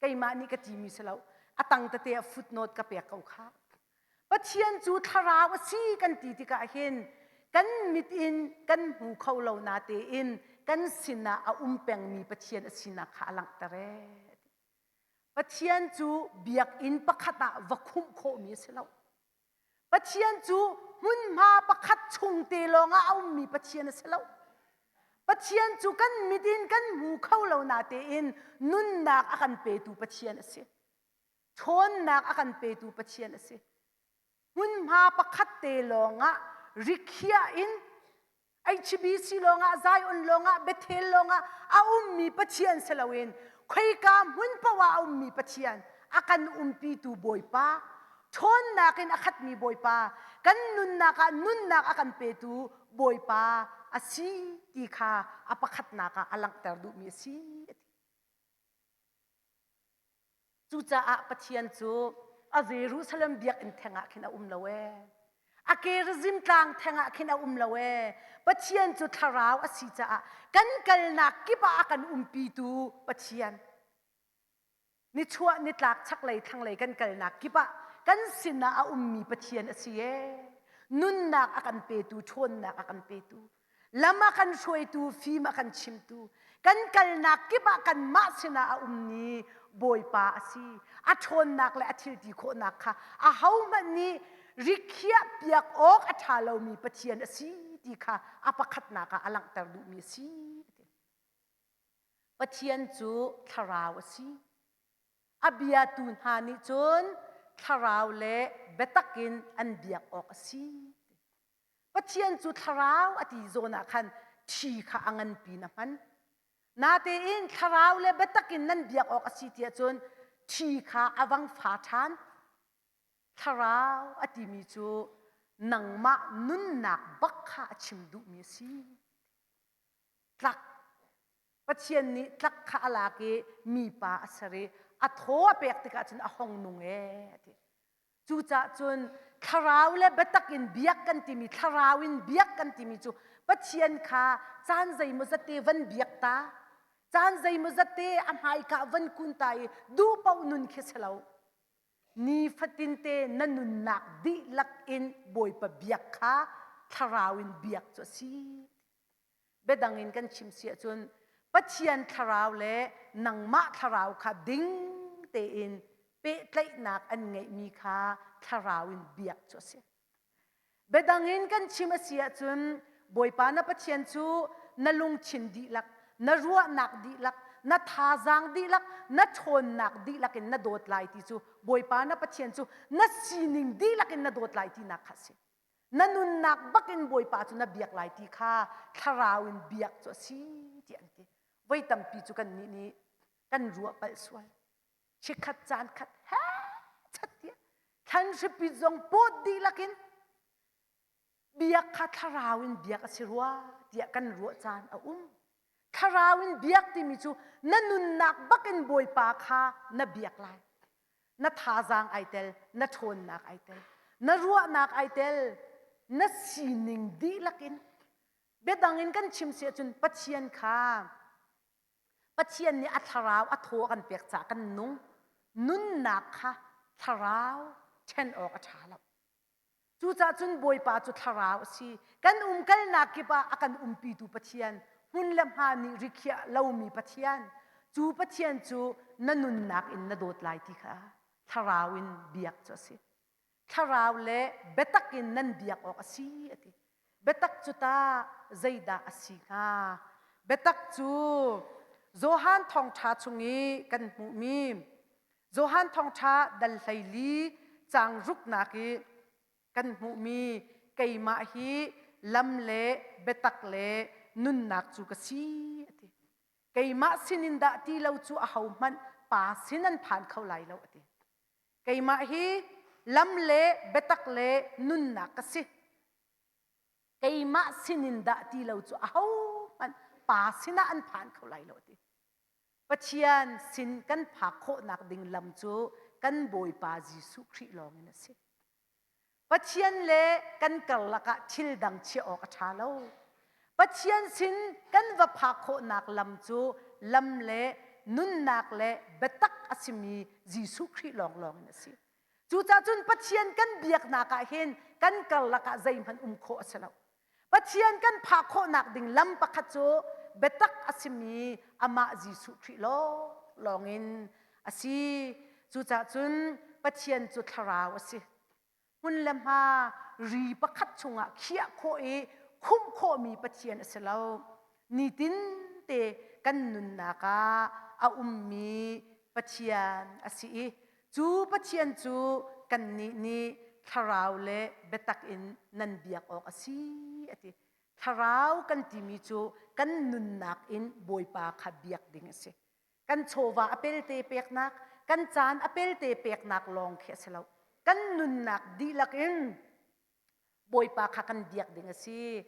Keimah nih ka timi si lo. A tang tete ah footnote ka pek ko kha. Pathian cu thlarau a si kan ti tikah hin kan mit in kan hmu kho lo natein kan sinah a um pengmi Pathian a sinak kha a langhter ee. Pathian cu biakinn pakhat ah va khumh khawhmi a si lo. Pathian cu hmunhma pakhat chung te lawngah a ummi Pathian a si lo. Pathian cu kan mit in kan hmu kho lo natein nunnak a kan petu Pathian a si. Ṭhawnnak a kan petu Pathian a si. Hmunhma pakhat te lawngah rikhiah in HBC lawngah Zion lawngah Bethel lawngah a ummi Pathian si loin khoika hmun paoh ah a ummi Pathian a kan umpitu Bawipa ṭhawnnak in a khatmi Bawipa kan nunnak ah nunnak a kan petu Bawipa a si ti kha a pakhatnak ah a langhter duhmi a si. Cucaah Pathian cu a Jerusalem biakinn theng ah khin a um lo ee. A Gerizim tlang theng ah khin a um lo ee. Pathian cu thlarau a si caah kan kalnak kip ah a kan umpitu Pathian. Nichuah nitlak chaklei thlanglei kan kalnak kip ah kan sinah a ummi Pathian a si ee. Nunnak a kan petu, ṭhawnnak a kan petu. Lam a kan hruaitu, fim a kan chimtu, kan kalnak kip ah kanmah sinah a ummi Bawipa a si. A ṭhawnnak le a thilti khawhnak kha ahohmanh nih rikhiah piak awk a ṭha lomi Pathian a si ti kha a pakhatnak ah a langhter duhmi a si. Pathian cu thlarau a si. A biatu hna nih cun thlarau le biatak in an biak awk a si. Pathian cu thlarau a ti zawn ah khan ṭhi kha a nganpi na hman. Natein thlarau le biatak in nan biak awk a si tiah cun ṭhi kha a vang fa ṭhan. Thlarau a timi cu nangmah nunnak bak kha a chim duhmi a si. Tlak. Pathian nih tlak kha a lak i mipa a ser i a thaw a pek tikah cun a hong nung ee a ti. Cucaah cun thlarau le biatak in biak kan timi thlarau in biak kan timi cu Pathian kha caan zeimawzat te van biak ta caan zeimawzat te a hmaika van kun ta i duh paoh nun khi si lo. Nifatin te na nunnak dihlak in Bawipa biak kha thlarau in biak cu a si. Biadang in kan chim si ahcun Pathian thlarau le nangmah thlarau kha ding tein pehtlaihnak an ngeihmi kha thlarau in biak cu a si. Biadang in kan chim a si ahcun Bawipa na Pathian cu na lungthin dihlak, na ruahnak dihlak, na thazaang dihlak, na ṭhawnnak dihlak in na dawt lai ti cu Bawipa na Pathian cu na sining dihlak in na dawt lai tinak kha a si. Na nunnak bak in Bawipa cu na biak lai ti kha thlarau in biak cu a si tiah an ti. Voi tampi cu kannih nih kan ruah palh sual. Chikkhat caan khat he chat tiah thlan hripit zong pawt dihlak in biak kha thlarau in biak a si rua tiah kan ruah caan a um. Thlarau in biak timi cu na nunnak bak in Bawipa kha na biak lai. Na thazaang ai tel, na ṭhawnnak ai tel, na ruahnak ai tel, na sining dihlak in biadang in kan chim si ahcun Pathian kha Pathian nih a thlarau a thaw a kan pek caah kan nung. Nunnak kha thlarau ṭhen awk a ṭha lo. Cucaah cun Bawipa cu thlarau a si. Kan umkalnak kip ah a kan umpitu Pathian, hmun le hma nih rikhiah lomi Pathian, cu Pathian cu na nunnak in na dawt lai ti kha thlarau in biak cu a si. Thlarau le biatak in nan biak awk a si a ti. Biatak cu tah zeidah a si hnga? Biatak cu Johan thawngṭha chung i kan hmuhmi Johan thawngṭha dal 14 caang ruknak i kan hmuhmi keimah hi lam le biatak le nunnak cu ka si a ti. Keimah sinin dah ti lo cu ahohmanh pa sin an phan kho lai lo a ti. Keimah hi lam le biatak le nunnak ka si. Keimah sinin dah ti lo cu ahohmanh pa sinah an phan kho lai lo a ti. Pathian sin kan phak khawhnak ding lam cu kan Bawipa Jesuh Khrih lawngin a si. Pathian le kan karlak ah thil dang chiah awk a ṭha lo. Pathian sin kan va phak khawhnak lam cu lam le nunnak le biatak a simi Jesuh Khrih lawnglawng in a si. Cucaah cun Pathian kan biaknak ah hin kan karlak ah zeihmanh um khawh a si lo. Pathian kan phak khawhnak ding lam pakhat cu biatak a simi amah Jesuh Khrih lawnglawng in a si. Cucaah cun Pathian cu thlarau a si. Hmun le hma ri pakhat chungah khiah khawh i khumh khawhmi Pathian a si lo. Nitin te kan nunnak ah a ummi Pathian a si i Cu Pathian cu kannih nih thlarau le biatak in nan biak awk a si a ti. Thlarau kan timi cu kan nunnak in Bawipa kha biak ding a si. Kan chawva a pelte peknak, kan caan a pelte peknak lawng khi a si lo. Kan nunnak dihlak in Bawipa kha kan biak ding a si.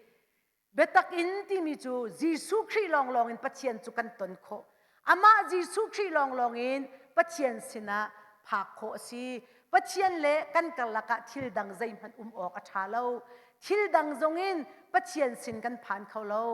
Biatak in timi cu Jesuh Khrih lawnglawng in Pathian cu kan ton khawh. Amah Jesuh Khrih lawnglawng in Pathian sinah phak khawh a si. Pathian le kan karlak ah thil dang zeihmanh um awk a ṭha lo. Thil dang zongin Pathian sin kan phan kho lo.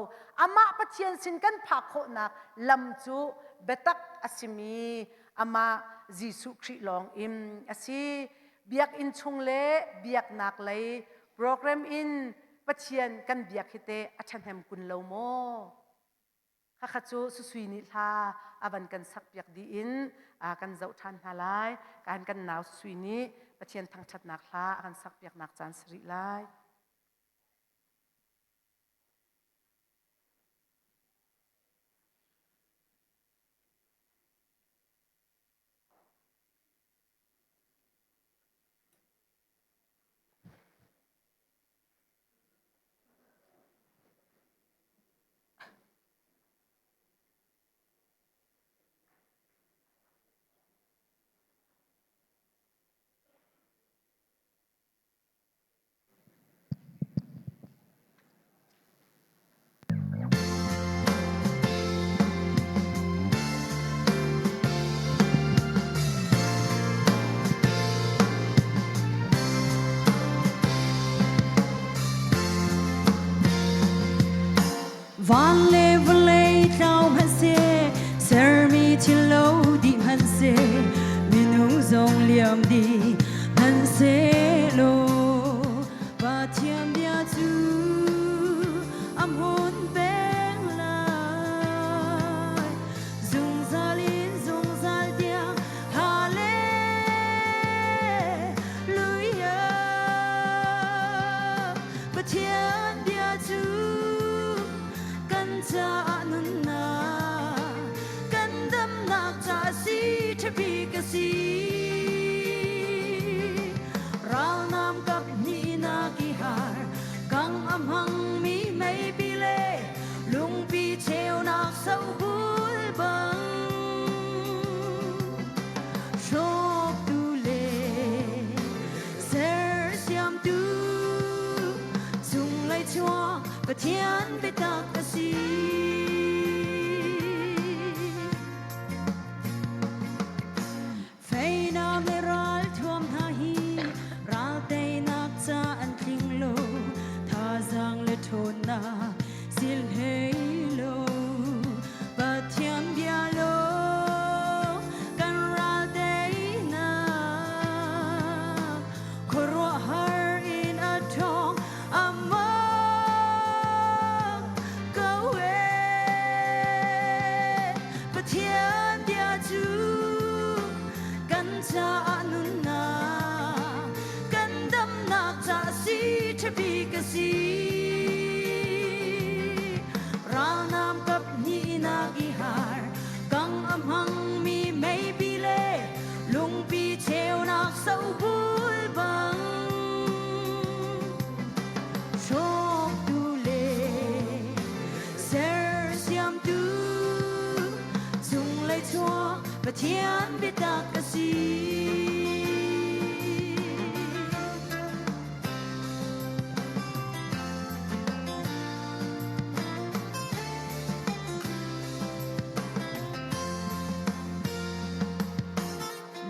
Amah Pathian sin kan phak khawhnak lam cu biatak a simi amah Jesuh Khrih lawng in a si. Biakinn chung le biaknak lei program in. Pathian kan biak hi te a ṭhahnem kun lo maw? Khakha cu Susui nih hla a van kan sakpiak dih in kan zoh ṭhan hna lai. Kan kan nau Susui nih Pathian thangṭhatnak hla a kan sakpiaknak caan si rih lai. Van le vawlei tlau hmanhseh, sermi thil lo dih hmanhseh, minung zong liam dih hmanhsehlaw, Pathian bia cu a hmun peng lai. Zungzal in zungzal tiang Hallelujah. Pathian bia cu kan caah nunnak kan damnak ca a si ṭhabik a si. Ralnam kap hnihnak i har kang a hmangmi meipi le lungpi cheunak sohbul bang hrawktu le sersiamtu cunglei chuak Pathian biatak a si. Feinam le ralthuam hna hi ral teinak ca an tling lo, thazaang le ṭhawnnak sil hlei lo. Pathian bia lo kan ral teinak, khuaruahhar in a ṭhawng amah ko ee. Pathian bia cu kan caah nunnak kan damnak ca si ṭhabik a si. Ralnam kap hnihnak i har kang a hmangmi meipi le lungpi cheunak sobul bang hrawktu le sersiamtu cunglei chuak Pathian biatak a si.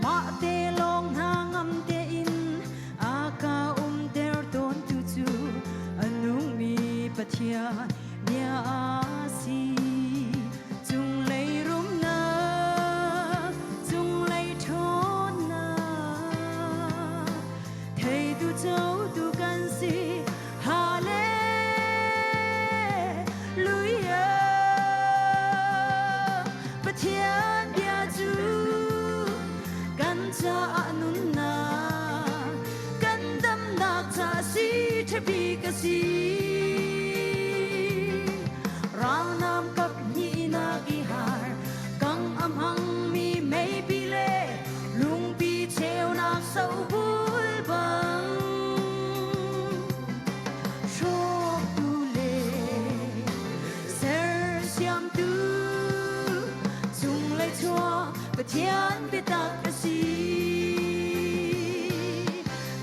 Mah te lawng hna ngam tein a ka umter tawntu cu a nungmi Pathian bia a si. Cunglei rumnak, cunglei ṭhawnnak, theitu cotu kan si. Hallelujah. Pathian bia cu kan caah nunnak, kan damnak ca si ṭhabik a si. Ralnam kap hnihnak i har, kang a hmangmi meipi le lungpi cheunak sobul bang. Hrawktu le sersiamtu cunglei chuak Pathian biatak a si.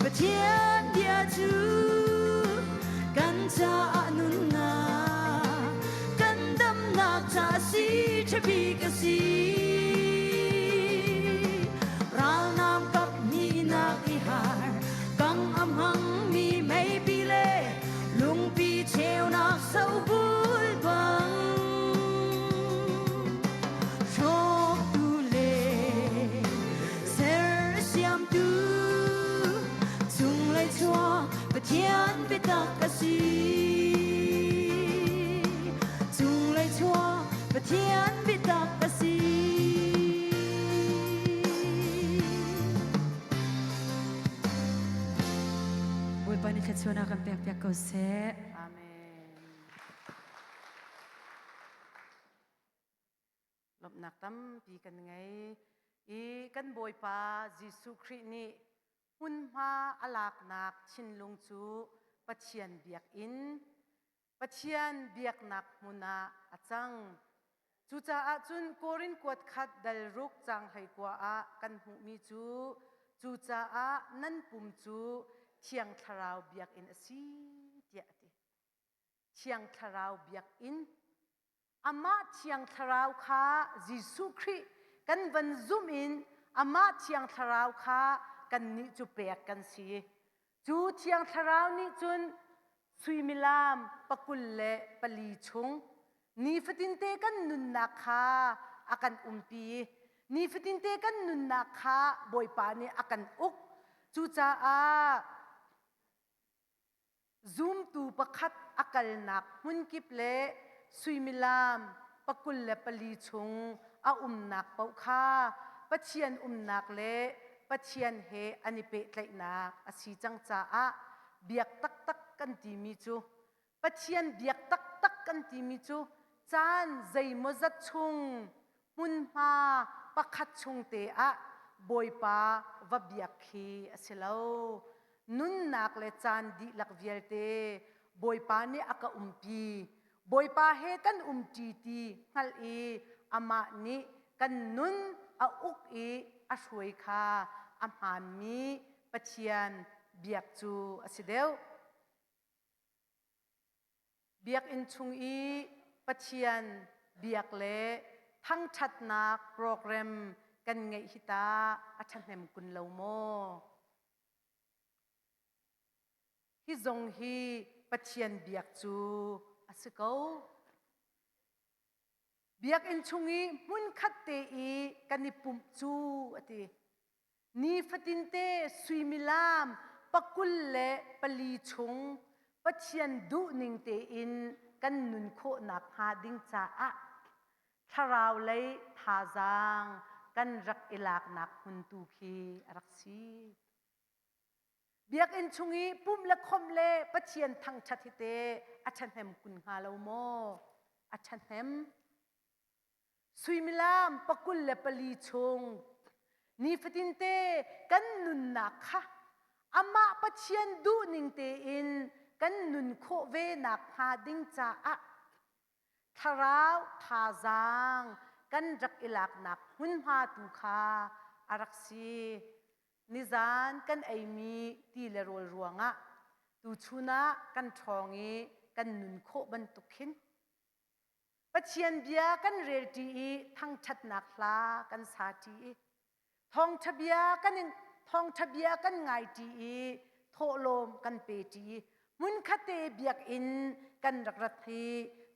Pathian bia cu kan caah nunnak, kan damnak ca a si, ṭhabik a si. Ralnam kap hnihnak i har, kang a hmangmi meipi le lungpi cheunak sobul bang. Hrawktu le sersiamtu cunglei chuak Pathian biatak a si. thluachuahnak kan pek piak ko seh. Amen. Lawmhnak tampi kan ngei i kan Bawipa Jesuh Khrih nih hmunhma a laknak thinlung cu Pathian biakinn Pathian biaknak hmun ah a cang. Cucaah cun Korin kuat khat dal ruk caang 19 ah kan hmuhmi cu cucaah nan pum cu Thiang Thlarau biakinn a si tiah a ti. Thiang Thlarau biakinn amah Thiang Thlarau kha Jesuh Khrih kan van zumh in amah Thiang Thlarau kha kannih cu pek kan si. Cu Thiang Thlarau nih cun suimilam pakul le pali chung nifatinte kan nunnak kha a kan umpi. Nifatinte kan nunnak kha Bawipa nih a kan uk. Cucaah Zumtu pakhat a kalnak hmunkip le suimilam pakul le pali chung a umnak paoh kha Pathian umnak le Pathian he an i pehtlaihnak a si cang caah biak taktak kan timi cu Pathian biak taktak kan timi cu caan zeimawzat chung hmunhma pakhat chung te ah Bawipa va biak khi a si lo. Nunnak le caan dihlak vialte Bawipa nih a ka umpi. Bawipa he kan umṭi ti hngalh i amah nih kan nun a uk i a hruai kha a hmaanmi Pathian biak cu a si deuh. Biakinn chung i Pathian biak le thangṭhatnak program kan ngeih hi ta a ṭhahnem kun lo maw? Hi zong hi Pathian biak cu a si ko. Biakinn chung i hmunkhat te i kan i pumh cu a ti. Nifatinte suimilam pakul le pali chung Pathian duhning tein kan nun khawh nakhnga ding caah thlarau lei thazaang kan rak i laknak hmun tu khi a rak si. Biakinn chung i pumh le khomh le Pathian thangṭhat hi te a ṭhahnem kun hnga lo maw? A ṭhahnem. Suimilam pakul le pali chung nifatinte kan nunnak kha amah Pathian duhning tein kan nun khawh ve nakhnga ding caah thlarau thazaang kan rak i laknak hmunhma tu kha a rak si. Nizan kan eimi ti le rawl ruangah tuchun ah kan ṭhawng i kan nun khawh bantuk khin Pathian bia kan relṭi i thangṭhatnak hla kan saṭi i thawngṭha bia kan in thawngṭha bia kan ngaiṭi i thawhlawm kan peṭi i hmunkhatte biakinn kan rak rat hi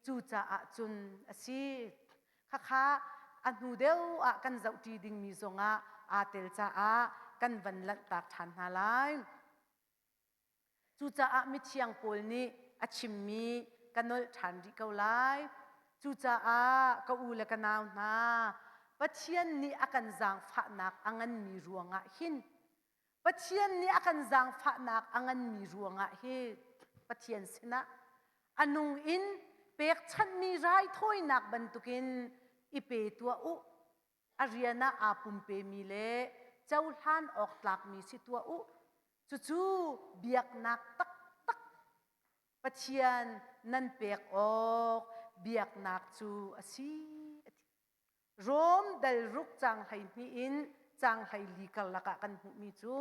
cucaah cun a si. Khakha a hnu deuh ah kan zohṭi dingmi zongah aa tel caah kan van lanhtak ṭhan hna lai. Cucaah mithiang Paul nih a chimmi ka nolh ṭhan rih ko lai. Cucaah ka u le ka nau hna, Pathian nih a kan zaangfahnak a nganmi ruangah hin Pathian nih a kan zaangfahnak a nganmi ruangah hi Pathian sinah a nung in pekchanhmi raithawinak bantukin i pe tuah u. A rian ah aa pumpemi le cohlan awk tlakmi si tuah u. Cucu biaknak taktak Pathian nan pek awk biaknak cu a si. A ti. Rom dal ruk caang 12 in caang 14 karlak ah kan hmuhmi cu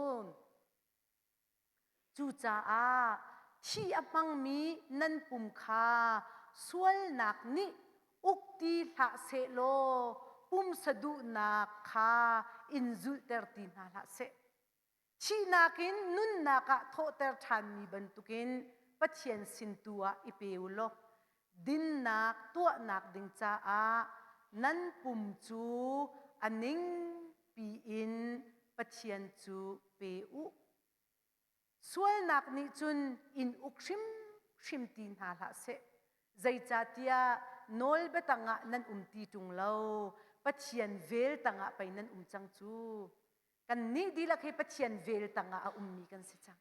Cucaah thi a hmangmi nan pum kha sualnak nih uk ti hlah sehlaw pumsa duhnak kha in zulhter ti hna hlah seh. Thihnak in nunnak ah thawhter ṭhanmi bantukin Pathian sin tu ah i pe u law dinnak tuahnak ding caah nan pum cu a ning piin Pathian cu pe u. Sualnak nih cun in uk hrimhrim ti hna hlah seh. Zeicahtiah nawlbia tangah nan um ti ṭung lo, Pathian vel tangah pei nan um cang cu. Kannih dihlak hi Pathian vel tangah a ummi kan si cang.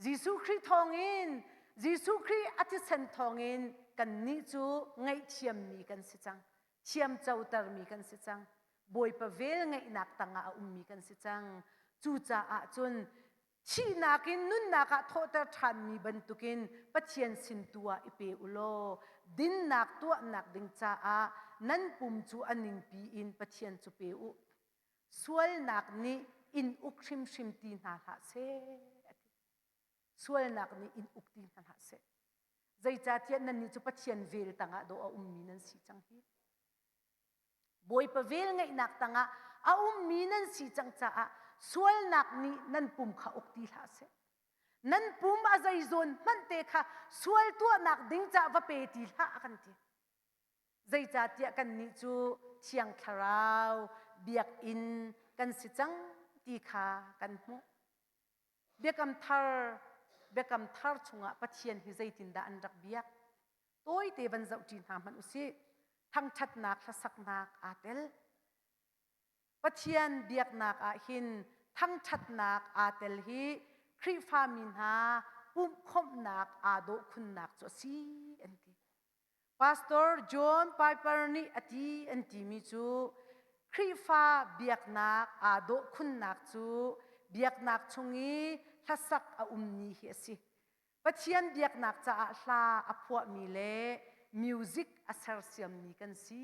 Jesuh Khrih thawngin Jesuh Khrih a thisen thawngin kannih cu ngaihthiammi kan si cang. Thiamcotermi kan si cang. Bawipa vel ngeihnak tangah a ummi kan si cang. Cucaah cun thihnak in nunnak ah thawhter ṭhanmi bantukin Pathian sin tu ah i pe u law dinnak tuahnak ding caah nan pum cu a ningpi in Pathian cu pe u. Sualnak nih in uk hrimhrim ti hna hlah seh a ti. Sualnak nih in uk ti hna hlah seh. Zeicahtiah nannih cu Pathian vel tangah dawh a ummi nan si cang hi. Bawipa vel ngeihnak tangah a ummi nan si cang caah sualnak nih nan pum kha uk ti hlah seh. Nan pum a zeizawn hmanh te kha sual tuahnak ding caah va pe ti hlah a kan ti. Zeicahtiah kannih cu Thiang Thlarau biakinn kan si cang ti kha kan hmuh. Biakam thar Biakam thar chungah Pathian hi zeitindah an rak biak? Tawite van zohṭi hna hmanh u sih. Thangṭhatnak hlasaknak aa tel. Pathian biaknak ah hin thangṭhatnak aa tel hi Khrihfami hna pumhkhawmhnak aa dawh khunnak cu a si an ti. Pastor John Piper nih a ti an timi cu Khrihfa biaknak aa dawh khunnak cu biaknak chung i hlasak a ummi hi a si. Pathian biaknak caah hla a phuahmi le music a sersiammi kan si.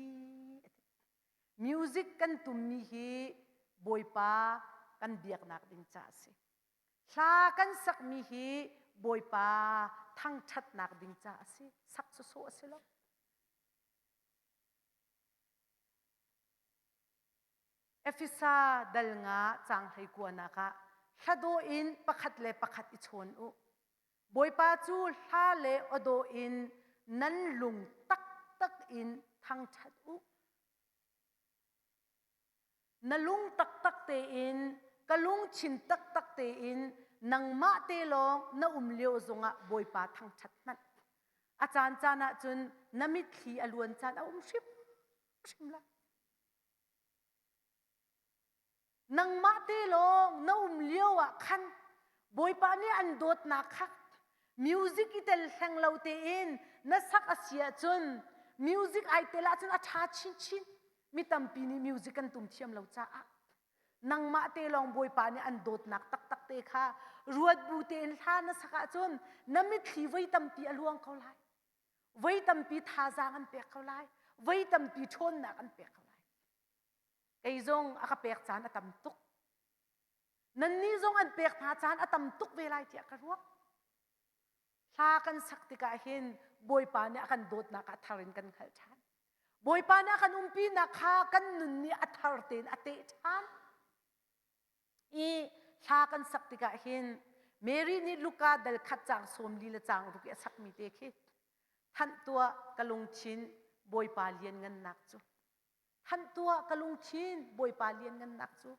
Music kan tummi hi Bawipa kan biaknak ding caah a si. Hla kan sakmi hi Bawipa thangṭhatnak ding caah a si. Sak sawsawh a si lo. Efesa dal nga caang hlei kuanak ah hladawh in pakhat le pakhat i chawn u. Bawipa cu hla le awdawh in nan lung taktak in thangṭhat u. Na lung taktak tein, ka lungthin taktak tein nangmah te lawng na um lio zongah Bawipa thangṭhat hmanh. A caan caan ahcun na mitthli a luan caan a um hrimhrim lai. Nangmah te lawng na um lio ah khan Bawipa nih an dawtnak kha music i tel hleng lo tein na sak a si ahcun music ai tel ahcun a ṭha chinchin. Mi tampi nih music kan tum thiam lo caah nangmah te lawng Bawipa nih an dawtnak taktak te kha ruat bu tein hla na sak ahcun na mitthli voi tampi a luang ko lai. Voi tampi thazaang an pek ko lai. Voi tampi ṭhawnnak an pek ko lai. Kei zong a ka pek caan a tam tuk. Nannih zong an pek hna caan a tam tuk ve lai tiah ka ruah. Hla kan sak tikah hin Bawipa nih a kan dawtnak ah thar in kan hngalh ṭhan. Bawipa nih a kan umpinak kha kan nun nih a thar tein a teh ṭhan. I hla kan sak tikah hin Mary nih Luka dal khat caang sawm li le caang ruk i a sakmi te khi thanh tuah ka lungthin Bawipa lianngannak cu Thanh tuah ka lungthin Bawipa lianngannak cu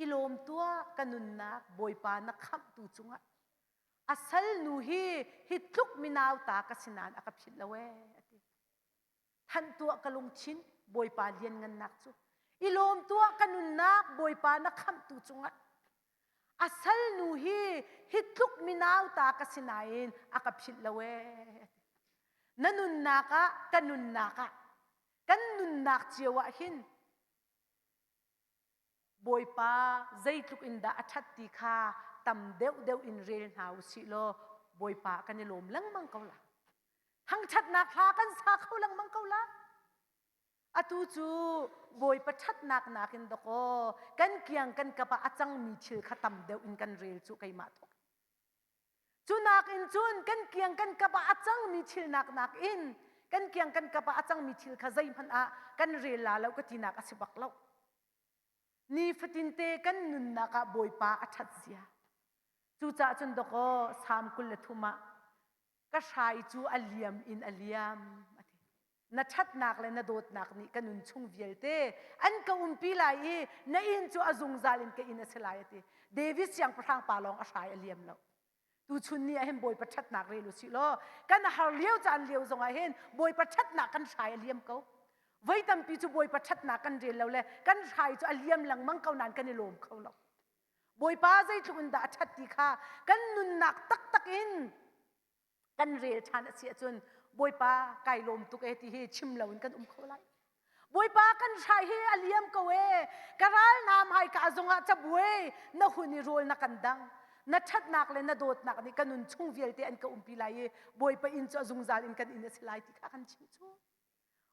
i lawm tuah ka nunnak Bawipa na khamhtu cungah a salnu hi hi tluk minau ta ka si nain a ka philh lo ee a ti thanh tuah ka lungthin Bawipa lianngannak cu i lawm tuah ka nunnak Bawipa na khamhtu cungah a salnu hi hi tluk minau ta ka si nain a ka philh lo ee na nunnak ah ka nunnak ah kan nunnak cio ah hin Bawipa zeitluk in dah a ṭhat ti kha tam deuhdeuh in rel hna u sih law Bawipa kan i lawm lengmang ko la. Thangṭhatnak hla kan sa kho lengmang ko la. Atu cu Bawipa ṭhatnak nakin dakaw kan kiang kan kap ah a cangmi thil kha tam deuh in kan rel cu keimah thawk. Cu nakin cun kan kiang kan kap ah a cangmi thil nak nakin kan kiang kan kap ah a cangmi thil kha zeihmanh ah kan rel la lo ka tinak a si bak lo. Nifatinte kan nunnak ah Bawipa a ṭhat zia. Cucaah cun dawkaw Salm 23 ah ka hrai cu a liam in a liam a ti. Na ṭhatnak le na dawtnak nih ka nun chung vialte an ka umpi lai i na inn cu a zungzal in ka inn a si lai a ti. David siangpahrang pa lawng a hrai a liam lo. Tuchun ni ah hin Bawipa ṭhatnak rel u sih law kan har lio caan lio zongah hin Bawipa ṭhatnak kan hrai a liam ko. Voi tampi cu Bawipa ṭhatnak kan rel lo le kan hrai cu a liam lengmang ko nain kan i lawm kho lo. Bawipa zeitluk in dah a ṭhat ti kha kan nunnak taktak in kan rel ṭhan a si ahcun Bawipa kai lawm tuk e ti hi chim loin kan um kho lai. Bawipa kan hrai hi a liam ko e ka ral hna hmaika zongah cabuai na hun i rawl na kan dang na ṭhatnak le na dawtnak nih ka nun chung vialte an ka umpi lai i Bawipa inn cu a zungzal in kan inn a si lai ti kha kan chim cu.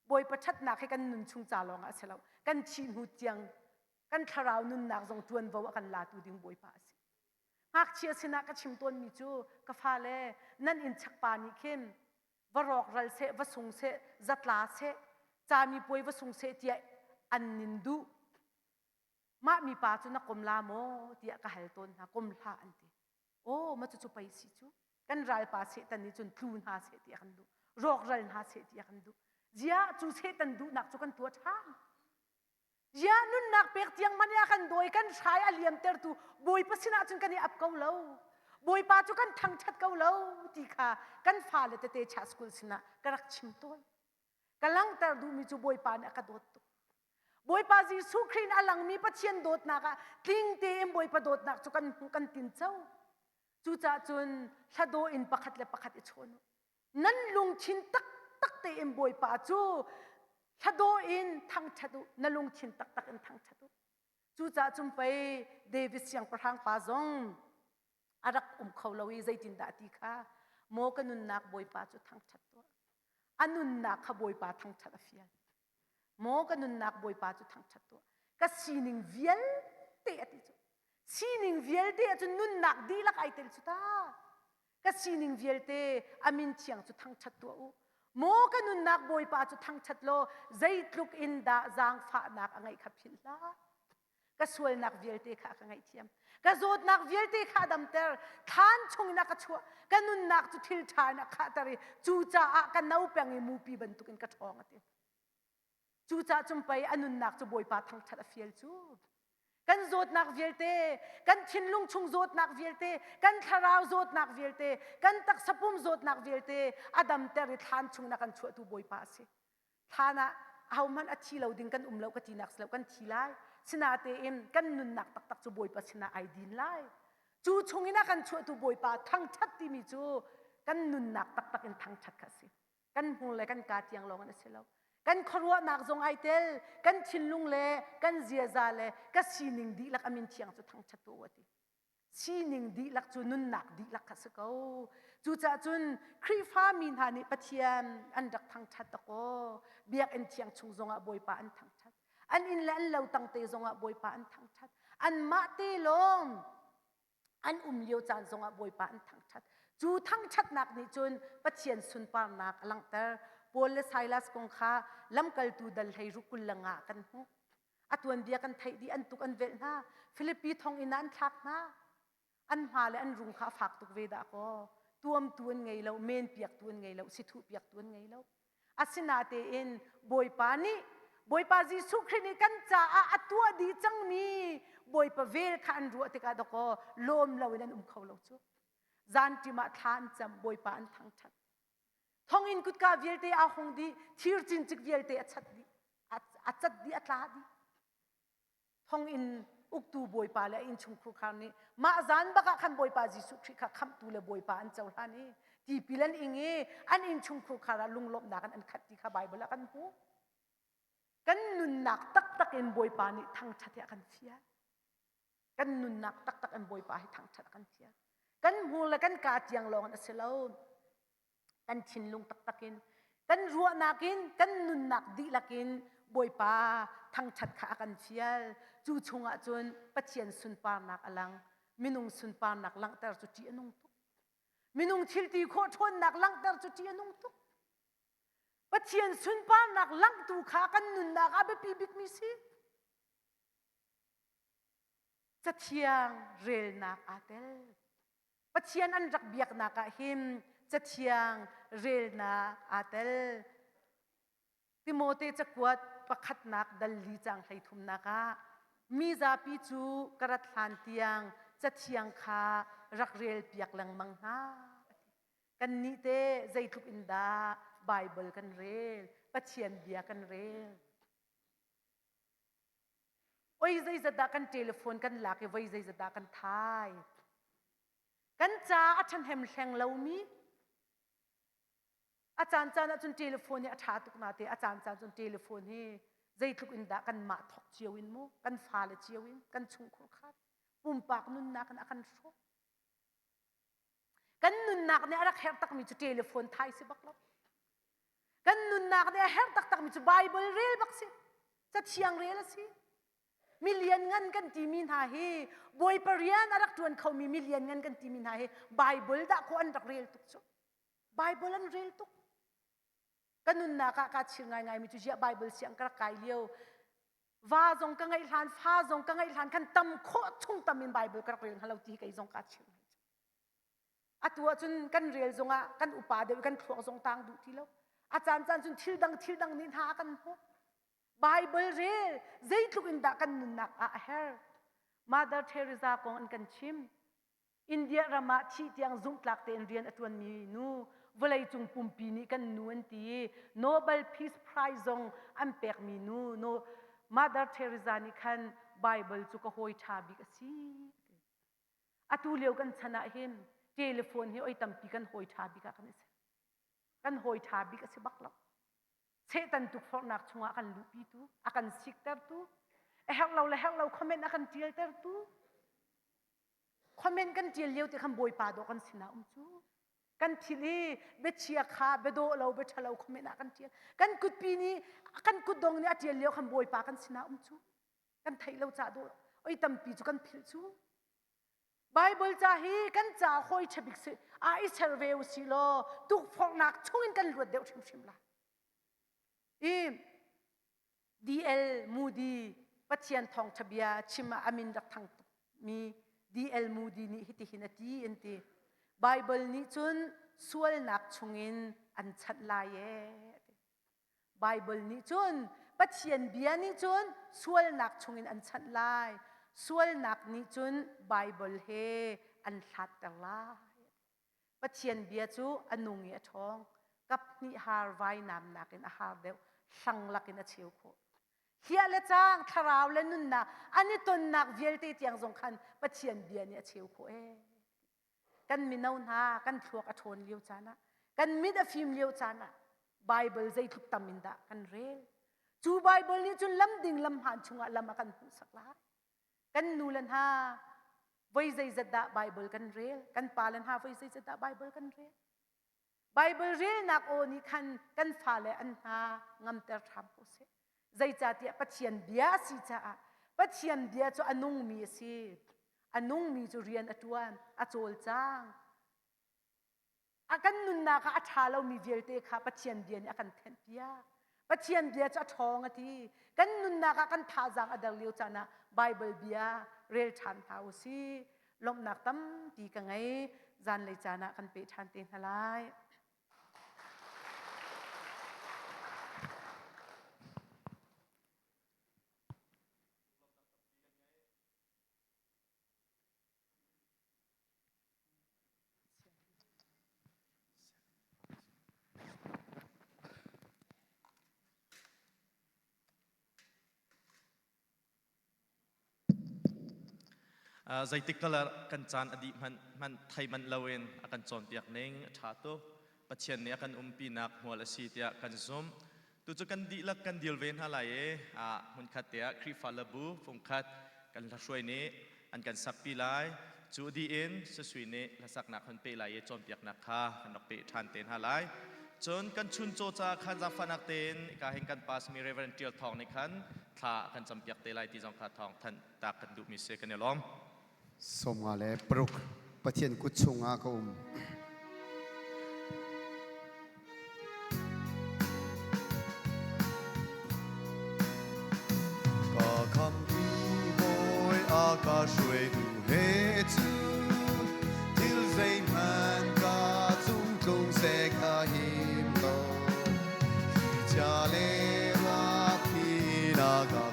Bawipa ṭhatnak hi kan nun chung ca lawng ah a si lo kan thih hnu tiang kan thlarau nunnak zong ṭuanvo a kan latu ding Bawipa a si. Ngakchia sinah ka chim tawnmi cu ka fale nan inn chakpa nih khin va rawkral seh va sung seh zatla seh cami puai va sung seh tiah an nin duh mah mipa cu na kom la maw tiah ka hal tawn hna kom hlah an ti aw ma cucu pei si cu kan ralpa sehtan nih cun tlu hna seh ti a kan duh rawkral hna seh ti a kan duh ziah cu sehtan duhnak cu kan tuah ṭhan Ziah nunnak pek tiang man a kan dawi kan hrai a liamtertu Bawipa sinah cun kan i ap ko lo. Bawipa cu kan thangṭhat ko lo ti kha kan fale tete cha school sinah ka rak chim tawn. Ka langhter duhmi cu Bawipa nih a ka dawt tuk. Bawipa Jesuh Khrih in a langmi Pathian dawtnak ah tling tein Bawipa dawtnak cu kan hmuh kan tinco. Cucaah cun hladaw in pakhat le pakhat i chawn u. Nan lungthin taktak tein Bawipa cu hladaw in thangṭhat u, na lungthin taktak in thangṭhat u. Cucaah cun pei David siangpahrang pa zong a rak um kho lo i zeitindah ti kha maw ka nunnak Bawipa cu thangṭhat tuah. A nunnak kha Bawipa thangṭhat a fial. Maw ka nunnak Bawipa cu thangṭhat tuah. Ka sining vialte a ti cu. Sining vialte ahcun nunnak dihlak ai tel cu ta. Ka sining vialte a min thiang cu thangṭhat tuah u. Maw ka nunnak Bawipa cu thangṭhat law zeitluk in dah zaangfahnak a ngeih kha philh hlah. Ka sualnak vialte kha a ka ngaihthiam. Ka zawtnak vialte kha a damter. Thlan chungin a ka chuah. Ka nunnak cu thil ṭha in a khahter i cucaah ka no peng i mupi bantukin ka ṭhawng a ti. Cucaah cun pei a nunnak cu Bawipa thangṭhat a fial cu. Kan zawtnak vialte, kan thinlung chung zawtnak vialte, kan thlarau zawtnak vialte, kan taksa pum zawtnak vialte a damter i thlan chung na kan chuahtu Bawipa a si. Thlan ah ahohmanh a thi lo ding kan um lo ka tinak si lo kan thi lai. Sinatein kan nunnak taktak cu Bawipa sinah ai din lai. Cu chungin a kan chuahtu Bawipa thangṭhat timi cu kan nunnak taktak in thangṭhat kha a si. Kan hmur le kan kaa tiang lawng in a si lo. Kan khuaruahnak zong ai tel, kan thinlung le kan ziaza le ka sining dihlak a min thiang cu thangṭhat tu a ti. Sining dihlak cu nunnak dihlak kha si ko. Cucaah cun Khrihfa mi hna nih Pathian an rak thangṭhat dakaw. Biakinn thiang chung zongah Bawipa an thangṭhat. An inn le an lo tangte zongah Bawipa an thangṭhat. Anmah te lawng an um lio caan zongah Bawipa an thangṭhat. Cu thangṭhatnak nih cun Pathian sunparnak a langhter. Paul le Silas kong kha lamkaltu dal hlei ruk 20 le nga kan hmuh. A tuanbia kan theih dih, an tuk an velh hna. Filipi thonginn ah an thlak hna. An hma le an rung kha a fak tuk ve dah kaw. Tuamtu an ngei lo, men piaktu an ngei lo, sithuh piaktu an ngei lo. Asinatein Bawipa nih Bawipa Jesuh Khrih nih kan caah a tuah dih cangmi Bawipa vel kha an ruah tikah dawkaw lawm loin an um kho lo cu. Zanṭim ah thla an cam, Bawipa an thangṭhat. Thonginn kutka vialte aa hung dih, thir cincik vialte a chat dih, a cat dih, a tla dih. Thonginn uktu bawipa le a innchungkhur khar nih mah zan bak ah khan Bawipa Jesuh Khrih kha khamhtu le Bawipa an cohlan i tipil an ing i an innchungkhur khar ah lunglawmhnak in an khat ti kha Baibal ah kan hmuh. Kan nunnak taktak in Bawipa nih thangṭhat hi a kan fial. Kan nunnak taktak in Bawipa hi thangṭhat a kan fial. Kan hmur le kan kaa tiang lawng in a si lo. Kan thinlung taktak in kan ruahnak in kan nunnak dihlak in Bawipa thangṭhat kha a kan fial. Cu chungah cun Pathian sunparnak a lang. Minung sunparnak langhter cu ṭih a nung tuk. Minung thil ti khawh ṭhawnnak langhter cu ṭih a nung tuk. Pathian sunparnak langhtu kha kan nunnak ah biapi bikmi si. Cathiang relnak aa tel. Pathian an rak biaknak ah hin cathiang relnak aa tel. Timote cakuat pakhatnak dal li cang hleithumnak ah mi zapi cu ka rat hlan tiang cathiang kha rak rel piak lengmang hna. Kannih te zeitluk in dah Baibal kan rel, Pathian bia kan rel. Oi zeizat dah kan telephone kan lak i voi zeizat dah kan thai. Kan ca a ṭhahnem hleng lomi a caan caan ahcun telephone hi a ṭha tuk na te a caan caan cun telephone hi zeitluk in dah kanmah thawk cio in mu kan fale cio in kan chungkhur khat pumpak nunnak in a kan hrawh. Kan nunnak nih a rak herh takmi cu telephone thai si bak lo. Kan nunnak nih a herh taktakmi cu Bible rel bak si. Cathiang rel a si. Mi lianngan kan timi hna hi Bawipa rian a rak ṭuan khomi mi lianngan kan timi hna hi Bible dah ko an rak rel tuk cu. Bible an rel tuk. Ka nunnak ah kaa chir ngaingaimi cu ziah Bible siang ka rak kai lio va zong ka ngeih hlan fa zong ka ngeih hlan khan tam khawh chung tam in Bible ka rak rel hnga lo ti hi kei zong kaa chir ngai. Atu ahcun kan rel zongah kan upa deuh kan thluak zong tang duh ti lo. A caan caan cun thil dang thil dang nih hna a kan hnawh. Bible rel zeitluk in dah kan nunnak ah a herh. Mother Teresa kong an kan chim. India ram ah thih tiang zumhtlak tein rian a ṭuanmi nu vawleicung pumpi nih kan nu an ti i Nobel Peace Prize zong an pekmi nu no Mother Teresa nih khan Bible cu ka hawi ṭha bik a si. Atu lio kan chan ah hin telephone hi oi tampi kan hawi ṭha bik ah kan i ser. Kan hawi ṭha bik a si bak lo. Satan tukforhnak chungah kan luhpitu, a kan siktertu, a herh lo le herh lo comment a kan ṭialtertu, Comment kan ṭial lio te khan Bawipa dawh kan sinah um cu. Kan thil i biachia kha biadawh lo biaṭha lo comment ah kan ṭial. Kan kutpi nih kan kutdong nih a ṭial lio khan Bawipa kan sinah um cu. Kan theih lo cah dawh oi tampi cu kan philh cu. Bible ca hi kan ca hawi ṭha bik si a i ser ve u si law tukforhnak chungin kan luat deuh hrimhrim lai. I D.L. Moody Pathian thawngṭha bia chim ah a min rak thang tukmi D.L. Moody nih hitihin a ti an ti. Bible nih cun sualnak chungin an chanh lai ee. Bible nih cun Pathian bia nih cun sualnak chungin an chanh lai. Sualnak nih cun Bible he an hlatter lai. Pathian bia cu a nung i a ṭhawng. Kap hnih har vainam nakin a har deuh, hlang lakin a cheu khawh. Hliah le cang, thlarau le nunnak an i tonnak vialte tiang zong khan Pathian bia nih a cheu khawh ee. Kan mino hna kan thluak a ṭhawn lio caan ah, kan mit a fim lio caan ah Bible zeitluk tam in dah kan rel. Cu Bible nih cun lam ding lam hmaan chungah lam a kan hmuhsak lai. Kan nu le hna voi zeizat dah Bible kan rel? Kan pa le hna voi zeizat dah Bible kan rel? Bible relnak aw nih khan kan fale an hna ngamter hram ko seh. Zeicahtiah Pathian bia a si caah Pathian bia cu a nungmi a si. A nungmi cu rian a ṭuan, a cawlcang. A kan nunnak ah a ṭha lomi vialte kha Pathian bia nih a kan thenhpiak. Pathian bia cu a ṭhawng a ti. Kan nunnak ah kan thazaang a der lio caan ah Baibal bia rel ṭhan hna u sih. Lawmhnak tampi ka ngei. Zanlei caan ah kan peh ṭhan te hna lai. Zeitik tal ah kan caan a dih hmanh hmanh thei manh loin a kan cawnpiak ning a ṭha tuk. Pathian nih a kan umpinak hmual a si tiah kan zumh. Tu cu kan dihlak kan dil ve hna lai i hmunkhat te ah Khrihfa labu fungkhat kan hlahruai nih an kan sakpi lai. Cu dih in Sasui nih hlasaknak hun pe lai i cawnpiaknak kha kan rak peh ṭhan te hna lai. Cun kan chuncaw caah khan zaangfahnak tein ka hin kan pasmi Reverend Ṭial Thawng nih khan thla a kan campiak te lai ti zong kha thawng thanh tak kan duhmi si kan i lawm. 56 Pathian kut chungah ka um. Ka khamtu bawi a ka hruaitu he cu thil zeihmanh ka cung tlung seh ka him ko. Thlichia le rak hi na ka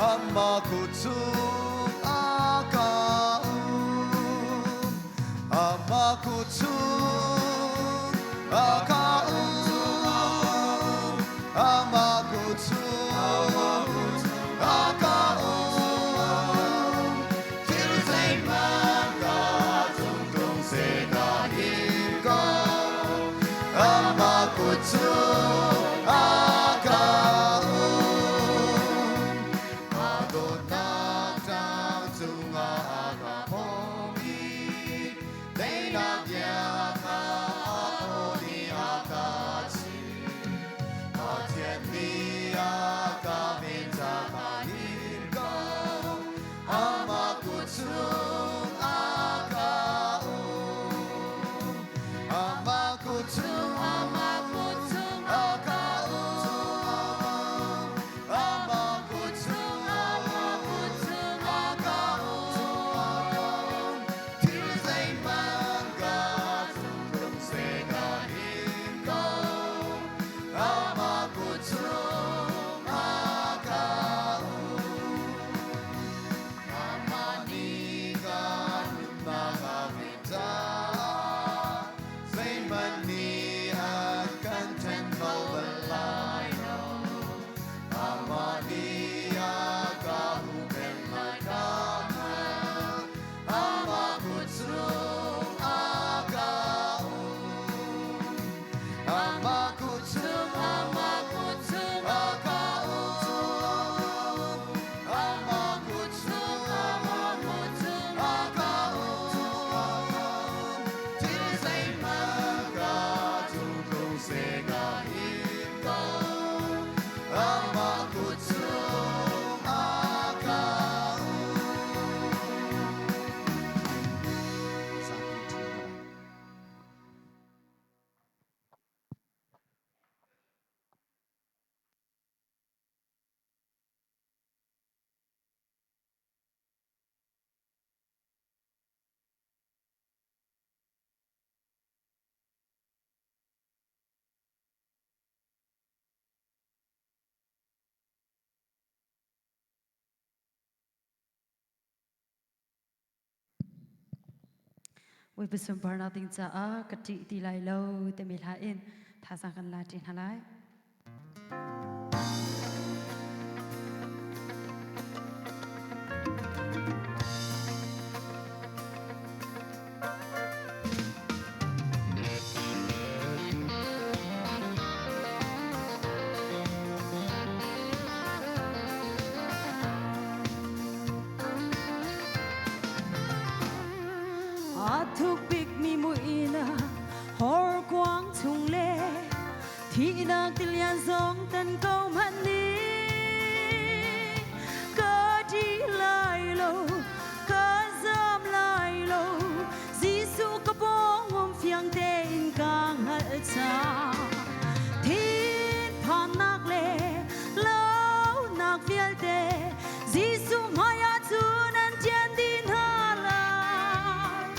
Amah kut chung a ka um. Amah kut chung a ka um. Amah kut chung. Amah kut cung a ka um. A dawtnak tlang cungah a ka phawm i teinak bia kha a aw nih a ka chimh. Pathian nih a ka ven ca ka him ko. Amah kut cung a ka um. Amah kut cung, amah kut cung a ka um. Amah kut cung, amah kut cung a ka um. Thil zeihmanh ka cung tlung seh ka him ko. Amah kut cung a ka um. Amah nih ka nunnak a ven caah zeihmanh nih an kan ṭhen kho bal lai lo. Amah nih a ka huhphenh lai ka hngalh. Amah kut cung a ka um. Amah kut cung, amah kut cung a ka um. Amah kut cung, amah kut cung a ka um. Thil zeihmanh ka cung tlung seh ka him ko. Amah kut cung a ka um. Zapi ṭhu hna lai. Bawipa sunparnak ding caah ka ṭih ti lai lo timi hla in thazaang kan la ṭi hna lai. A thuk bikmi muihnak horkuang chung le thihnak tilian zong tan ko hmanh nih ka ṭih lai lo, ka zam lai lo. Jesuh ka pawng um fiang tein ka hngalh cang. Thinphannak le launak vialte Jesuh hmaiah cun an thian dih hna lai.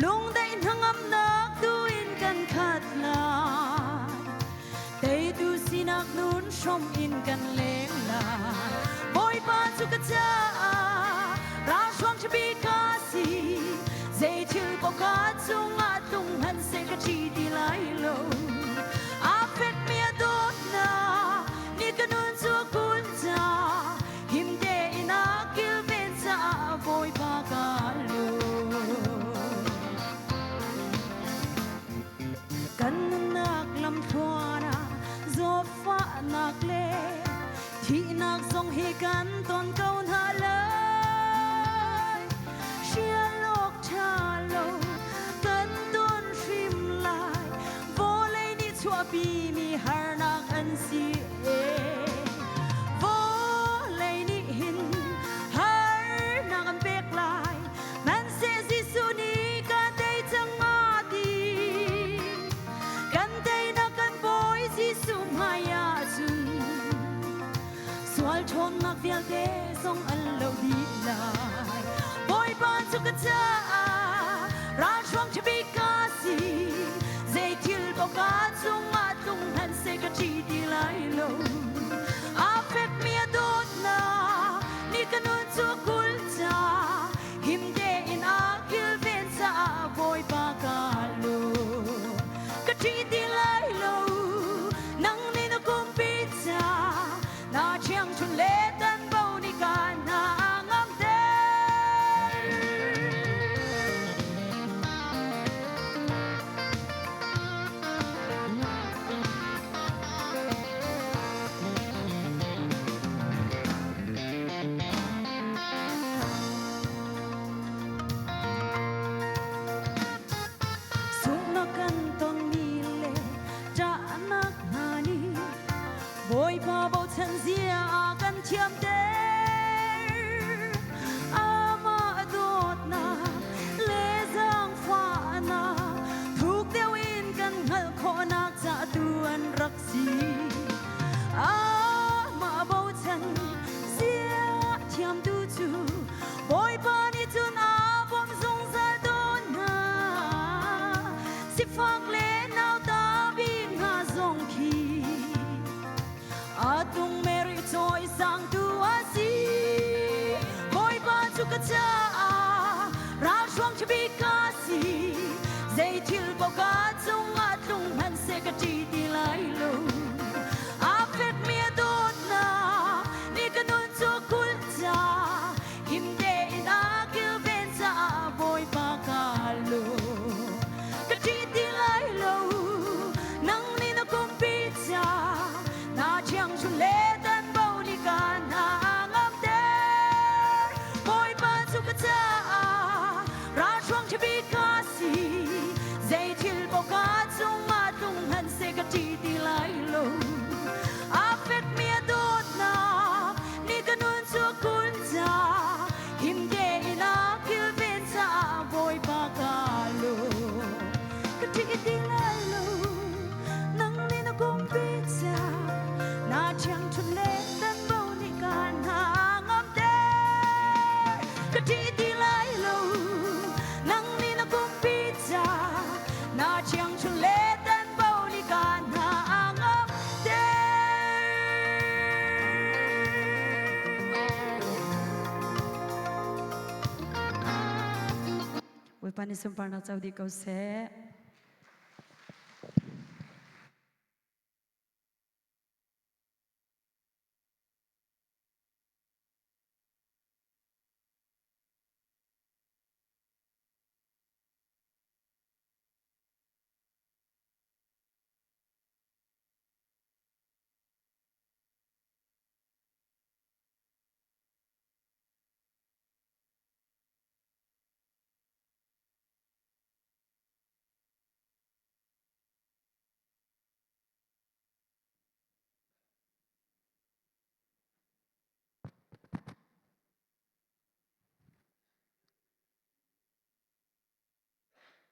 Lungdaih hnangamnak tu in kan khat lai. Teitu sinak nun hrom in kan leng lai. Bawipa cu ka caah ralhruang ṭhabi ka si. Zei thil paoh ka cungah tlung hmanh seh ka ṭih ti lai lo. Aa fekmi a dawtnak nih ka nun cu a kulh caah him tein a kilven caah Bawipa ka lawm. Kan nunnak lamthluan ah zawtfahnak le thihnak zong hi kan ton ko hna lai. Hrial awk ṭha lo kan ton hrim lai. Vawlei nih chuahpimi harnak an si ee. Vawlei nih hin harnak an pek lai. Hmanhseh Jesuh nih ka tei cang a ti. Kan teinak kan Bawi Jesuh hmai ah cun sual ṭhawnnak vialte zong an lo dih lai. Bawipa cu ka caah ralhruang ṭhabik ka si. Zei thil paoh ka cungah tlung hmanh seh ka ṭih ti lai lo. Aa fekmi a dawtnak nih ka nun cu a kulh caah him tein a kilven caah Bawipa ka lawm. Ka ṭih ti lai lo, nang nih na kumpi caah na ṭhiangṭhunh le tanbo nih ka hna a ngamter. Bawipa bochan zia a kan thiamter. Amah dawtnak le zaangfahnak thuk deuh in kan hngalh khawhnak ca tu an rak si. Amah bochan zia thiamtu cu Bawipa nih cun a bawmh zungzal tawn hna. Sifak le nauta bik hna zong khi a tung Mary cawi sangtu a si. Bawipa cu ka caah ralhruang ṭhabik ka si. Zei thil paoh ka cungah tlung hmanhseh ka ṭih ti lai lo. A fekmi a dawtnak nih ka nun cu a kulh ca him tein a kilven caah Bawipa ka lawm. Ka ṭih ti lai lo, nang nih na kumpi ca na ṭhiangṭhunh le tanbo nih ka hna ngamter. Bawipa cu ka caah ralhruang ṭhabik ka si. Zei thil paoh ka cungah tlung hmanhseh ka ṭih ti lai lo. A fekmi a dawtnak nih ka nun cu a kulh ca him tein a kilven caah Bawipa ka lawm. Ka ṭih ti lai lo, nang nih na kumpi ca na ṭhiangṭhunh le tanbo nih ka hna ngamter. Ka ṭih ti lai lo, nang nih na kumpi ca na ṭhiangṭhunh le tanbo nih ka hna ngamter. Bawipa nih sunparnak co dih ko seh.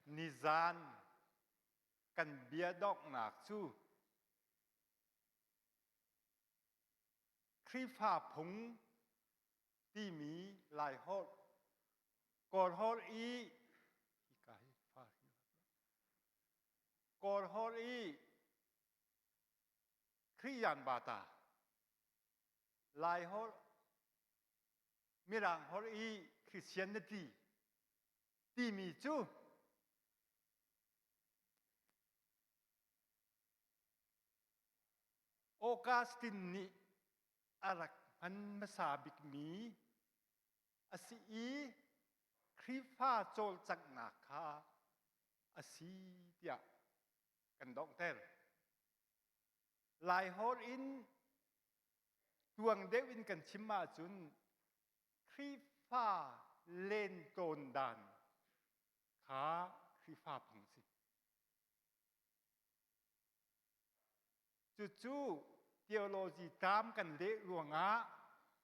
Nizan kan bia donghnak cu Khrihfa phung timi Laiholh Kawlholh i Kawlholh i Khrihyan bata Laiholh Mirang holh i Christianity timi cu Augustine nih a rak hman hmasa bikmi a si i Khrihfa cawlcanghnak kha a si tiah kan donghter. Laiholh in tuang deuh in kan chim ahcun Khrihfa lentawn dan kha Khrihfa phung si. Cucu theology term kan leh ruangah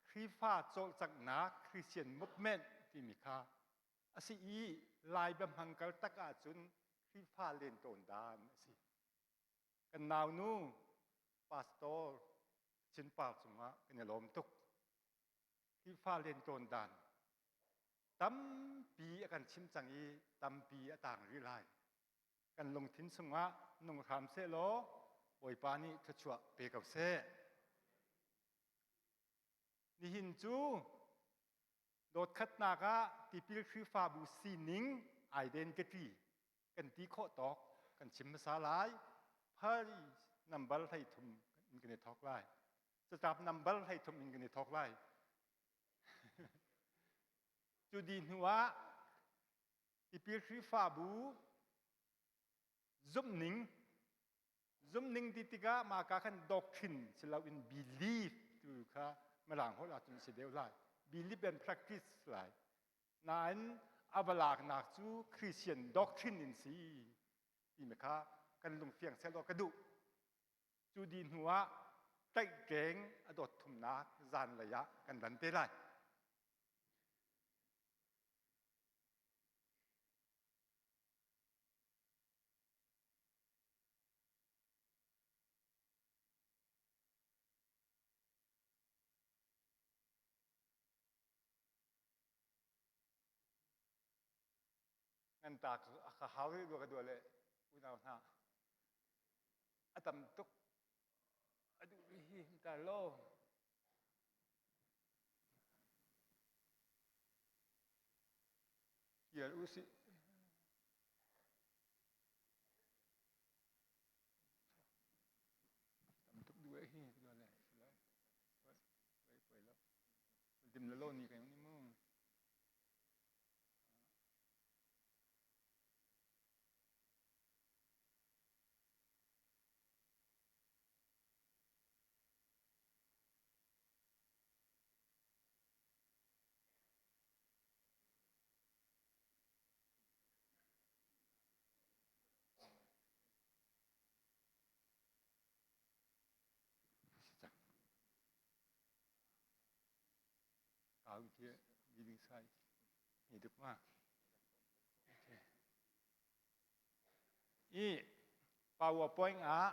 Khrihfa cawlcanghnak Christian movement timi kha a si i Lai biahmang kal tak ahcun Khrihfa lentawn dan a si. Kan naunu pastor Chinpar cungah kan i lawm tuk. Khrihfa lentawn dan tampi a kan chim cang i tampi a tang rih lai. Kan lungthin chungah nung hram seh law Bawipa nih thluachuah pe ko seh. Nihin cu dawtkhatnak ah tipil Khrihfabu sining identity kan ti khawh tawk kan chim hmasa lai. Pari number 13 in kan i thawk lai. Catlap number 13 in kan i thawk lai. Cu di hnu ah tipil Khrihfabu zumhning zumhning ti tikah mah ka khan doctrine si loin belief tu kha mirang holh ahcun si deuh lai belief and practice lai nain a va laknak cu Christian doctrine in si timi kha kan lungfiang seh law ka duh cu di hnu ah. Tlaihtleng a dot thumnak zanlei ah kan dan te lai. Nan ta ka hau rih rua ka dua le unau hna a tam tuk a duh rih hi ta lo. Tial usih. Tam tuk duh eh hi dua le silo. Poi poi lo. Dim lo ni kan ni mu. Kau khi meeting sai mi duk ma. Okay. I PowerPoint ah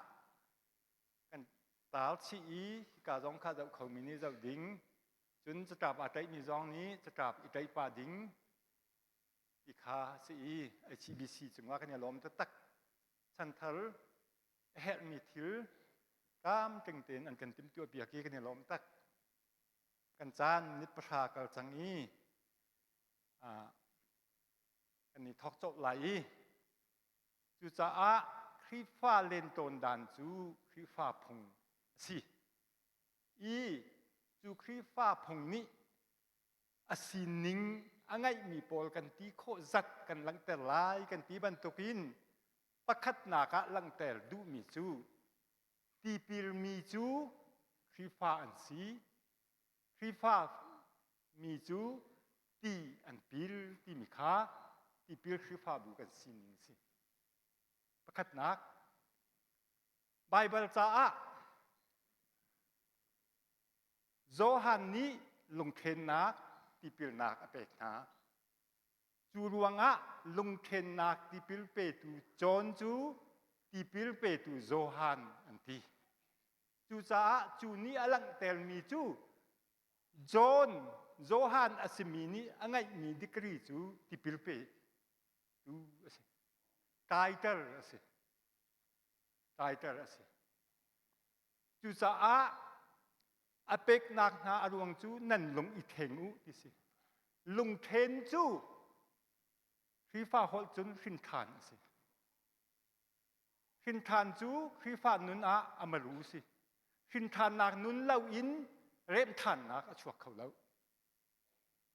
kan taal chih i hika zong kha zoh khomi nih zoh ding cun catlap aa tlaihmi zong nih catlap i tlaih pah ding ti kha si i HBC cungah kan i lawm taktak chanthar a herhmi thil tlamtling tein an kan timhtuah piak i kan i lawm tak kan caan nit pahra kal cang i kan i thawk colh lai i Cucaah Khrihfa lentawn dan cu Khrihfa phung a si i cu Khrihfa phung nih a sining a ngeihmi pawl kan ti khawh zat kan langhter lai kan ti bantukin pakhatnak ah langhter duhmi cu tipilmi cu Khrihfa an si Khrihfa mi cu ti an pil timi kha tipil Khrihfabu kan sining a si. Pakhatnak, Baibal caah Johan nih lungthlennak tipilnak a pek hna. Cu ruangah lungthlennak tipil petu John cu tipil petu Johan an ti. Cucaah cu nih a langhtermi cu John, Johan a simi nih a ngeihmi degree cu tipil petu a si. Title a si. Title a si. Cucaah a peknak hna a ruang cu nan lung i thleng u ti si. Lungthen cu Khrihfa holh cun hrinṭhan a si. Hrinṭhan cu Khrihfa nun ah a maru si. Hrinṭhannak nun loin remṭhannak a chuak kho lo.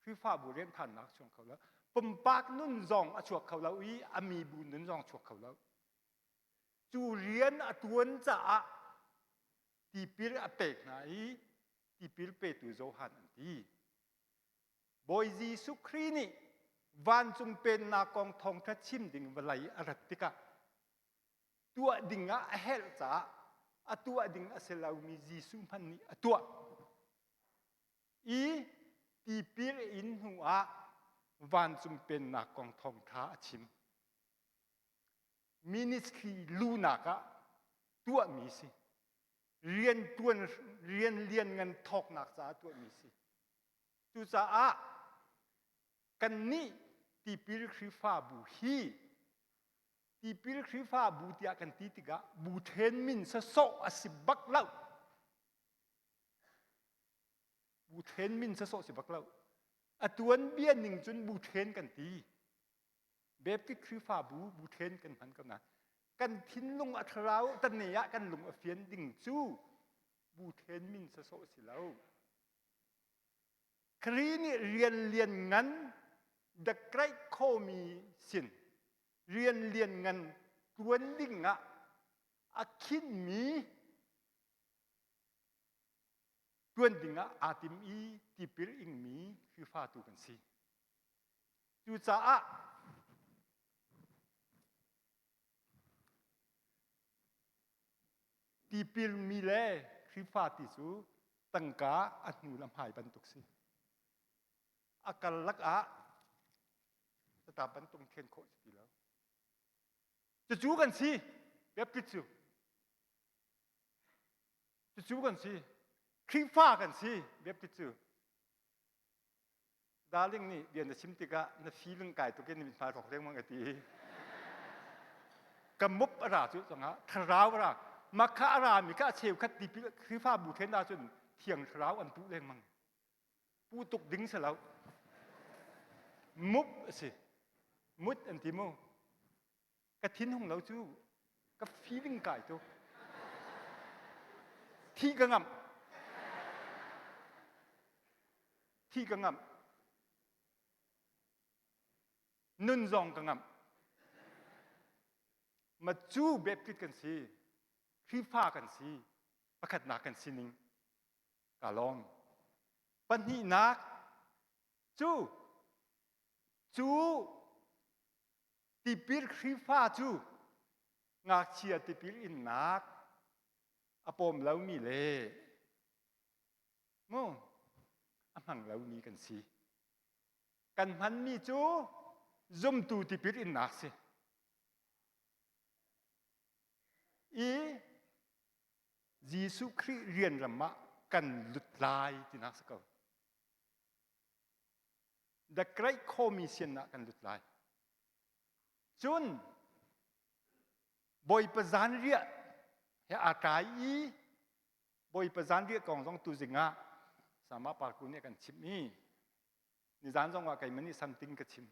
Khrihfabu remṭhannak a chuak kho lo. Pumpak nun zong a chuak kho lo i a mibu nun zong a chuak kho lo. Cu rian a ṭuan caah tipil a pek hna i tipil petu Johan an ti. Bawi Jesuh Khrih nih vancung pennak kong thawngṭha chim ding vawlei a rat tikah tuah ding ah a herh caah a tuah ding a si lomi Jesuh hmanh nih a tuah i tipil in hnu ah vancung pennak kong thawngṭha a chim. Ministry lunak ah tuahmi si. Rian tuan rian lian ngan thawknak caah tuahmi si. Cucaah kannih tipil Khrihfabu hi tipil Khrihfabu tiah kan ti tikah bu then min sasawh a si bak lo. Bu then min sasawh si bak lo. A tuanbia ning cun bu then kan ti. Baptist Khrihfabu bu then kan hman ko nain kan thinlung a thlarau tane ah kan lung a fian ding cu bu then min sasawh si lo. Khrih nih rian lian ngan the great khomi sin rian lian ngan tuan ding ah a khinmi tuan ding ah aa tim i tipil ingmi Khrihfatu kan si. Cucaah tipilmi le Khrihfa ti cu tangka a hnu le hmai bantuk si. A karlak ah tata bantuk then khawh si ti lo. Cucu kan si. Baptist cu. Cucu kan si. Khrihfa kan si. Baptist cu. Darling nih bia na chim tikah na feeling kai tuk in na mithmai rawk lengmang a ti. Ka mup a ra cu cangah thlarau a ra. Makha a ra mi kha a cheukhat tipil Khrihfabu then ahcun thiang thlarau an puh lengmang. Puh tuk ding si lo. Mup a si. Mut an ti mu. Ka thin hung lo cu ka feeling kai tuk. Thi ka ngamh. Thi ka ngamh. Nun zong ka ngamh. Ma cu Baptist kan si, Khrihfa kan si, pakhatnak kan sining ka lawm. Pahnihnak cu cu Tipil Khrihfa cu ngakchia tipil innak a pawm lomi le mu a hmang lomi kan si. Kan hmanmi cu zumtu tipil innak si. I Jesuh Khrih rian ram ah kan lut lai tinak si ko. The Great Commission ah kan lut lai. Cun Bawipa zanriah he aa tlai i Bawipa zanriah kong zong tuzing ah Sama Parku nih a kan chimh i nizan zong ah keimah nih something ka chim.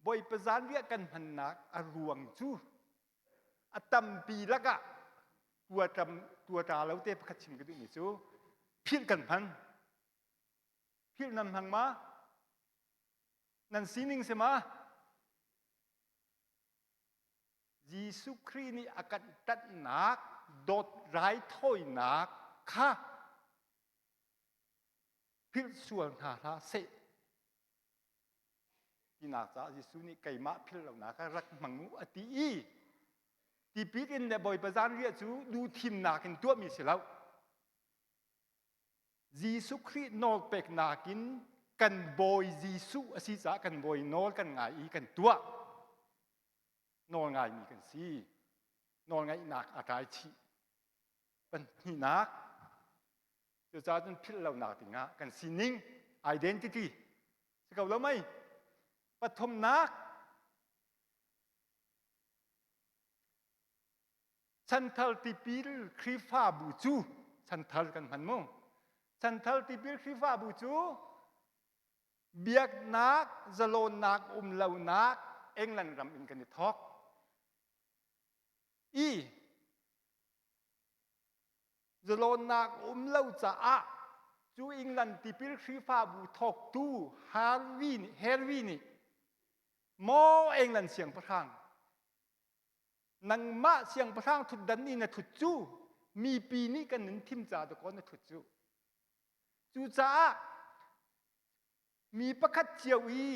Bawipa zanriah kan hmannak a ruang cu a tampi lakah tua ṭa lo te pakhat chim ka duhmi cu philh kan hman. Philh nan hmang ma? Nan sining si ma? Jesuh Khrih nih a kan ṭanhnak dawt raithawinak kha philh sual hna hlah seh tinak caah Jesuh nih keimah philh lonak ah rak hmang u a ti i tipil in le Bawipa zanriah cu duhthimnak in tuahmi si lo. Jesuh Khrih nawlpeknak in kan Bawi Jesuh a si caah kan Bawi nawl kan ngai i kan tuah. Nawl ngaimi kan si. Nawlngaihnak a tlai chih. Pahnihnak, cucaah cun philh lonak dingah kan sining identity si ko lo mei? Pathumnak, Chanthar tipil Khrihfabu cu chanthar kan hman mu. Chanthar tipil Khrihfabu cu biaknak zalawnnak um lonak England ram in kan i thawk. I zalawnnak um lo caah cu England tipil Khrihfabu thawktu Harvey nih Harvey nih maw England siangpahrang nangmah siangpahrang thutdan i na thut cu mipi nih kan in thim ca dakaw na thut cu cucaah mi pakhat cio i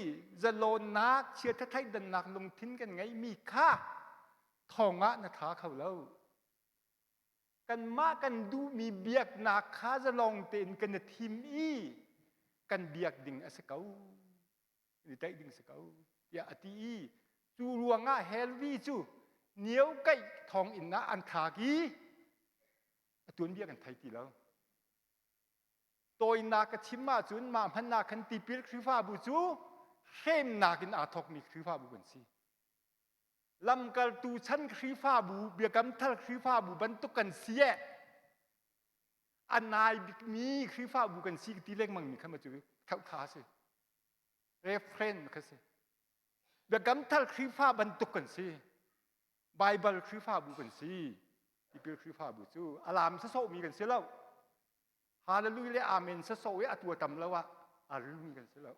zalawnnak chiatha thleidannak lungthin kan ngeihmi kha thong ah na tha kho lo kanmah kan duhmi biaknak kha zalong tein kan i thim i kan biak ding a si ko i tlaih ding si ko tiah a ti i cu ruangah Helvi cu niau kaih thonginn ah an thlak i a tuanbia kan thei ti lo. Tawinak ka chim ahcun mah hmanh ah khan tipil Khrihfabu cu hremnak in aa thawkmi Khrihfabu kan si. Lamkaltu chan Khrihfabu, Biakam Thar Khrihfabu bantuk kan si eh a nai bikmi Khrihfabu kan si ti lengmang mi kha ma cu thauhtha si. Refrain kha si. Biakam Thar Khrihfa bantuk kan si. Baibal Khrihfabu kan si. Tipil Khrihfabu cu alam sasawhmi kan si lo. Hallelujah le Amen sasawh i a tua tam lo ah a rilmi kan si lo.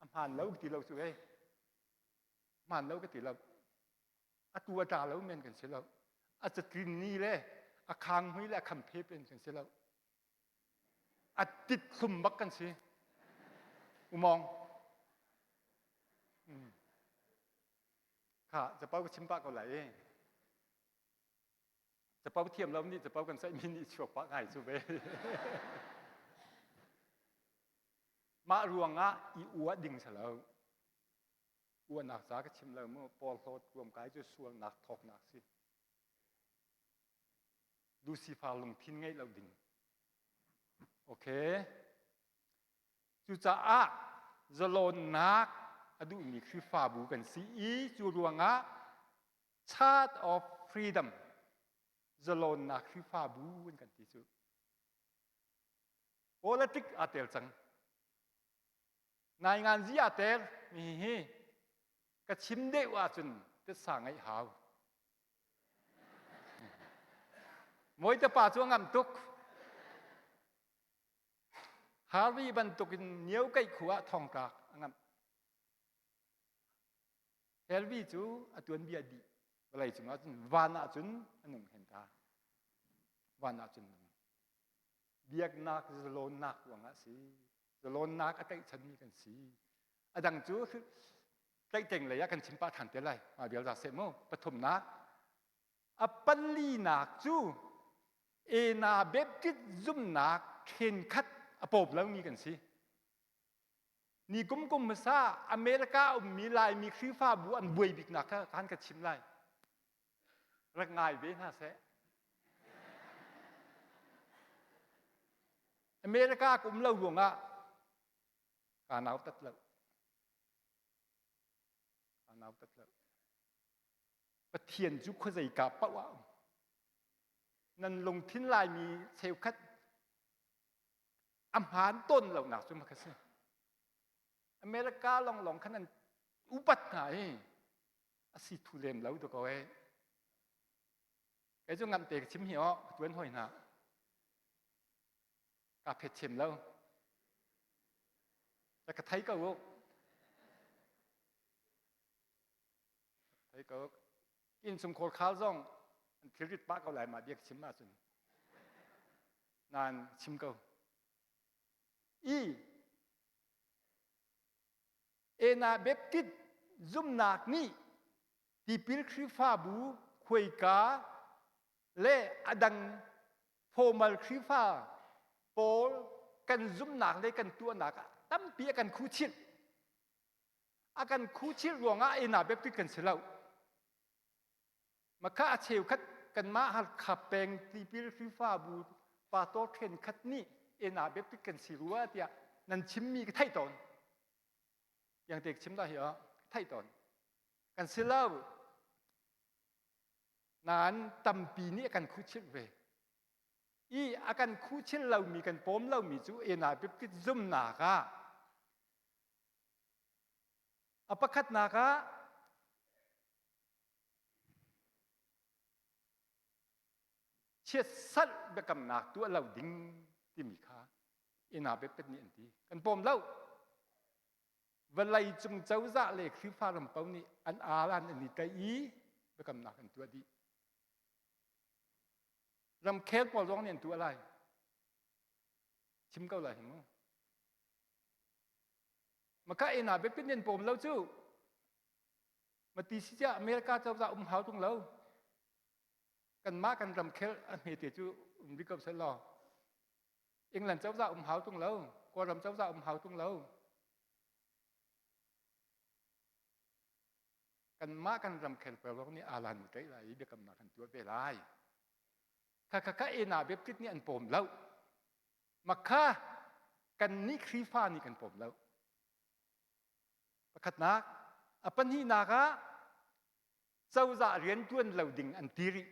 A hmaan lo ti lo cu ei. Hmaan lo ka ti lo. A tu a ṭa lo men kan si lo. A catlin ni le a khang hmui le a kham phe pen kan si lo. A tit thlum bak kan si. Umong. Mm. Kha capo ka chim pah ko lai i. Capo thiam lo nih capo kan saihmi nih chuak pah ngai cu ve. Mah ruangah i uah ding si lo. Uahnak ca ka chim lo mu porhlawt ruamkai cu sualnak thawknak si. Lucifer lungthin ngeih lo ding. Okay. Cucaah zalawnnak a duhmi Khrihfabu kan si i cu ruangah Chart of Freedom zalawnnak Khrihfabu an kan ti cu. Politic aa tel cang. Nainganzi aa tel mi hi ka chim deuh ahcun titsa ngeih hau. Mawite pa cu a ngamh tuk. Harvey bantukin nio keih khu ah thongtlak a ngamh. Harvey cu a tuanbia dih vawlei cungah cun van ah cun a nung hen ta. Van ah cun nung. Biaknak zalawnnak ruangah si. Zalawnnak a tlaihchanmi kan si. A dang cu tlaihtleng lei ah kan chim pah ṭhan te lai. Mah vial za seh mu. Pathumnak A palinak cu Ena Baptist zumnak ṭhenkhat a pawp lomi kan si. Ni kum kum hmasa America ummi Laimi Khrihfabu an buai biknak kha kan ka chim lai. Rak ngai ve hna seh. America ka um lo ruangah kaa nautat lo. Kaa nautat lo. Pathian cu khuazeika paoh ah um. Nan lungthin Laimi cheukhat a hmaan tawn lonak cu maka si. America longlong khan an upat hna i a si thu lem lo to ko e. Kei cu ngamh te ka chim hi aw, ka tuan hoi hna. Ka phet chem lo. Ka thei ko u. Thei ko. Innchungkhar khal zong an thilrit pah ko lai ma biak chim ahcun. Nan chim ko. I Ena Baptist zumnak nih tipil Khrihfabu khuaika le a dang formal Khrihfa pawl kan zumnak le kan tuahnak ah tampi a kan khuchilh. A kan khuchilh ruangah ena Baptist kan si lo. Makha a cheukhat kanmah Halkha peng tipil Khrihfabu pastor ṭhenkhat nih ena Baptist kan si rua tiah nan chimmi ka theih tawn. Yang te chim dah hi ah theih tawn. Kan si lo. Nain tampi nih a kan khuchilh ve. I a kan khuchilh lomi kan pawm lomi cu ena Baptist zumnak ah A pakhatnak ah chiatsalh biakamnak tuah lo ding timi kha ina biapet nih an ti. Kan pawm lo. Vawlei cung cozah le Khrihfa ram paoh nih an alan an i tlaih i biakamnak an tuah dih. Ramkhel pawl zong nih an tuah lai. Chim ko lai hi mu. Maka ina biapit nen pawm lo cu. Mati si ciah America cozah um hau tung lo. Kanmah kan ramkhel a hmete cu um rih ko seh law. England cozah um hau tung lo. Kawlram cozah um hau tung lo. Kanmah kan ramkhel pawl nih alan tlaih lai i biakamnak kan tuah ve lai. Kha kha kha ena biapit nih an pawm lo. Makha kannih Khrihfa nih kan pawm lo. Pakhatnak, a pahnihnak ah cozah rian ṭuan lo ding an ti rih.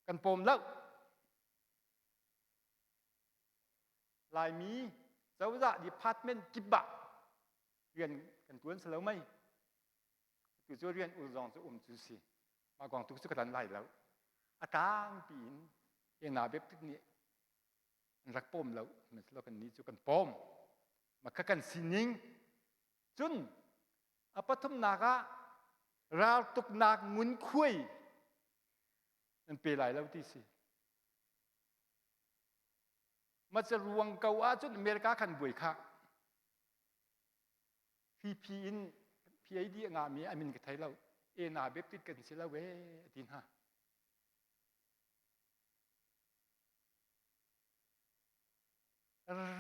Kan pawm lo. Laimi cozah department kip ah rian kan ṭuan si lo mei. Tu cu rian ul zong cu um cu si. Mah kong tu cu ka tan lai lo. A tlangpi in ena Baptist nih an rak pawm lo. Sihmanhsehlaw kannih cu kan pawm. Mah kan sining. Cun a pathumnak ah raltuknak ngunkhuai nan pe lai lo ti si. Mah ca ruang ko ahcun America khan buai khah. Phi in. PAD a ngahmi a min ka thei lo. Ena Baptist kan si lo ee a ti hna.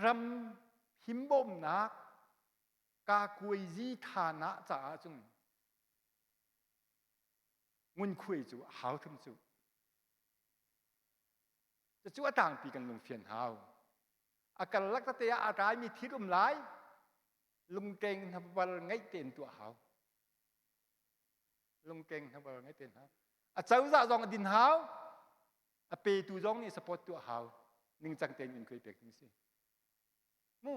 Ram himbawmnak kakuaizi thana caah cun ngunkhuai cu a hau hrim cu. Cucu a tlangpi kan lungfian hau. A karlak tete ah a raimi thil um lai, lungkeng hnabar ngeih tein tuah hau. Lungkeng hnabar ngeih tein hau. A cozah zong a din hau, a petu zong nih support tuah hau. Ningcang tein in khui pek ding si. Mu.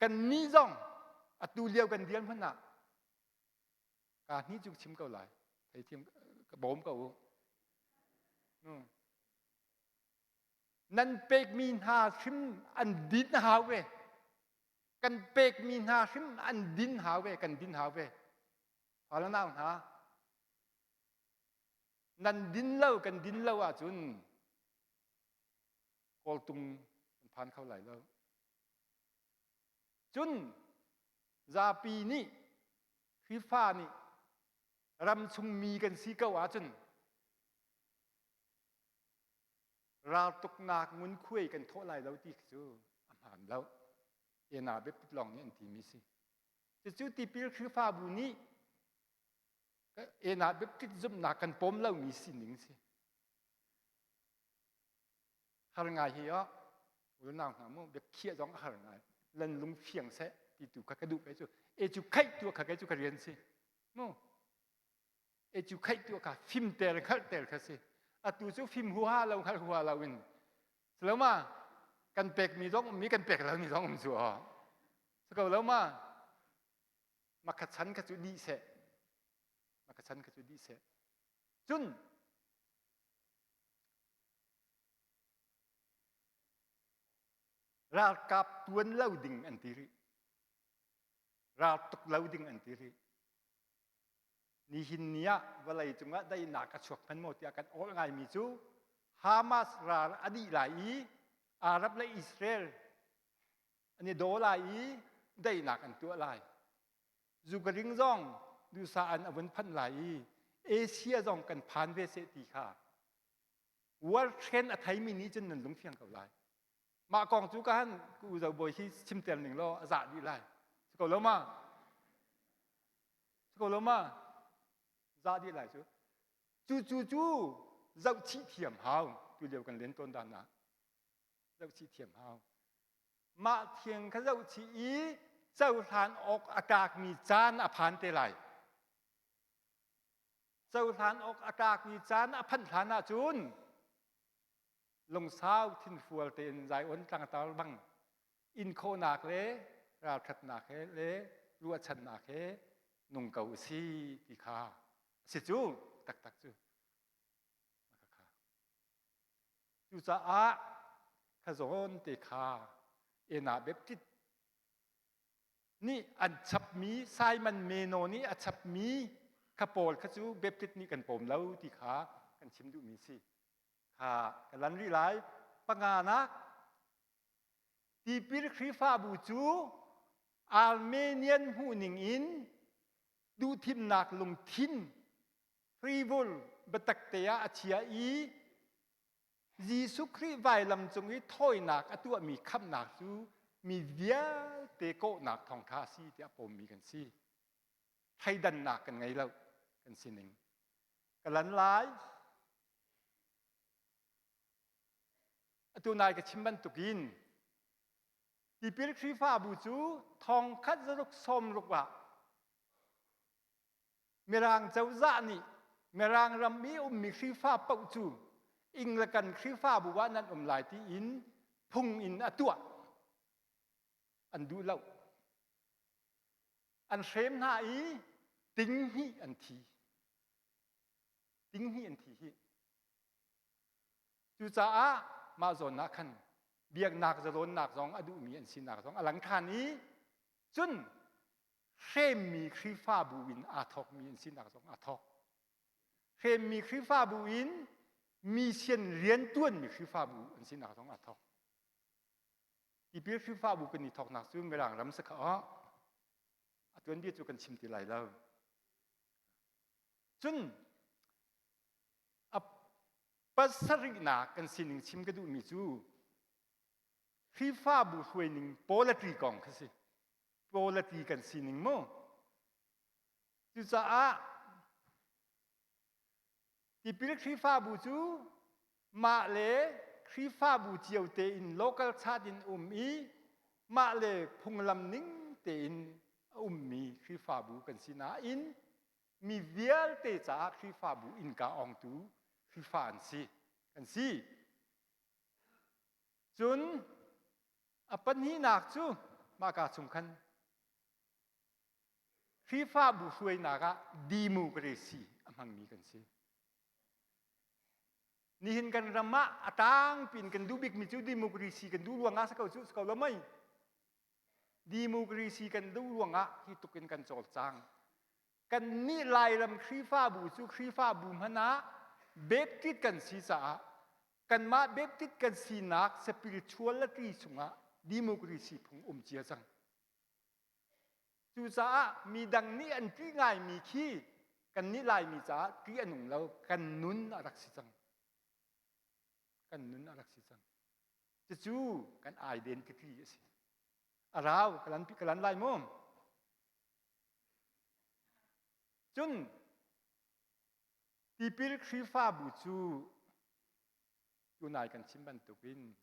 Kan nih zong atu lio kan dial hmanh ah ka hni cu chim ko lai theithiam ka bawm ko u nan pekmi hna hrim an din hau ve kan pekmi hna hrim an din hau ve kan din hau ve fale nau hna nan din lo kan din lo ahcun kawltung kan phan kho lai lo Cun zapi nih Khrihfa nih ramchung mi kan si ko ahcun raltuknak ngunkhuai kan thawh lai lo ti cu a hmaan lo. Ena biapit lawng nih an timi si. Cucu tipil Khrihfabu nih ena biapit zumhnak kan pawm lomi sining si. Har ngai hi ah unau hna mu biakhiah zong a har ngai lan lung fiang seh ti tu kha ka duh kai cu e cu khaih tu kha kai cu ka rian si mu e cu khaih tu kha fim ter khalh ter kha si atu cu fim huha lo khalh huha lo in siloma kan pek mi zong um mi kan pek lo mi zong um cu ha ko lo ma makha chan kha cu dih seh makha chan kha cu dih seh cun Ralkap tuan lo ding an ti rih. Ral tuk lo ding an ti rih. Nihin ni ah vawlei cungah daihnak a chuak hman maw tiah kan awl ngaimi cu Hamas ral a dih lai i Arab le Israel an i daw lai i daihnak an tuah lai. Zukaring zong dusa an a vun phanh lai i Asia zong kan phan ve seh ti kha world trend a theimi nih cun nan lungfiang ko lai mah kong cu ka han u zo bawi hi chimter ning law a zah dih lai si ko lo ma si ko lo ma zah dih lai cu cu cu cu zoh chih thiam hau tu lio kan len tawn dan ah zoh chih thiam hau mah thiang kha zoh chih i cohlan awk a tlakmi caan a phan te lai cohlan awk a tlakmi caan a phanh hlan ahcun lungsau thinfual tein Zion tlangtar bang in khawhnak le ralṭhatnak he le ruahchannak he nung ko u si ti kha a si cu taktak cu cucaah kha zawn te kha ena Baptist nih an chapmi Simon Meno nih a chapmi kha pawl kha cu Baptist nih kan pawm lo ti kha kan chim duhmi si kha ka lan rih lai panganak tipil Khrihfabu cu Armenian hmuhning in duhthimnak lungthin free will biatak te ah a chia i Jesuh Khrih vailam cung i thawinak a tuahmi khamhnak cu mi vialte kawhnak thawngṭha a si tiah pawmmi kan si. Thleidannak kan ngei lo kan sining. Ka lan lai. Atu nai ka chim bantukin tipil Khrihfabu cu thongkhat zaruk sawmruk ah Mirang cozah nih Mirang ram i ummi Khrihfa paoh cu Anglican Khrihfabu ah nan um lai tiin phung in a tuah. An duh lo. An hrem hna i ting hnih an thi. Ting hnih an thi hi. Cucaah mah zawn ah khan biaknak zalawnnak zong a duhmi an sinak zong a lang ṭhan i cun hremmi Khrihfabu in aa thawkmi an sinak zong aa thawk. Hremmi Khrihfabu in mission riantuanmi Khrihfabu an sinak zong aa thawk. Tipil Khrihfabu kan i thawknak cu Mirang ram si kha. A tuanbia cu kan chim ti lai lo. Cun a pasarihnak kan sining chim ka duhmi cu Khrihfabu hruaining polity kong kha si. Polity kan sining mu. Cucaah Tipil Khrihfabu cu mah le Khrihfabu cio tein local chat in um i mah le phunglam ning tein a ummi Khrihfabu kan si nain mi vialte caah Khrihfabu innka ongtu Khrihfa an si kan si. Cun a pahnihnak cu mahka chung khan Khrihfabu hruainak ah democracy a hmangmi kan si. Nihin kan ram ah a tangpi in kan duh bikmi cu democracy kan duh ruangah si ko cu si ko lo mei. Democracy kan duh ruangah hi tuk in kan cawlcang. Kan nih Lairam Khrihfabu cu Khrihfabu hmanh ah Baptist kan si caah kanmah Baptist kan sinak spirituality chungah democracy phung um cia cang. Cucaah midang nih an ṭih ngaimi khi kannih Laimi caah ṭih a nung lo, kan nun a rak si cang. Kan nun a rak si cang. Cucu kan identity a si. A rau, ka lan, ka lan lai mu. Cun tipil Khrihfabu cu tunai kan chim bantukin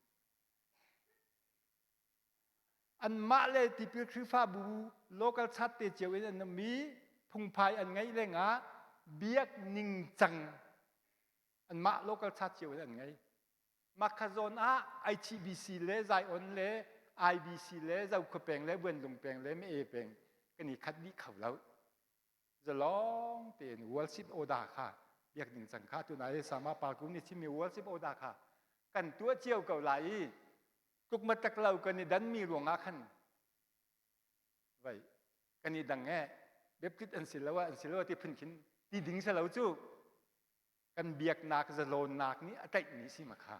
Anmah le tipil Khrihfabu local chat te cio in an um i phungphai an ngeih lengah biak ningcang anmah local chat cio in an ngei. Makha zawn ah ITBC le Zion le IBC le Zokhua peng le Buanlung peng le Mee peng kan i khat dih kho lo. Zalong tein worship order kha biak ningcang kha tunai sama parku nih chimmi worship order kha kan tuah cio ko lai i tlukmatak lo kan i danmi ruangah khan vai kan i dang e Baptist an si lo an si lo ti phun khin ti ding si lo cu kan biaknak zalawnnak nih a tlaihmi si ma kha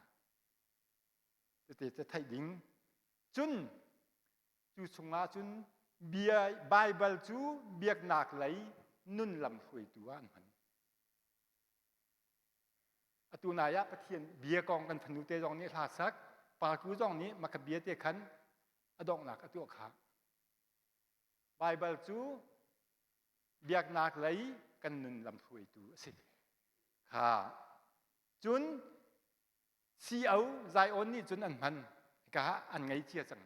tete te theih ding cun cu chungah cun bia Baibal cu biaknak lei nun lam hruaitu ah an hman Atu nai ah Pathian bia kong kan fanu te zong nih hla sak, parku zong nih maka bia te khan a donghnak a tuah kha. Baibal cu biaknak lei kan nun lamhruaitu a si. Kha. Cun CO Zion nih cun an hman. Ka an ngei cia cang.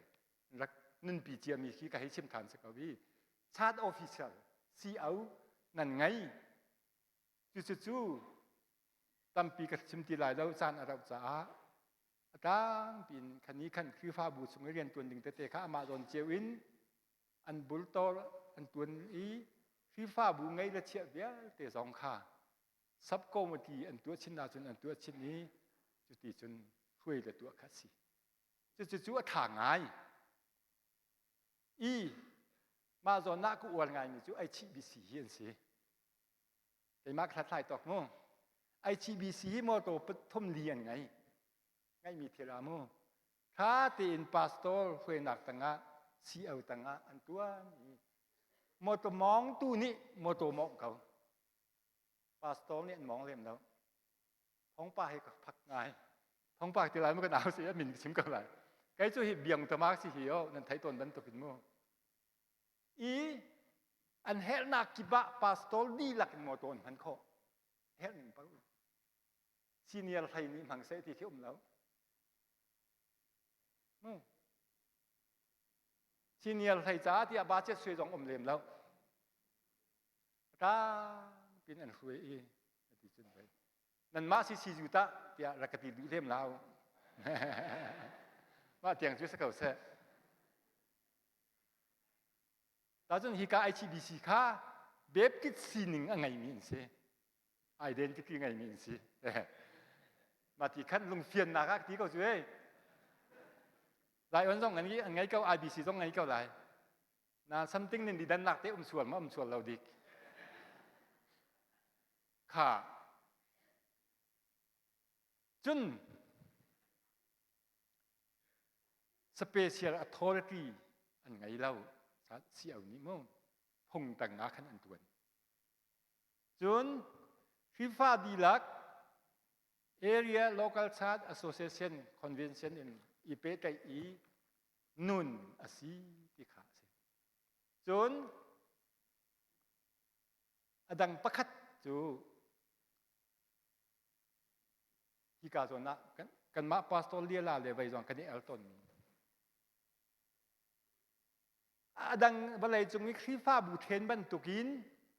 Rak nunpi cia mi khi ka hei chim than si ko i chat official CO nan ngei Cucu tampi ka chim ti lai lo caan a rauh caah a tlangpi in khan i khan Khrihfabu chung i riantuan ding tete kha amah zawn cio in an bultor an tuan i Khrihfabu ngei le chiah vialte zong kha subcommittee an tuah chin ahcun an tuah chin i cuti cun hruai le tuah kha a si. Cucu cu a tha ngai. I mah zawn ah ka uar ngaimi cu HBC hi an si. Keimah ka hlathlai tawk mu. ICBC hi motor pathum li an ngei. Ngeihmi thil ah mu. Tha tein pastor hruainak tangah CO tangah an tuan i motor mawngtu nih motor mawngh ko. Pastor nih an mawng lem lo. Thongpa hi ka phak ngai. Thongpa ti lai mu ka nau si a min chim ko lai. Kei cu hi biang tamak si hi o nan thei tawn bantuk in mu. I an herhnak kip ah pastor dihlak in motor an hman khawh. Herh ning paoh. Senior hlei nih hmang seh ti khi um lo. Mu. Senior hlei ca tiah budget sui zong um lem lo. Tang pin an hruai i ti cun vai. Nanmah si si zu ta tiah rak ka ti duh lem lo. Mah tiang cu si ko seh. Tacun hika ICBC kha Baptist sining a ngeimi an si. Identity ngeimi an si. Mah ti khan lungfiannak ah ti ko cu ei. Zion zong an ngei ko, IBC zong ngei ko lai. Na something nin didannak te um sual ma um sual lo dik. Kha. Cun Special authority an ngei lo. CO nih mu. phung tang ah khan an tuan. Cun Khrihfa dihlak Area Local Church Association Convention in i pehtlaih i nun a si ti kha a si. Cun a dang pakhat cu hika zawn ah kanmah pastor liala le vei zong kan i el tawnmi a dang vawlei cung i Khrihfabu then bantukin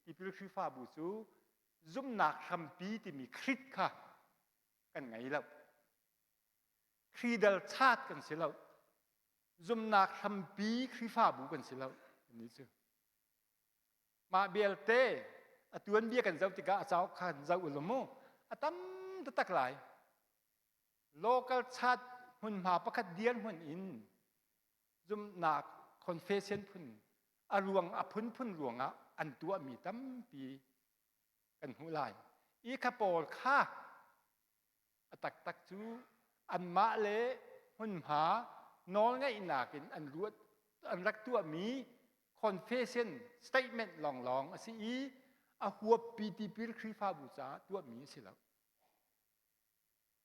tipil Khrihfabu cu zumhnak hrampi timi Krit kha kan ngei lo. Khridal chat kan si lo. Zumhnak hrampi Khrihfabu kan si lo. Ni cu. Mah belte a tuanbia kan zoh tikah a cauk khan zoh u law mu a tam taktak lai. Local chat hmunhma pakhat dirhmun in zumhnak confession phun a ruang a phunphun ruangah an tuahmi tampi kan hmuh lai. I kha pawl kha a taktak cu anmah le hmunhma nawlngeihnak in an ruat an rak tuahmi confession statement lawnglawng a si i a huappi tipil Khrihfabu caah tuahmi a si lo.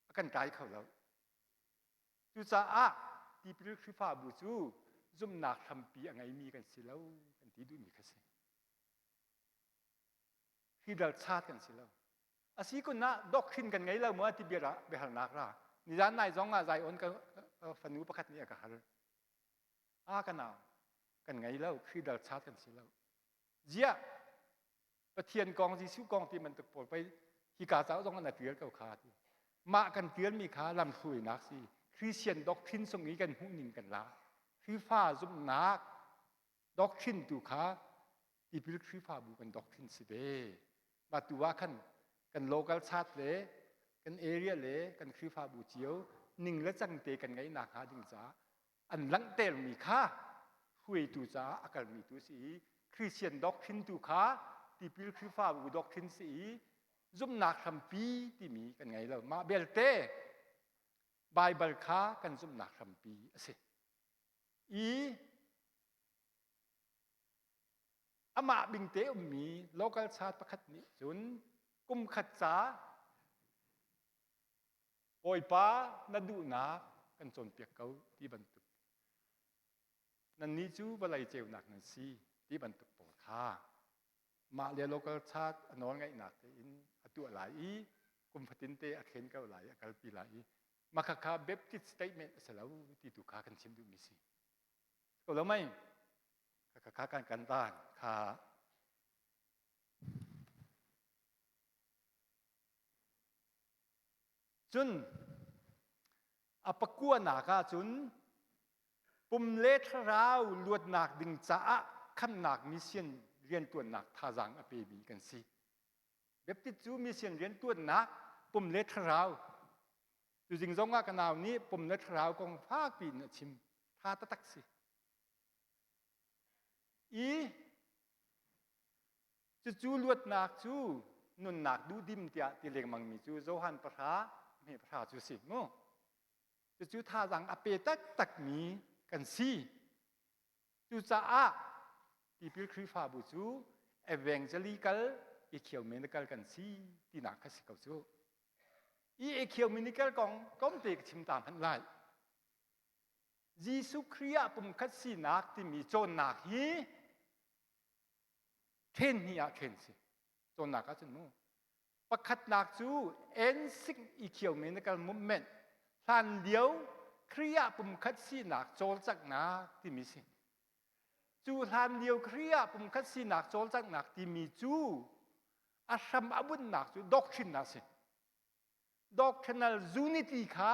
A kan kai kho lo. Cucaah tipil Khrihfabu cu zumhnak hrampi a ngeimi kan si lo kan ti duhmi kha si. Hidal chat kan si lo. A si kun ah doctrine kan ngei lo maw ti bia biahalnak ra. Nizan nai zong ah Zion ka fanu pakhat nih a ka hal. A ka nau kan ngei lo, Hridal chat kan si lo. Ziah Pathian kong Jesuh kong ti bantuk pawl pei hika cauk zong an tial ko kha ti. Mah kan tialmi kha lamhruainak si. Christian doctrine sung i kan hmuhning kan la. Khrihfa zumhnak doctrine tu kha tipil Khrihfabu kan doctrine si ve. Mah tu ah khan kan local chat le kan area le kan Khrihfabu cio ning le cang te kan ngeihnak hnga ding caah an langhtermi kha hruaitu caah a kalmi tu si i Christian doctrine tu kha tipil Khrihfabu doctrine si i zumhnak hrampi timi kan ngei lo. Mah belte Baibal kha kan zumhnak hrampi a si. I amah bingte ummi local chat pakhat nih cun kum khat ca Bawipa na duhnak kan cawnpiak ko ti bantuk nannih cu vawlei ceunak nan si ti bantuk pawl kha mah le local chat a nawl ngaihnak tein a tuah lai i kum fatin te a thlen ko lai a kalpi lai i mah khakha Baptist statement a si lo ti tu kha kan chim duhmi si ko lo mei khakha kan kan dan kha Cun a pakuanak ah cun pum le thlarau luatnak ding caah khamnak mission riantuannak thazaang a pemi kan si. Baptist cu mission riantuannak pum le thlarau tuzing zong ah ka nau nih pum le thlarau kong fakpi in a chim. Tha taktak si. I Cucu luatnak cu nunnak duhdim tiah ti lengmangmi cu Johan pahra hme pahra cu si mu. Cucu thazaang a pe taktakmi kan si. Cucaah tipil Khrihfabu cu evangelical ecumenical kan si tinak kha si ko cu. I ecumenical kong tlawmte ka chim ta hmanh lai. Jesuh Khrih ah pumkhat sinak timi cawnnak hi Ṭhen hnih ah ṭhen si. Cawnnak ahcun mu. Pakhatnak cu Ensing Ecumenical Movement hlan lio Khrih ah pumkhat sinak cawlcanghnak timi si. Cu hlan lio Khrih ah pumkhat sinak cawlcanghnak timi cu a hram a bunhnak cu doctrine a si. Doctrinal unity kha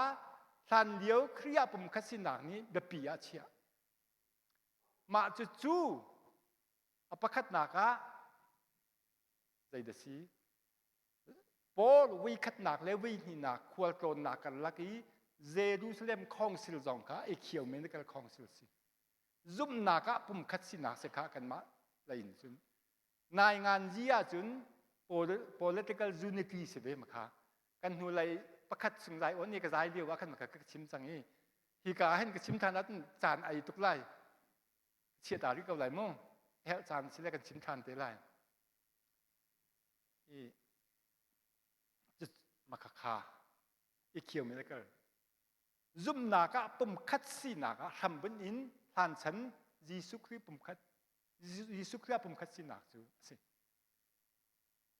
hlan lio Khrih ah pumkhat sinak nih biapi ah a chiah. Mah cucu a pakhatnak ah zeidah si? Paul voikhatnak le voihnihnak khualtlawnnak karlak i Jerusalem Council zong kha Ecumenical Council si. Zumhnak ah pumkhat sinak si kha kanmah lei in cun nainganzi ahcun political unity si ve makha kan hnulei pakhat chung zai on i ka zai lio ah khan makha ka chim cang i hika ah hin ka chim than ahcun caan ai tuk lai chiah ta rih ko lai mu. Herh caan si le kan chim ṭhan te lai. I makhakha i khio mi le kal. Zumhnak ah pumkhat sinak ah hrambunh in hlanchan Jesuh Khrih pumkhat Jesuh Khrih ah pumkhat sinak cu a si.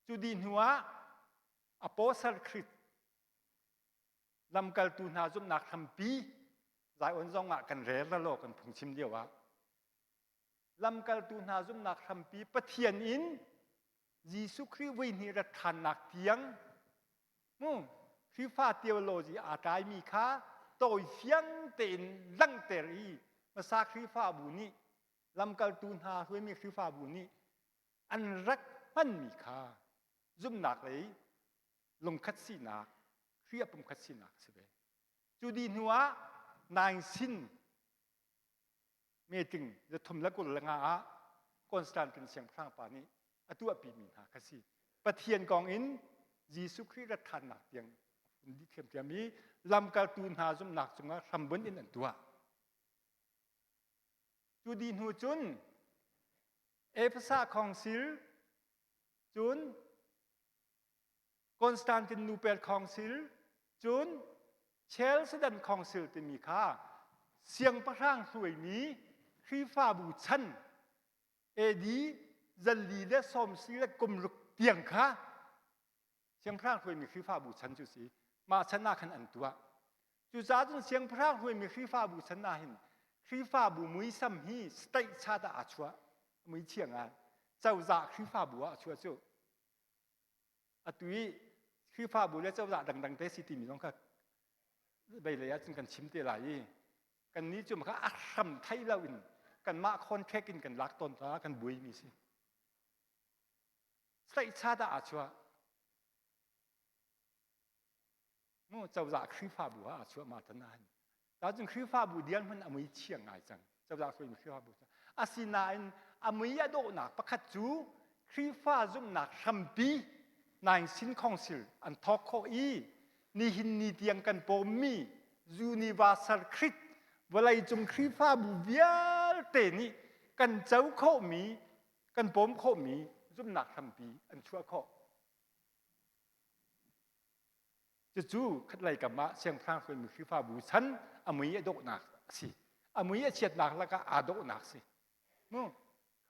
Cu dih hnu ah Apostle Khrih lamkaltu hna zumhnak hrampi Zion zong ah kan rel ralo kan phungchim lio ah lamkaltu hna zumhnak hrampi Pathian in Jesuh Khrih vui hnih rat ṭhannak tiang mu Khrihfa theology aa tlaimi kha tawi fiang tein langhter i hmasa Khrihfabu nih lamkaltu hna hruaimi Khrihfabu nih an rak hmanmi kha zumhnak lei lungkhat sinak Khrih ah pumkhat sinak a si ve. Cu dih hnu ah naing sin meeting 325 ah Constantine siangpahrang pa nih a tuahpimi hna kha si. Pathian kong in Jesuh Khrih rat ṭhannak tiang a dih thiamthiam i lamkaltu hna zumhnak cungah hrambunh in an tuah. Cu dih hnu cun Efesa Council cun Constantinople Council cun Chalcedon Council timi kha siangpahrang hruaimi Khrihfabu chan AD zali le sawm si le kum ruk tiang kha siangpahrang hruaimi Khrihfabu chan cu si mah chan ah khan an tuah. Cucaah cun siangpahrang hruaimi Khrihfabu chan ah hin Khrihfabu muisam hi state chat ah aa chuah mui chia ngai cozah Khrihfabu ah a chuah cu Atu i Khrihfabu le cozah dangdang te si timi zong kha beilei ahcun kan chim te lai i kannih cu kha a hram thei lo in kanmah contract in kan lak tawn caah kan buaimi si. Tlaihcha dah aa chuah. Mu cozah Khrihfabu ah aa chuah ma tan ahhin. Tacun Khrihfabu dirhmun a mui chia ngai cang. Cozah hruaimi Khrihfabu cu. Asinain a mui a dawhnak pakhat cu Khrihfa zumhnak hrampi Nicene Council an thawk khawh i nihin ni tiang kan pawmmi Universal Creed vawleicung Khrihfabu vialte nih kan co khawhmi kan pawm khawhmi zumhnak hrampi an chuah khawh. Cucu khatlei kam ah siangpahrang hruaimi Khrihfabu chan a mui a dawhnak a si. A mui a chiatnak lakah aa dawhnak si. Mu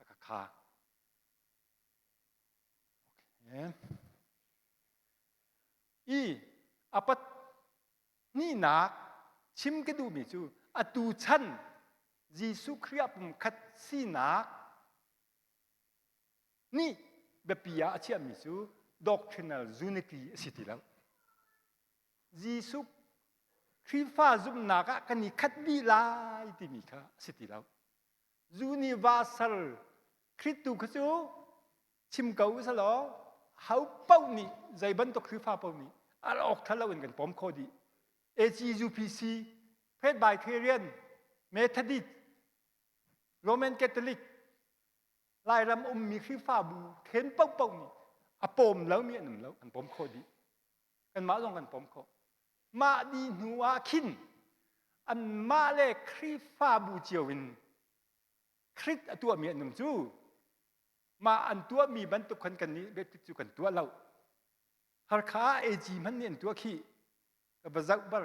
kha kha. Okay. I a pathnihnak chim ka duhmi cu atu chan Jesuh Khrih ah pumkhat sinak nih biapi ah a chiahmi cu doctrinal unity a si ti lo. Jesuh Khrihfa zumhnak ah kan i khat dih lai timi kha a si ti lo. Universal Khritu kha cu chim ko usalaw ho paoh nih zei bantuk Khrihfa paoh nih al awk ṭha lo in kan pawm khawh dih. AGUPC, Presbyterian, Methodist, Roman Catholic, Lairam ummi Khrihfabu then paohpaoh nih a pawm lomi an um lo, an pawm khawh dih. Kanmah zong kan pawm khawh. Mah dih hnu ah khin anmah le Khrihfabu cio in Krit a tuahmi an um cu mah an tuahmi bantuk khan kan nih biatik cu kan tuah lo. Harkha AG hmanh nih an tuah khi ka va zoh bar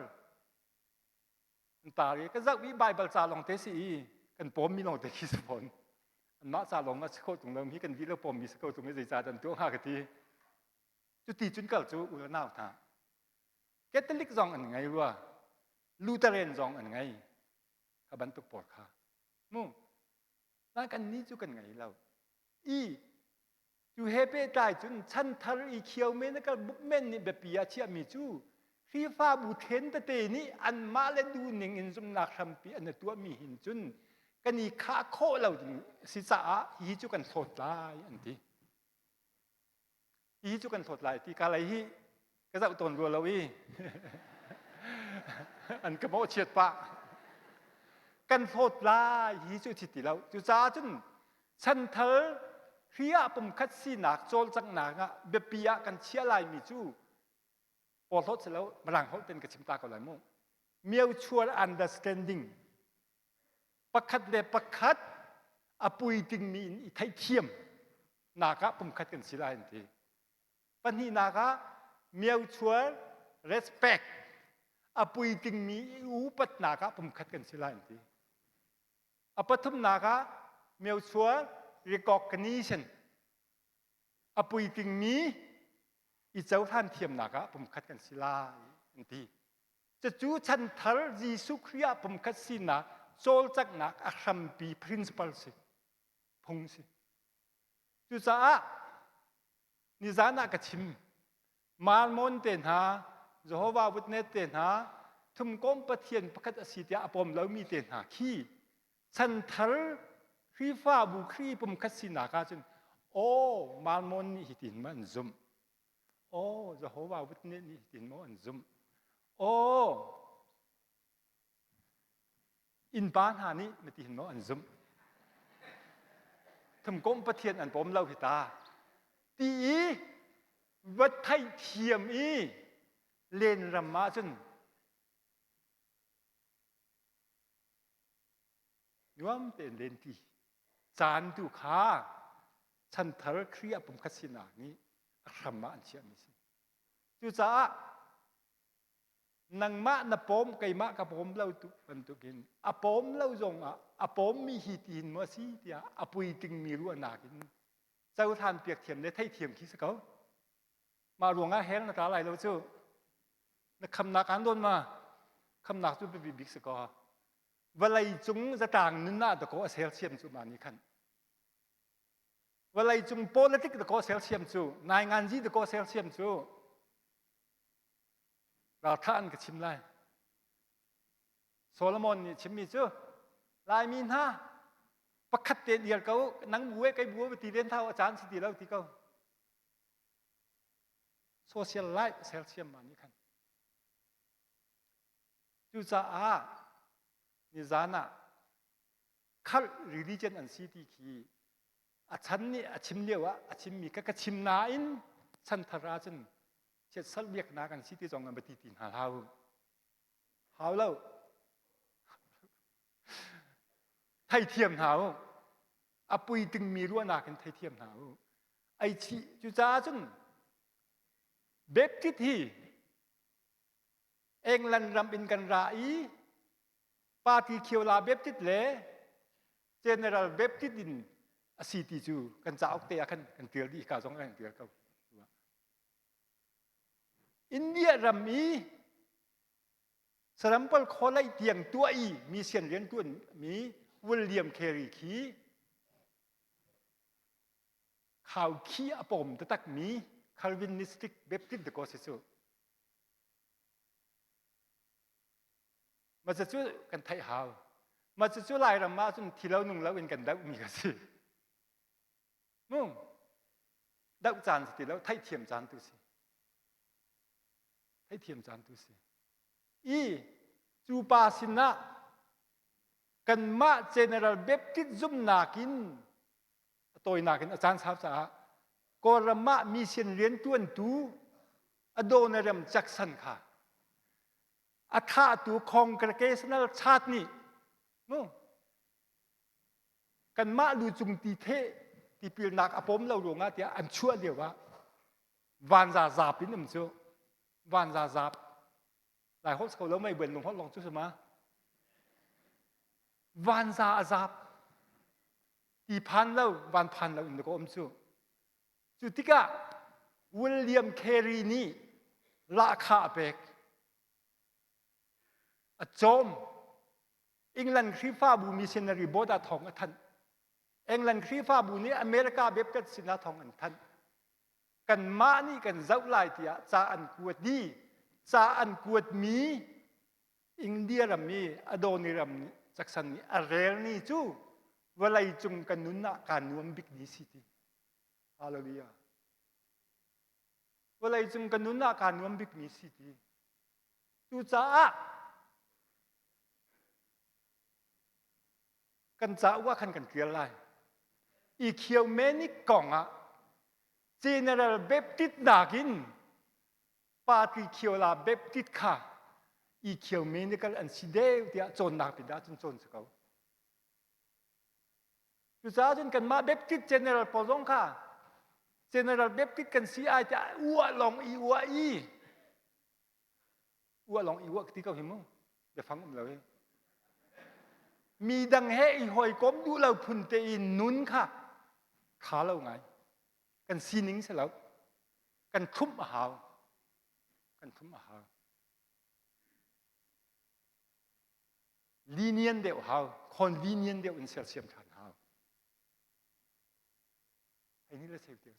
An tar i ka zoh i Baibal ca lawng te si i kan pawmmi lawng te khi si fawn. Anmah ca lawng a si kho tung lo hi kan dihlak pawmmi si ko tung i zeicah dah an tuah hnga ka ti. Cuti cun kal cu u le nau hna. Catholic zong an ngei rua. Lutheran zong an ngei. Kha bantuk pawl kha. Mu. Nain kan nih cu kan ngei lo. I Cu he pehtlai cun chanthar i khio men a kal buk men nih biapi ah chiahmi cu Khrihfabu then tete nih anmah le duhning in zumhnak hrampi an i tuahmi hin cun kan i khah khawh lo ding si caah hihi cu kan hlawt lai an ti. Hihi cu kan hlawt lai ti ka lei hi ka zoh tawn rua lo i an ka mawhchiat pah. Kan hlawt lai hi cu thi ti lo. Cucaah cun chanthar hri ah pumkhat sinak cawlcanghnak ah biapi ah kan chiah laimi cu porhlawt si lo mirang holh ten ka chim ta ko lai mu mutual understanding pakhat le pakhat. A puitingmi in i theihthiam nak ah pumkhat kan si lai an ti. Pahnihnak ah mutual respect a puitingmi i upatnak ah pumkhat kan si lai an ti. A pathumnak ah mutual recognition a puitingmi i cohlan thiamnak ah pumkhat kan si lai an ti. Cucu chanthar Jesuh Khrih ah pumkhat sinak cawlcanghnak a hrampi principle si phung si. Cucaah nizan ah ka chim Mormon te hna Jehovah Witness te hna thumkom Pathian pakhat a si tiah a pom lomi te hna khi chanthar Khrihfabu Khrih pumkhat sinak ahcun aw Mormon nih hitin ma an zumh aw Jehovah Witness nih hitin maw an zumh aw Innpa hna nih mati hin maw an zumh? Thumkomh Pathian an pawm lo hi ta. Ti i va theihthiam i len ram ahcun nuam tein len ti. Caan tu kha chanthar Khrih ah pumkhat sinak nih a hram ah an chiahmi si. Cucaah nangmah na pawm keimah ka pawm lo tu bantukin a pawm lo zong ah a pawmmi hi tiin maw si tiah a puitingmi ruahnak in cohlan piak thiam le theithiam khi si ko mah ruangah heng na tla lai lo cu na khamnak aan dawn ma khamnak cu biapi bik si ko vawlei cung zatlang nun ah dakaw a sersiam cu ma nih khan vawlei cung politic dakaw sersiam cu nainganzi dakaw sersiam cu Raltha an ka chim lai. Solomon nih chimmi cu Laimi hna pakhat te dir ko nang bu e kei bu ti len thau a caan si ti lo ti ko. Social life sersiam ma nih khan. Cucaah nizan ah khalh religion an si ti khi a chan nih a chim lio ah a chimmi ka ka chim nain chanthar ahcun chiatserh biaknak an si ti zong an va ti ti hna hlah u. Hau lo. Theithiam hna u. A puitingmi ruahnak in theithiam hna u. Ei chih cucaah cun Baptist hi England ram in kan ra i Party Khiola Baptist le General Baptist in a si ti cu kan cauk te ah khan kan tial dih ka zong kan tial ko. India ram i sarampal khawlei tiang tuah i mission riantuan mi William Carey khi khau khi a pawm taktak mi Calvinistic Baptist dakaw si cu. Ma cu kan theih hau. Ma cu Lairam ah cun thi lo nung lo in kan doh mi ka si. Mu doh caan si ti lo theihthiam caan tu si. Theihthiam caan tu si. I cu pa sinah kanmah General Baptist zumhnak in a tawinak in a caan sau caah Kawlram ah mission riantuantu Adoniram Jackson kha a thahtu Congregational Church nih mu kanmah lu cung ti theh tipilnak a pawm lo ruangah tiah an chuah lio ah vanza zap in um cu vanza zap lai holh ko lo mei buen lung holh long cu sama vanza a zap ti phan lo van phan lo in ko um cu cu tikah William Carey nih lahkhah a pek a cawm England Khrihfabu missionary board ah thawng a thanh. England Khrihfabu nih America Baptist sinah thawng an thanh. Kanmah nih kan zoh lai tiah ca an kuat i ca an kuatmi India ram i Adoniram nih Jackson nih a rel ni cu vawlei cung kan nun ah kaa nuam bik ni si ti. Hallelujah. Vawlei cung kan nun ah kaa nuam bik ni si ti. Cucaah kan cauk ah khan kan ṭial lai. Ecumenic kong ah General Baptist nakin Party Khiola Baptist kha ecumenical an si deuh tiah cawnnak ti dah cun cawn si ko. Cucaah cun kanmah Baptist General pawl zong kha General Baptist kan si ai tiah uah lawng i uah i uah lawng i uah ti ko hi mu biafang um lo hi mi dang he i hawikom duh lo phun te in nun kha tha lo ngai kan sining si lo kan thlumh a hau kan thlumh a hau lenient deuh hau convenient deuh in sersiam ṭhan hau hei ni le seu te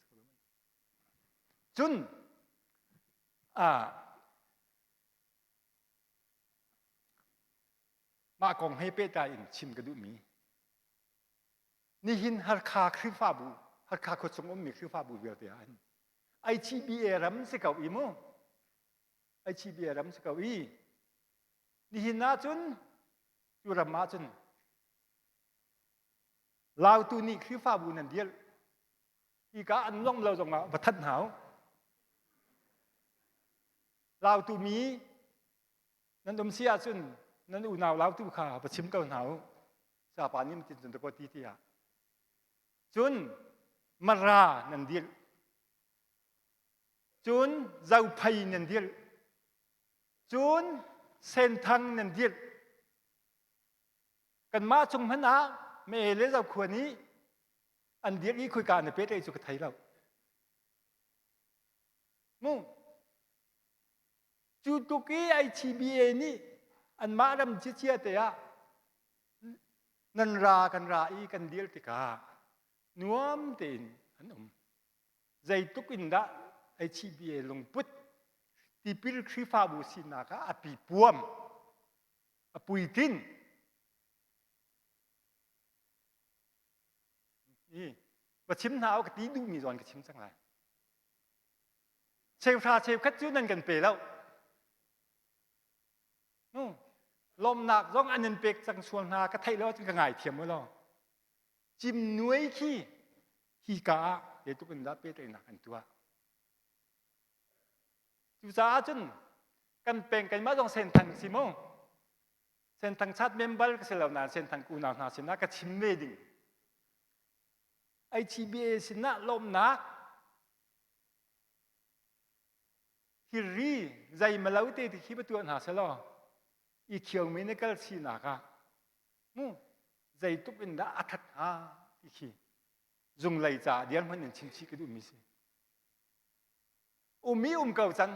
cun mah kong he pehtlai in chim ka duhmi nihin Harkha Khrihfabu Harkha khuachung ummi Khrihfabu vialte ah hin ICBA ram si ko i mu ICBA ram si ko i nihin ah cun cu ram ah cun Lautu nih Khrihfabu nan dirh hika an lawng lo zongah va thanh hna u. Lautu mi nan um si ahcun nan unau lautu kha va chim ko hna u. Sapa nih tin cun ko ti tiah. Cun Mara nan dirh. Cun Zophei nan dirh. Cun Senthang nan dirh. Kanmah chung hmanh ah Mee le Zokhua nih an dirh i khoika na pet cu ka thei lo. Mu cu tluk i ITBA nih anmah ram cicia te ah nan ra kan ra i kan dir tikah nuam tein an um. Zeitluk in dah ITBA lungput tipil Khrihfabu sinak ah a pipuam a puitlin i va chim hna u ka ti duhmi zawn ka chim cang lai cheuhra cheukhat cu nan kan pe lo lawmnak zong an in pek cang sual hna ka theih lo ahcun ka ngaithiam u law cim nuai khi hi ka ah zeitluk in dah pehtlaihnak an tuah Cucaah cun kan peng keimah zong Senthang si mu. Senthang chat member ka si lo nain Senthang unau hna sinah ka chim ve ding. HBA sinah lawmnak thilri zeimalo te ti khi va tuah hna selaw i khiomi na kal sinak ah mu zeitluk in dah a that hnga ti khi zunglei ca dirhmun in chim chih ka duhmi si. Um i um ko cang.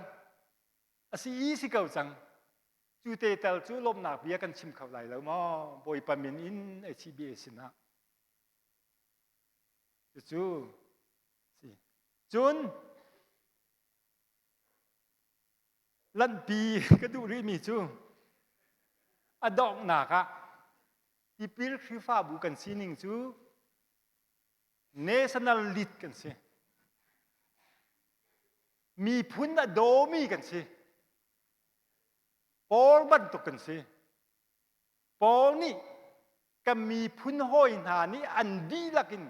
A si i si ko cang. Cu te tal cu lawmhnak bia kan chim kho lai lo maw? Bawipa min in HCBA sinah. Cucu si. Cun lanhpi ka duh rihmi cu a donghnak ah tipil Khrihfabu kan sining cu national lead kan si. Miphun a dawmi kan si. Paul bantuk kan si. Paul nih kan miphun hawi hna nih an dihlak in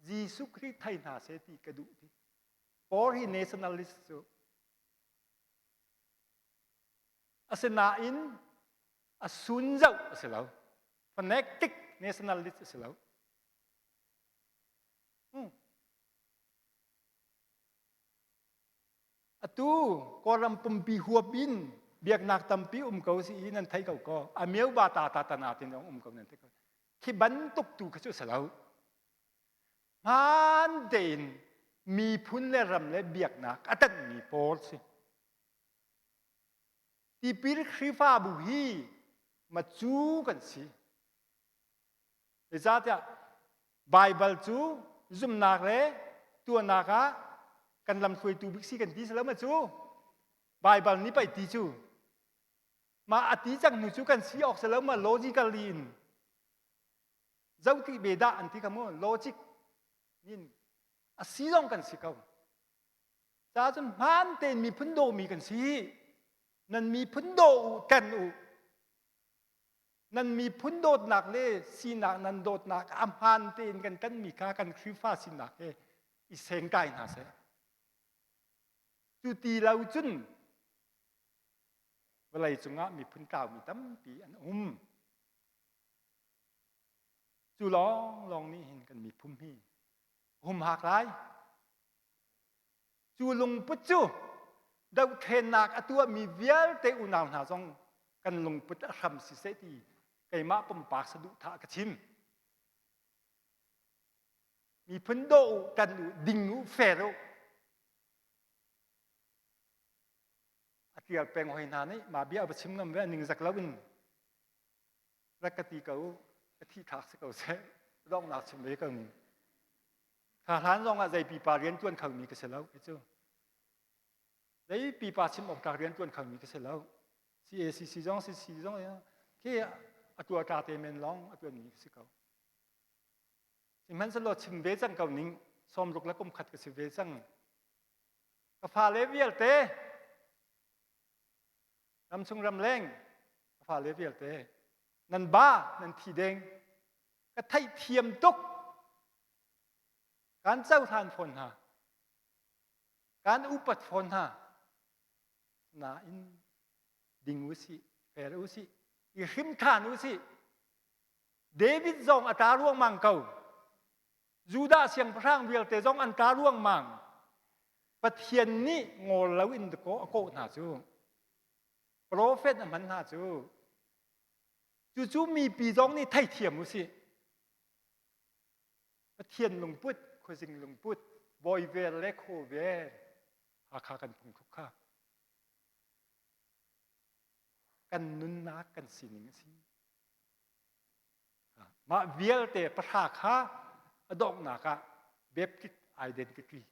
Jesuh Khrih thei hna seh ti ka duh ti. Paul hi nationalist cu. Asinain a sun zoh a si lo. Fanatic nationalist a si lo. Atu Kawlram pumpi huap in biaknak tampi um ko si i nan thei ko ko. A meu ba ta ta ta na tin um ko nan thei ko. Khi bantuk tu kha cu si lo. Hmaan tein miphun le ram le biaknak a tanhmi pawl si. Tipil Khrihfabu hi macu kan si. Zeicahtiah Baibal cu zumhnak le tuahnak ah kan lamhruaitu bik si kan ti si lo ma cu? Baibal nih pei ti cu. Mah a ti cang hnu cu kan si awk si lo ma logically in zoh ti ve dah an ti kha mu logic in a si zong kan si ko. Ca cun hmaan tein miphun dawmi kan si. Nan miphun daw u, ṭan u. Nan miphun dawtnak le sinak nan dawtnak a hmaan tein kan ṭanmi kha kan Khrihfa sinak he i sengkai hna seh. Cu ti lo cun vawlei cungah miphun tlaumi tampi an um. Cu lawnglawng nih hin kan miphun hi humhak lai. Cu lungput cu dohthlennak a tuahmi vialte unau hna zong kan lungput a hram siseh ti keimah pumpak saduhthah ka chim. Miphun daw u, tan u, ding u, fair u. A tial peng hoi hna nih mah bia va chim ngam ve ningzak lo in rak ka ti ko ka thi thlak si ko seh donghnak chim ve ko ning kha hlan zong ah zei pipa rian tuan kho mi ka si lo cu zei pipa chim awk tlak rian tuan kho mi ka si lo CACC zong CC zong khi a tua ta te men long a tuan mi ka si ko sihmanhsehlaw chim ve cang ko ning sawmruk le kum khat ka si ve cang ka fale vialte ramchung ramleng ka fale vialte nan ba nan thi deng ka theihthiam tuk kan cohlan fawn hna kan upat fawn hna nain ding u sih fair u sih i hrim ṭhan u sih David zong a ta ruangmang ko Judah siangpahrang vialte zong an ta ruangmang. Pathian nih ngol loin dakaw a kawh hna cu. Profet a hman hna cu. Cucu mipi zong nih theithiam u sih. Pathian lungput, khuazing lungput, bawi vel le khaw vel, Hakha kan phungthluk kha. Kan nunnak kan sining a si. Mah vialte pahra kha a donghnak ah Baptist identity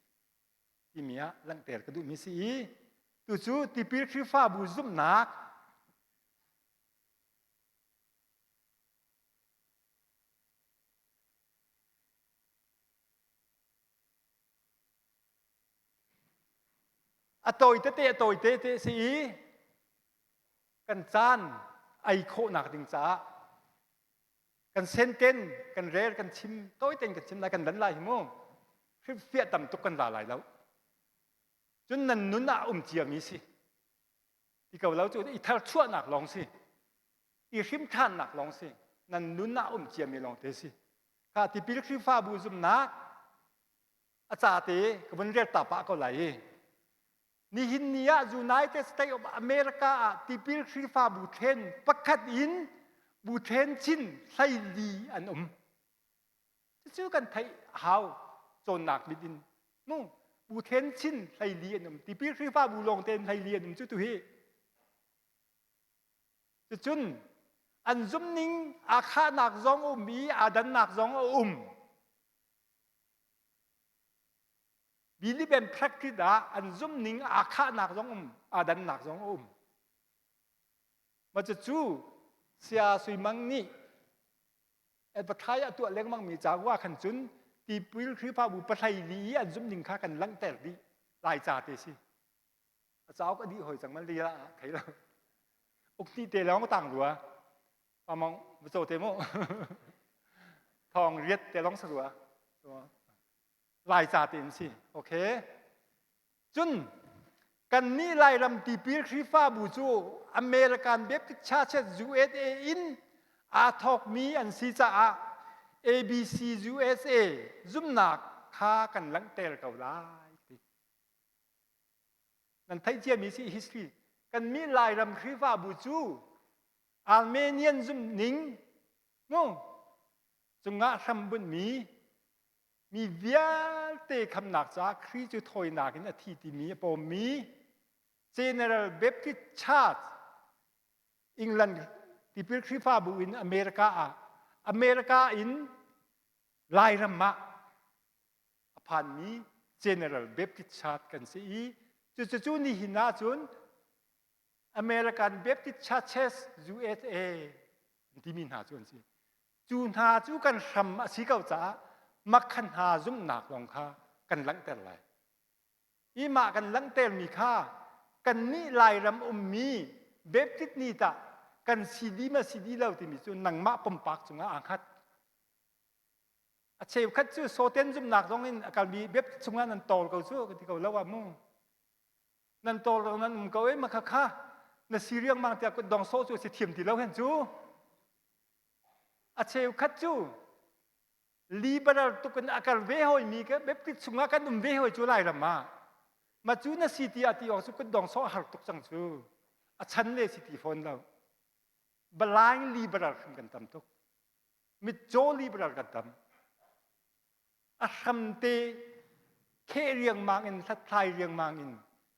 timi ah langhter ka duhmi si i tucu tipil Khrihfabu zumhnak a tawi tete a tawi tete si i kan caan ei khawhnak ding caah kan senten kan rel kan chim tawi tein kan chim lai kan lan lai hi mu hrilhfiah tam tuk kan la lai lo cun nan nun ah um ciami si ti ko lo cu i tharchuahnak lawng si i hrimṭhannak lawng si nan nun ah um ciami lawng te si kha tipil Khrihfabu zumnak a ca te ka vun rel ta pah ko lai i nihin ni ah United States of America ah tipil Khrihfabu then pakhat in bu then chin hleili an um cucu kan theih hau cawnnak mit in mu bu then chin hleili an um tipil Khrihfabu lawng tein hleili an um cu tu hi cucun an zumning aa khahnak zong a um i aa dannak zong a um Belief and practice ah an zumning aa khahnak zong um, aa dannak zong a um. Ma cucu Saya Sui Mang nih advertise a tuah lengmang mi cauk ah khan cun tipil Khrihfabu pahlei li i an zumning kha kan langhter dih lai ca te si. A cauk a dih hoi cang man li ah thei lo. Uk ni te lawng tang rua. Pamong va te mu. Thong riat te lawng sa rua. Laica tein si. Okay. Cun kannih Lairam tipil Khrihfabu cu American Baptist Churches USA in aa thawkmi an si caah ABC USA zumnak kha kan langhter ko lai ti. Nan theih ciami si history. Kannih Lairam Khrihfabu cu Armenian zumhning mu cungah hrambunhmi mi vialte khamnak caah Khrih cu thawinak in a thi timi a pawmmi General Baptist Church England tipil Khrihfabu in America ah America in Lairam ah a phanmi General Baptist Church kan si i cucu nihin ahcun American Baptist Churches USA an timi hna cu an si. Cu hna cu kan hram a si ko caah makhan hna zumhnak lawng kha kan langhter lai. I mah kan langhtermi kha kannih Lairam ummi Baptist nih tah kan si di ma si di lo timi cu nangmah pumpak cungah aa hngat. A cheukhat cu sawten zumhnak zong in a kalmi Baptist chungah nan tawl ko cu ka ti ko lo ah mu. Nan tawl lo nan um ko e ma kha kha na si riangmang tiah kutdong sawh cu a si thiam ti lo hen cu. A cheukhat cu. Liberal tuk in a kal ve hoi mi ka Baptist chungah kan um ve hoi cu Lairam ah. Ma cu na si ti a ti awk cu kutdong sawh har tuk cang cu. A chan le si ti fawn lo. Blind liberal hrim kan tam tuk. Mitcaw liberal kan tam. A hramte kheh riangmang in hlathlai riangmang in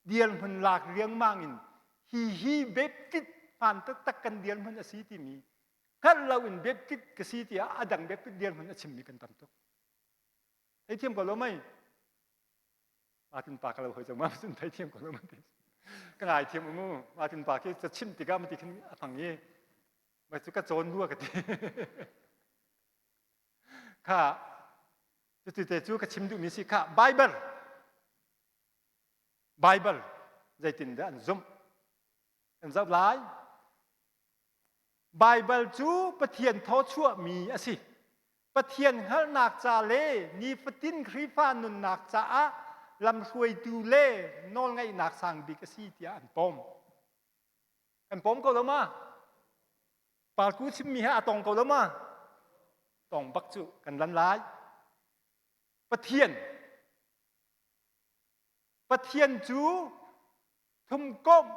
dirhmun lak riangmang in hi hi Baptist hmaan taktak kan dirhmun a si timi hngalh lo in Baptist ka si tiah a dang Baptist dirhmun a chimmi kan tam tuk. Theithiam ko lo mei? Martin pa ka lo hoi cang ma cun theithiam ko lo ma ti. Ka ngai thiam mu Martin pa khi ca chim tikah ma ti khin a hmang i ma cu ka cawn rua ka ti. Kha cuti te cu ka chim duhmi si kha Bible Bible zeitin dah an zumh kan zoh lai Bible cu Pathian thawchuahmi a si Pathian hngalhnak ca le nifatin Khrihfa nunnak caah lamhruaitu le nawlngeihnak sang bik a si tiah an pom kan pom ko lo ma Parku chimmi he a tong ko lo ma? Tong bak cu kan lan lai. Pathian Pathian cu thumkomh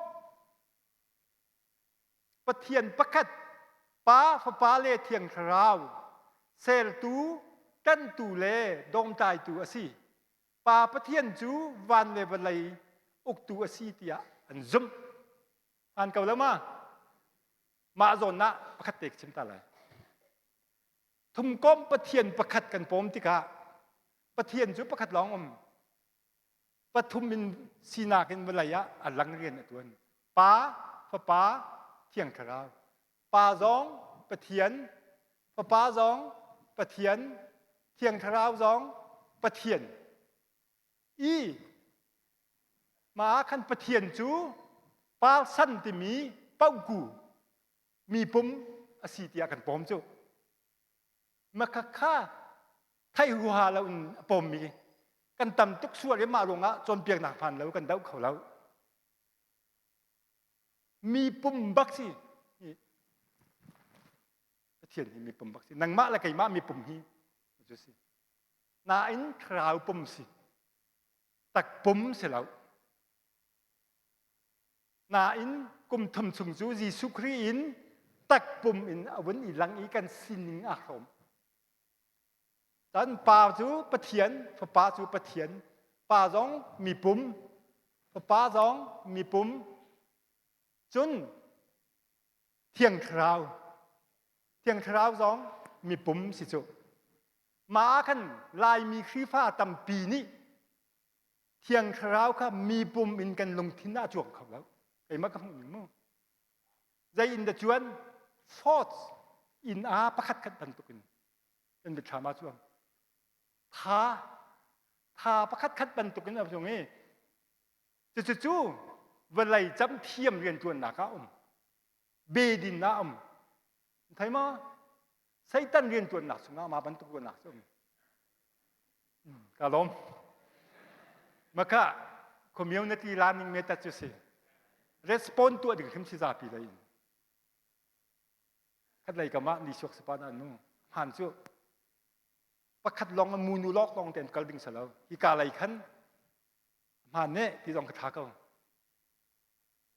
Pathian pakhat Pa, Fapa le Thiang Thlarau sertu, ṭanhtu le dawngtlaitu a si. Pa Pathian cu van le vawlei uktu a si tiah an zumh. An ko lo ma? Mah zawn ah pakhat te ka chim ta lai. Thumkomh Pathian pakhat kan pawm tikah Pathian cu pakhat lawng um. Pathum in sinak in vawlei ah a lang rian a tuan. Pa, Fapa, Thiang Thlarau. Pa zong Pathian, Fapa zong Pathian, Thiang Thlarau zong Pathian. I mah ah khan Pathian cu parsan timi pauhku mi pum a si tiah kan pawm cu. Makhakha thei huaha lo in a pawmmi kan tam tuk sual i mah ruangah cawnpiaknak hmaan lo kan doh kho lo. Mi pum bak si. Pathian hi mi pum bak si. Nangmah le keimah mi pum hi cu si. Nain thlarau pum si. Takpum si lo. Nain kum thum chung cu Jesuh Khrih in takpum in a vun i lang i kan sining aa hrawm. Cun Pa cu Pathian, Fapa cu Pathian, Pa zong mipum, Fapa zong mipum, cun Thiang Thlarau, Thiang Thlarau zong mipum si cu. Mah ah khan Laimi Khrihfa tampi nih Thiang Thlarau kha mipum in kan lungthin ah a cuang kho lo. Keimah ka hmuh ning mu. Zei in dah cuan? Force in a pakhat khat bantukin kan mitthlam ah cuang. Tha tha pakhat khat bantukin a cung i cucu vawlei camthiam rianṭuannak ah um. Bedin ah um. Thei ma? Satan rianṭuannak chungah mah bantuk ruahnak cu um. Ka lawm. Maka community learning method cu si. Respond tuah ding hrim si zapi lei in. Khat lei kam ah ni suak si pa na nu. Hman cu pakhat lawng munu lawk lawng ten kal ding salo. Hi ka lei khan hman ne ti zong ka tha ko.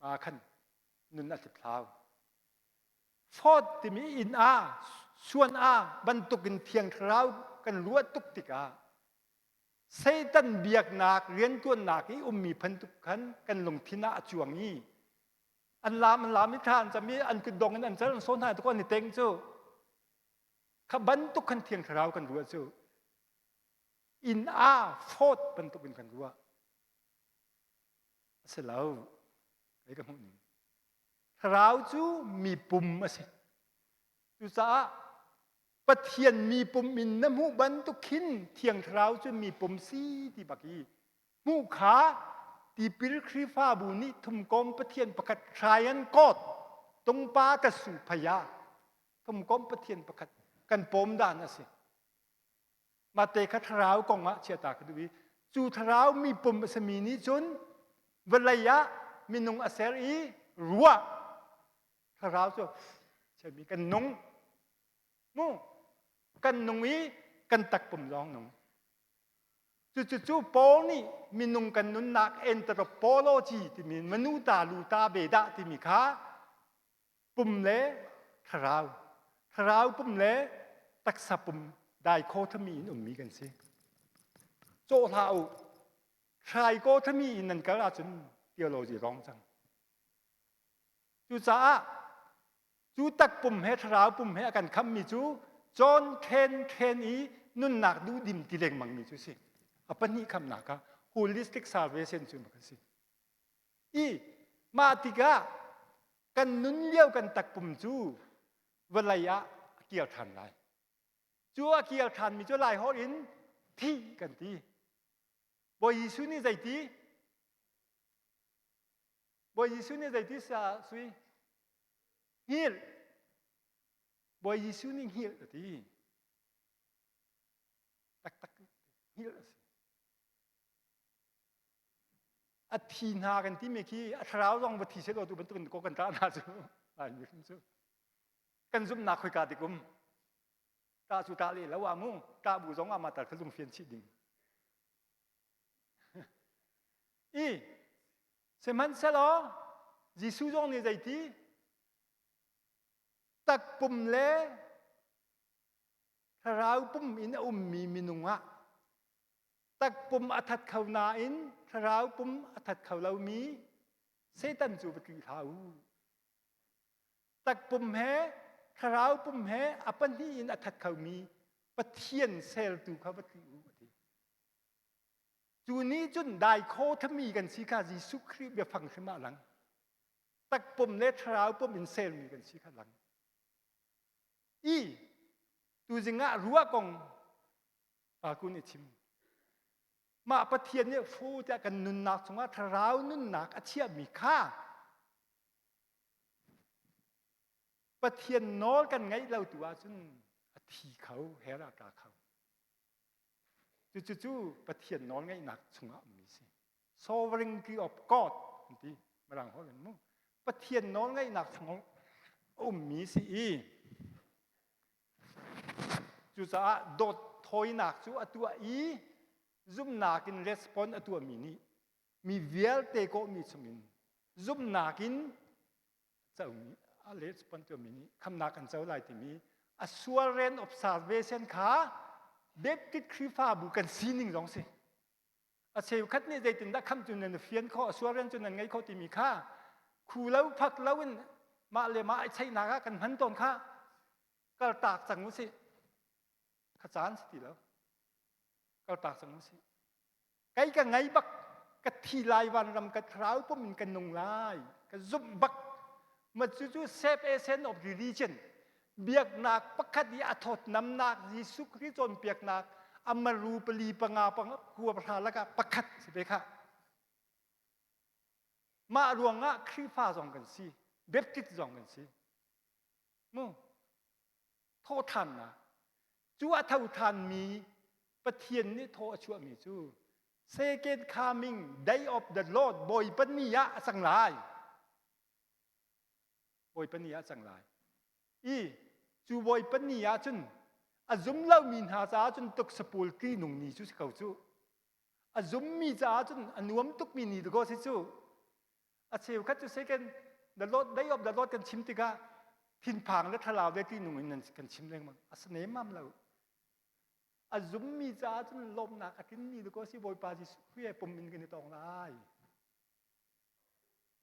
Ma khan nun a hlip hlau. Fawt timi inn ah suan ah bantukin Thiang Thlarau kan ruah tuk tikah Satan biaknak riantuannak i ummi phantuk khan kan lungthin ah a cuang i an lam an lam i thla an cam i an kutdong in an cal an sawn hna tuk an i teng cu kha bantuk khan Thiang Thlarau kan ruah cu inn ah fawt bantukin kan ruah a si lo kei ka hmuh ning Thlarau cu mi pum a si. Cucaah Pathian mi pum in na hmuh bantuk khin Thiang Thlarau cu mi pum si ti bak i hmuh kha tipil Khrihfabu nih thumkom Pathian pakhat Trian God tungpa ka su phaya thumkom Pathian pakhat kan pawm dan a si. Mate kha thlarau kong ah chiata ka duh i cu thlarau mi pum a simi nih cun vawlei ah minung a ser i ruah thlarau cu chemi kan nung mu kan nung i kan. Kan takpum zong nung. Cucu Paul nih minung kan nunnak anthropology timi manuta luta veda timi kha pum le thlarau, thlarau pum le taksa pum dichotomy in ummi kan si. Cawh hlah u. Trichotomy in nan kal ahcun theology wrong cang. Cucaah cu takpum he thlarau pum he a kan khammi cu cawn khen khen i nunnak duhdim ti lengmangmi cu si. A pahnih khamnak kha holistic salvation cu kan si. I mah tikah kan nun lio kan takpum cu vawlei ah a kir ṭhan lai. Cu a kir ṭhanmi cu Laiholh in thih kan ti. Bawi Jesuh nih zeiti? Bawi Jesuh nih zeiti sa sui? Hngilh. Bawi Jesuh nih hngilh a ti. Taktak hngilh a si. A thi hna kan timi khi a thlarau zong va thi seh tu bantuk in ko kan tah hna cu. Laimi hrim cu. Kan zumhnak khoika dik um. Tah cu tah le lo ah mu. Tah bu zong ah mah tal kha lung fian chih ding. I sihmanhsehlaw Jesuh zong nih zeiti takpum le thlarau pum in a ummi minung ah takpum a that kho nain thlarau pum a that kho lomi Satan cu va ṭih hlah u. Takpum he thlarau pum he a pahnih in a that khomi Pathian sertu kha va ṭih u a ti. Cu nih cun dichotomy kan si kha Jesuh Khrih biafang hrim ah lang. Takpum le thlarau pum in sermi kan si kha lang. I tuzing ah ruah kong pa kun i chim. Mah Pathian nih fu tiah kan nunnak chungah thlarau nunnak a chiahmi kha Pathian nawl kan ngaih lo tu ahcun a thi kho, her a tla kho. Cucu Pathian nawlngeihnak chungah ummi si. Sovereignty of God an ti. Mirang holh in mu. Pathian nawlngeihnak chungah ummi si i cucaah dawt thawinak cu a tuah i zumhnak in respond a tuahmi nih mi vialte kawhmi chungin zumhnak in comi a respond tuahmi nih khamnak kan co lai timi a sualren of salvation kha Baptist Khrihfabu kan sining zong si a cheukhat nih zeitindah khamh cu nan fian khawh a sualren cu nan ngei khawh timi kha khu lo phak lo in mah le mah i cheihnak ah kan hman tawn kha kaltak cang u sih kha caan si ti lo kaltak cang u sih Kei ka ngei bak, ka thi lai vanram ka thlarau pum in ka nung lai, ka zumh bak. Ma cucu self essence of religion, biaknak pakhat i a thawtnamnak Jesuh Khrih cawnpiaknak amaru pali panga kua pahra lakah pakhat si ve kha. Mah ruangah Khrihfa zong kan si, Baptist zong kan si. Mu thawhthannak cu a thothanmi Pathian nih thaw a chuahmi cu second coming day of the Lord Bawipa ni ah a cang lai Bawipa ni ah a cang lai i cu Bawipa ni ah cun a zum lomi hna caah cun tuksapul ṭihnung ni cu si ko cu a zummi caah cun a nuam tukmi ni dakaw si cu A cheukhat cu second the Lord day of the Lord kan chim tikah thinphang le thlarau le ṭihnung in kan chim lengmang. A si nemmam lo. A zummi caah cun lawmhnak a tlinmi dakaw si Bawipa Jesuh Khrih he pum in kan i tong lai.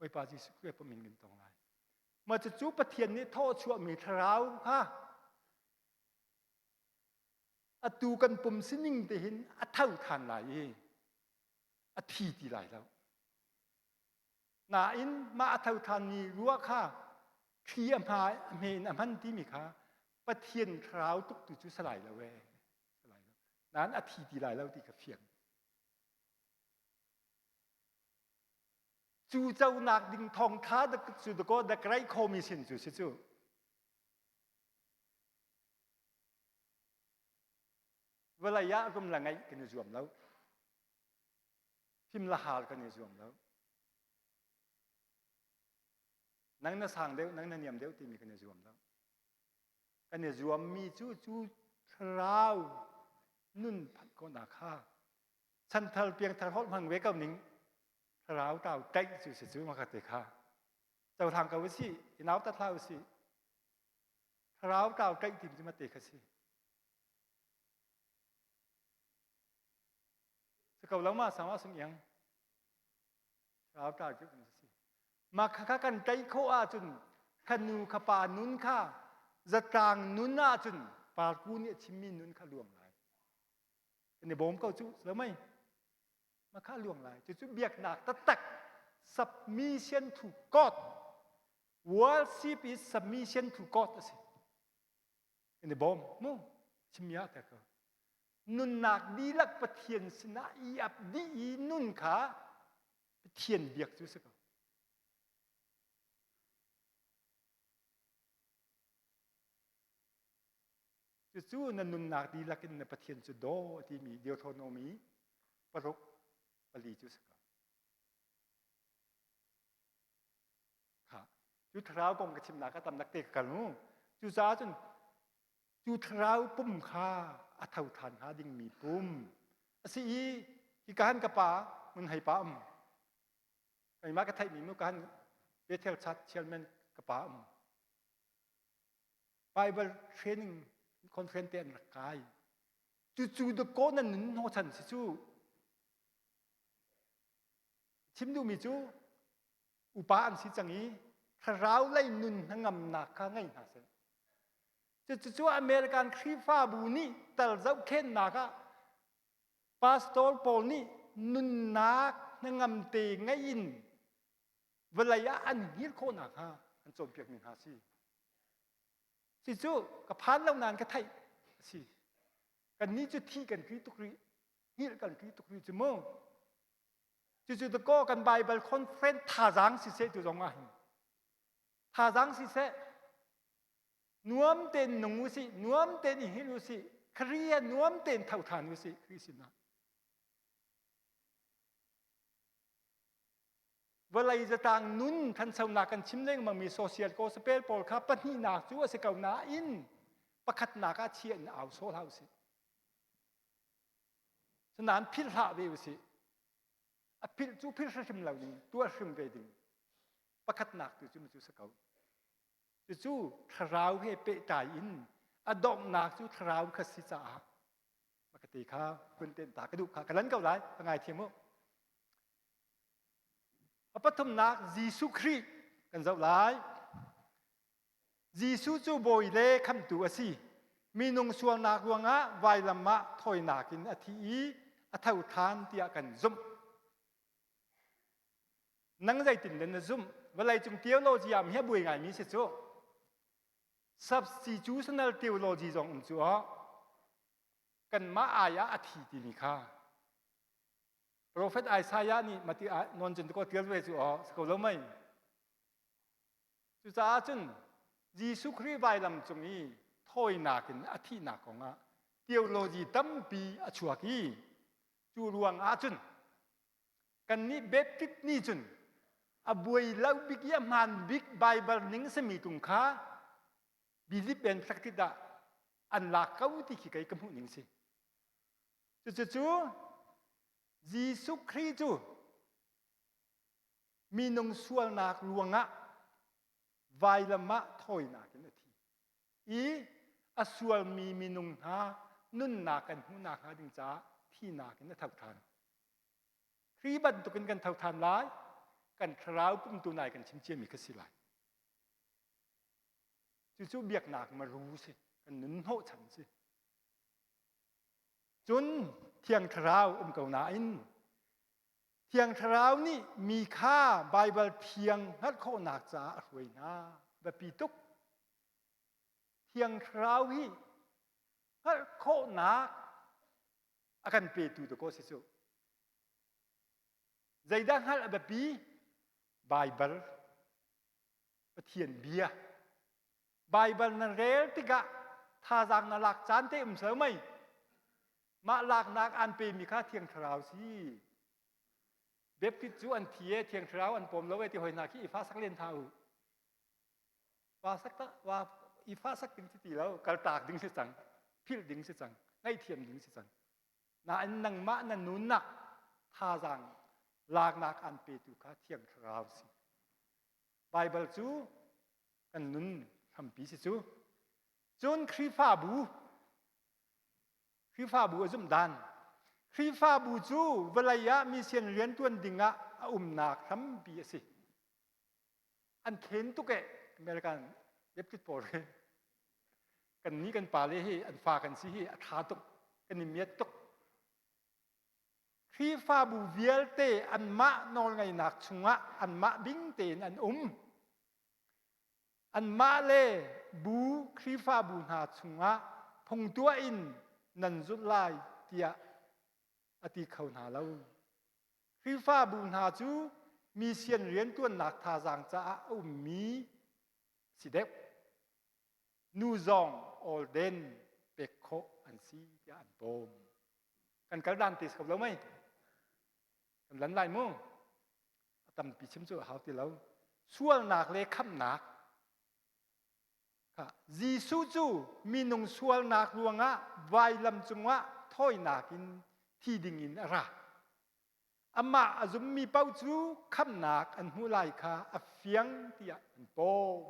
Bawipa Jesuh Khrih he pum in kan i tong lai. Mah cucu Pathian nih thaw chuahmi thlarau kha atu kan pum sining te hin a tho than lai i a thi ti lai lo. Nain mah a tho ṭhanmi ruah kha thli a hma a hme in a hman timi kha Pathian thlarau tuk tu cu si lai lo ee. Si lai lo. Nain a thi ti lai lo ti kha fiang. Cu conak ding thawngṭha cu dakaw the Great Commission cu si cu. Vawlei ah rum la ngeih kan i zuam lo. Him la hal kan i zuam lo. Nang na sang deuh, nang na niam deuh timi kan i zuam lo. Kan i zuammi cu cu thlarau. Nun phanh khawhnak kha chanthar piangthar holh hmang ve ko ning thlarau tau taih cu si cu maka te kha cohlang ko usih i nau tat hlah usih thlarau tau taih tim cu mate kha si si ko lo ma sama sung iang thlarau tau cu kan si ma kha kha kan taih khawh ahcun kha nu kha pa nun kha zatlang nun ahcun parku nih a chimmi nun kha luang lai kan i bawm ko cu lo mei ma kha luang lai cucu biaknak taktak submission to God worship is submission to God a si kan i bawm mu chimmi ah te ko nunnak dihlak Pathian sinah i ap dih i nun kha Pathian biak cu si ko Cucu na nunnak dihlak in na Pathian cu daw a timi Deuteronomy paruk pali cu si ko. Kha cu thlarau kong ka chimnak a tamnak te ka kal mu. Cucaah cun cu thlarau pum kha a tho ṭhan hnga dingmi pum a si i hika han ka pa mun hei pa um keimah ka theihmi mu ka han Bethel Church chairman ka pa um Bible training conference te an rak kai. Cucu dakaw nan nun hnawhchan si cu. Chim duhmi cu upa an si cang i thlarau lei nun hnangamnak kha ngei hna seh. Cucu American Khrihfabu nih tal zohkhennak ah pastor pawl nih nunnak hnangam te ngei in vawlei ah an hngir khawh nakhnga an cawnpiakmi hna si. Cucu ka phan lo nain ka theih a si. Kannih cu thi kan ṭih tuk rih, hngilh kan ṭih tuk rih cu mu. Cucu dakaw kan Bible conference thazaang siseh tu zong ah hin thazaang siseh nuam tein nung usih, nuam tein i hngilh usih, Khrih nuam tein tho ṭhan usih Khrih sinah. Vawlei zatang nun thanchonak kan chim lengmangmi social gospel pawl kha pahnihnak cu a si ko nain pakhatnak ah chia in au sawh hlah usih. Cunain philh hlah ve usih. A philh cu philh hrim lo ding, tuah hrim ve ding. Pakhatnak tu cu cu si ko. Cucu thlarau he pehtlai in a donghnak cu thlarau kha si caah ka te kha kun ten ta ka duh kha ka lan ko lai ka ngai thiam u. A pathumnak Jesuh Khrih kan zoh lai. Jesuh cu bawi le khamtu a si. Minung sualnak ruangah vailam ah thawinak in a thi i a tho ṭhan tiah kan zumh. Nang zeitin dah na zumh? Vawleicung theology ah mi a buai ngaimi si cu. Substitutional theology zong um cu aw. Kanmah ai ah a thi timi kha Profet Isaiah nih mati non cun ko tial ve cu aw si ko lo mei. Cucaah cun Jesuh Khrih vailam cung i thawinak in a thihnak kongah theology tampi a chuak i cu ruang ah cun kannih Baptist nih cun a buai lo bik i a hmaan bik Bible ning simi tung kha believe and practice ah an lak ko ti khi kei ka hmuh ning si. Cucu Jesuh Khrih cu minung sualnak ruangah vailam ah thawinak in a thi i a sualmi minung hna nunnak kan hmuhnak hnga ding caah thinak in a tho ṭhan. Khrih bantukin kan tho ṭhan lai, kan thlarau pumtu nai kan chim ciami kha si lai. Cucu biaknak maru si, kan nun hnawhchan si. Cun Thiang Thlarau um ko nain Thiang Thlarau nih mi kha Baibal thiang hngalh khawhnak caah a hruai hna. Biapi tuk. Thiang Thlarau hi hngalh khawhnak a kan petu dakaw si cu. Zeidah hngalh a biapi? Baibal, Pathian bia. Baibal na rel tikah thazaang na lak caan te um ser mei. Mah laknak an pemi kha Thiang Thlarau si. Baptist cu an thi e Thiang Thlarau an pawm lo e ti hoi hna khi i fa sak len tha u. Wa sak ta wa i fa sak ding si ti lo kaltak ding si cang. Philh ding si cang. Ngaihthiam ding si cang. Nain nangmah na nunnak thazaang laknak an petu kha Thiang Thlarau si. Baibal cu kan nun hrampi si cu. Cun Khrihfabu Khrihfabu a zumh dan Khrihfabu cu vawlei ah mission riantuan dingah a umnak hrampi a si. An khen tuk eh American Baptist pawl hi. Kan nih kan pale hi an fa kan si hi a tha tuk kan i miat tuk. Khrihfabu vialte anmah nawlngeihnak chungah anmah bing tein an um. Anmah le bu Khrihfabu hna chungah phung tuah in nan zulh lai tiah a ti kho hna lo. Khrihfabu hna cu mission riantuannak thazaang caah a ummi si deuh. Nu zong awlden pek khawh an si tiah an bawm. Kan kal dan te si ko lo mei? Kan lan lai mu. A tampi chim cu a hau ti lo. Sualnak le khamhnak Jesuh cu minung sualnak ruangah vailam cungah thawinak in thi dingin a ra. Amah a zummi paoh cu khamhnak an hmuh lai kha a fiang tiah an pawm.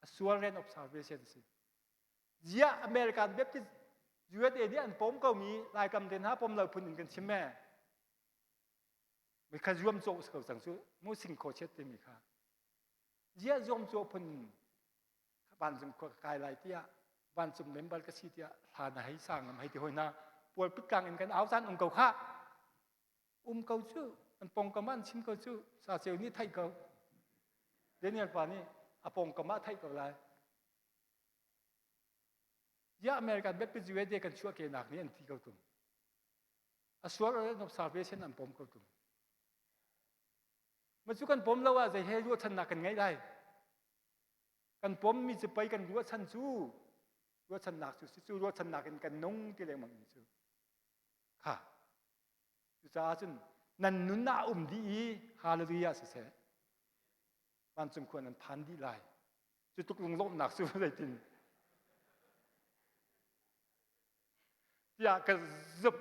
A sual ren observation si. Ziah American Baptist USA nih an pawm komi Laikam te hna pawm lo phun in kan chim me. Mi kha zuam cawh si ko cang cu mu sing kho chet timi kha. Ziah zuam cawh phun vancung khua ka kai lai tiah vancung member ka si tiah hla na hei sang ngam hei ti hoi na pual put in kan au caan um ko kha um ko cu an pongkam an chim ko cu sa ceu nih theih ko Daniel pa nih a pongkam ah theih ko lai ya American Baptist USA kan chuah ke nak nih an ti ko tung a sual or salvation an pom ko tung ma cu kan pom lo ah zei he ruahchannak kan ngei lai Kan pommi cu pei kan ruahchan cu ruahchannak cu si cu ruahchannak in kan nung ti lengmang mi cu kha cucaah cun nan nun ah um dih i hallelujah siseh vancung khua nan phan dih lai cu tuk lunglawmhnak cu zeitin tiah ka zumh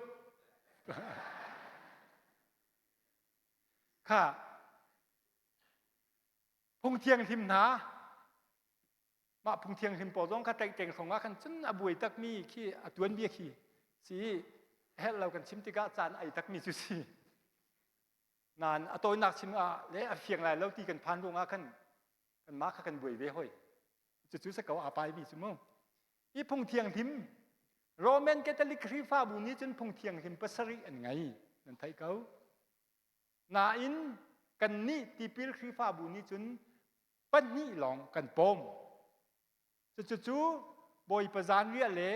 kha Phung thianghlim hna mah phung thianghlim pawl zong kha tlaihtleng hrawng ah khan cun a buai takmi khi a tuanbia khi si herh lo kan chim tikah caan ai takmi cu si nain a tawinak chim ah le a fiang lai lo ti kan phan ruangah khan kanmah kha kan buai ve hoi cucu sa ko aa paimi cu mu hi phung thianghlim Roman Catholic Khrihfabu nih cun phung thianghlim pasarih an ngei nan theih ko Nain kannih tipil Khrihfabu nih cun pahnih lawng kan pawm. Cucu Bawipa zanriah le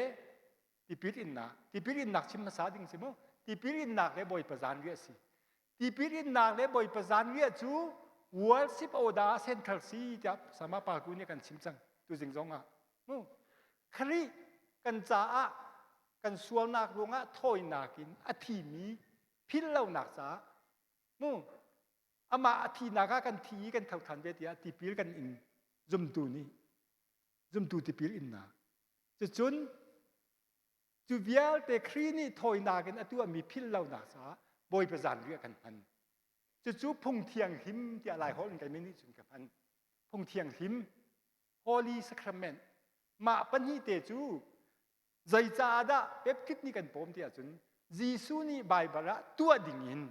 tipil innak. Tipil innak chim hmasa ding si mu. Tipil innak le Bawipa zanriah si. Tipil innak le Bawipa zanriah cu worship order central si tiah sama pa ku nih kan chim cang tuzing zong ah. Mu. Khrih kan caah kan sualnak ruangah thawinak in a thimi philhlonak caah mu amah a thihnak ah kan thi i kan tho ṭhan ve tiah tipil kan in zumtu nih zumtu tipil innak cucun cu vialte Khrih nih thawinak in a tuahmi philhlonak caah Bawipa zanriah kan hman cucu phung thianghlim tiah Lai holh in keimah nih cun ka hman phung thianghlim Holy Sacrament mah pahnih te cu Zeicaahdah Baptist nih kan pawm ti ahcun Jesuh nih Baibal ah tuah ding in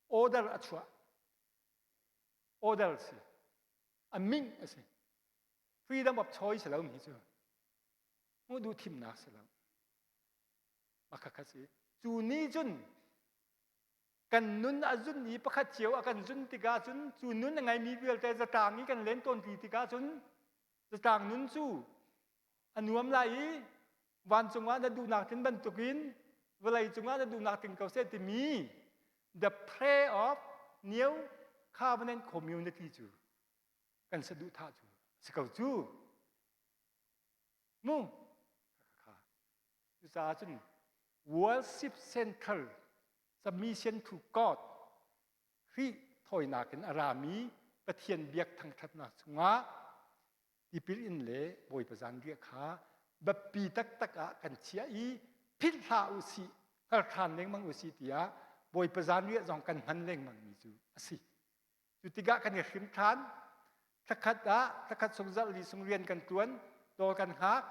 order a chuah. Order si. A ming a si. Freedom of choice lo mi cu. Mu duh thimnak si lo. Mah kha si. Cu ni cun kan nun a zun i pakhat cio a kan zun tikah cun cu nun a ngeimi vialte zatlang i kan len tawn ti tikah cun zatlang nun cu a nuam lai i vancung ah na duhnak tin bantukin vawlei cungah na duhnak ting ko seh timi the prayer of new covenant community cu kan saduhthah cu si ko cu mu kha cucaah cun worship central submission to God Khrih thawinak in a rami Pathian biak thangthatnak chungah tipil in le Bawipa zanriah kha biapi taktak ah kan chiah i philh hlah u sih. Hngal ṭhan lengmang usih tiah Bawipa zanriah zong kan hman lengmang mi cu a si. Cu tikah kan i hrim ṭhan. Thlakhat ah thlakhat sung zarh li sung rian kan ṭuan, dawr kan hngak,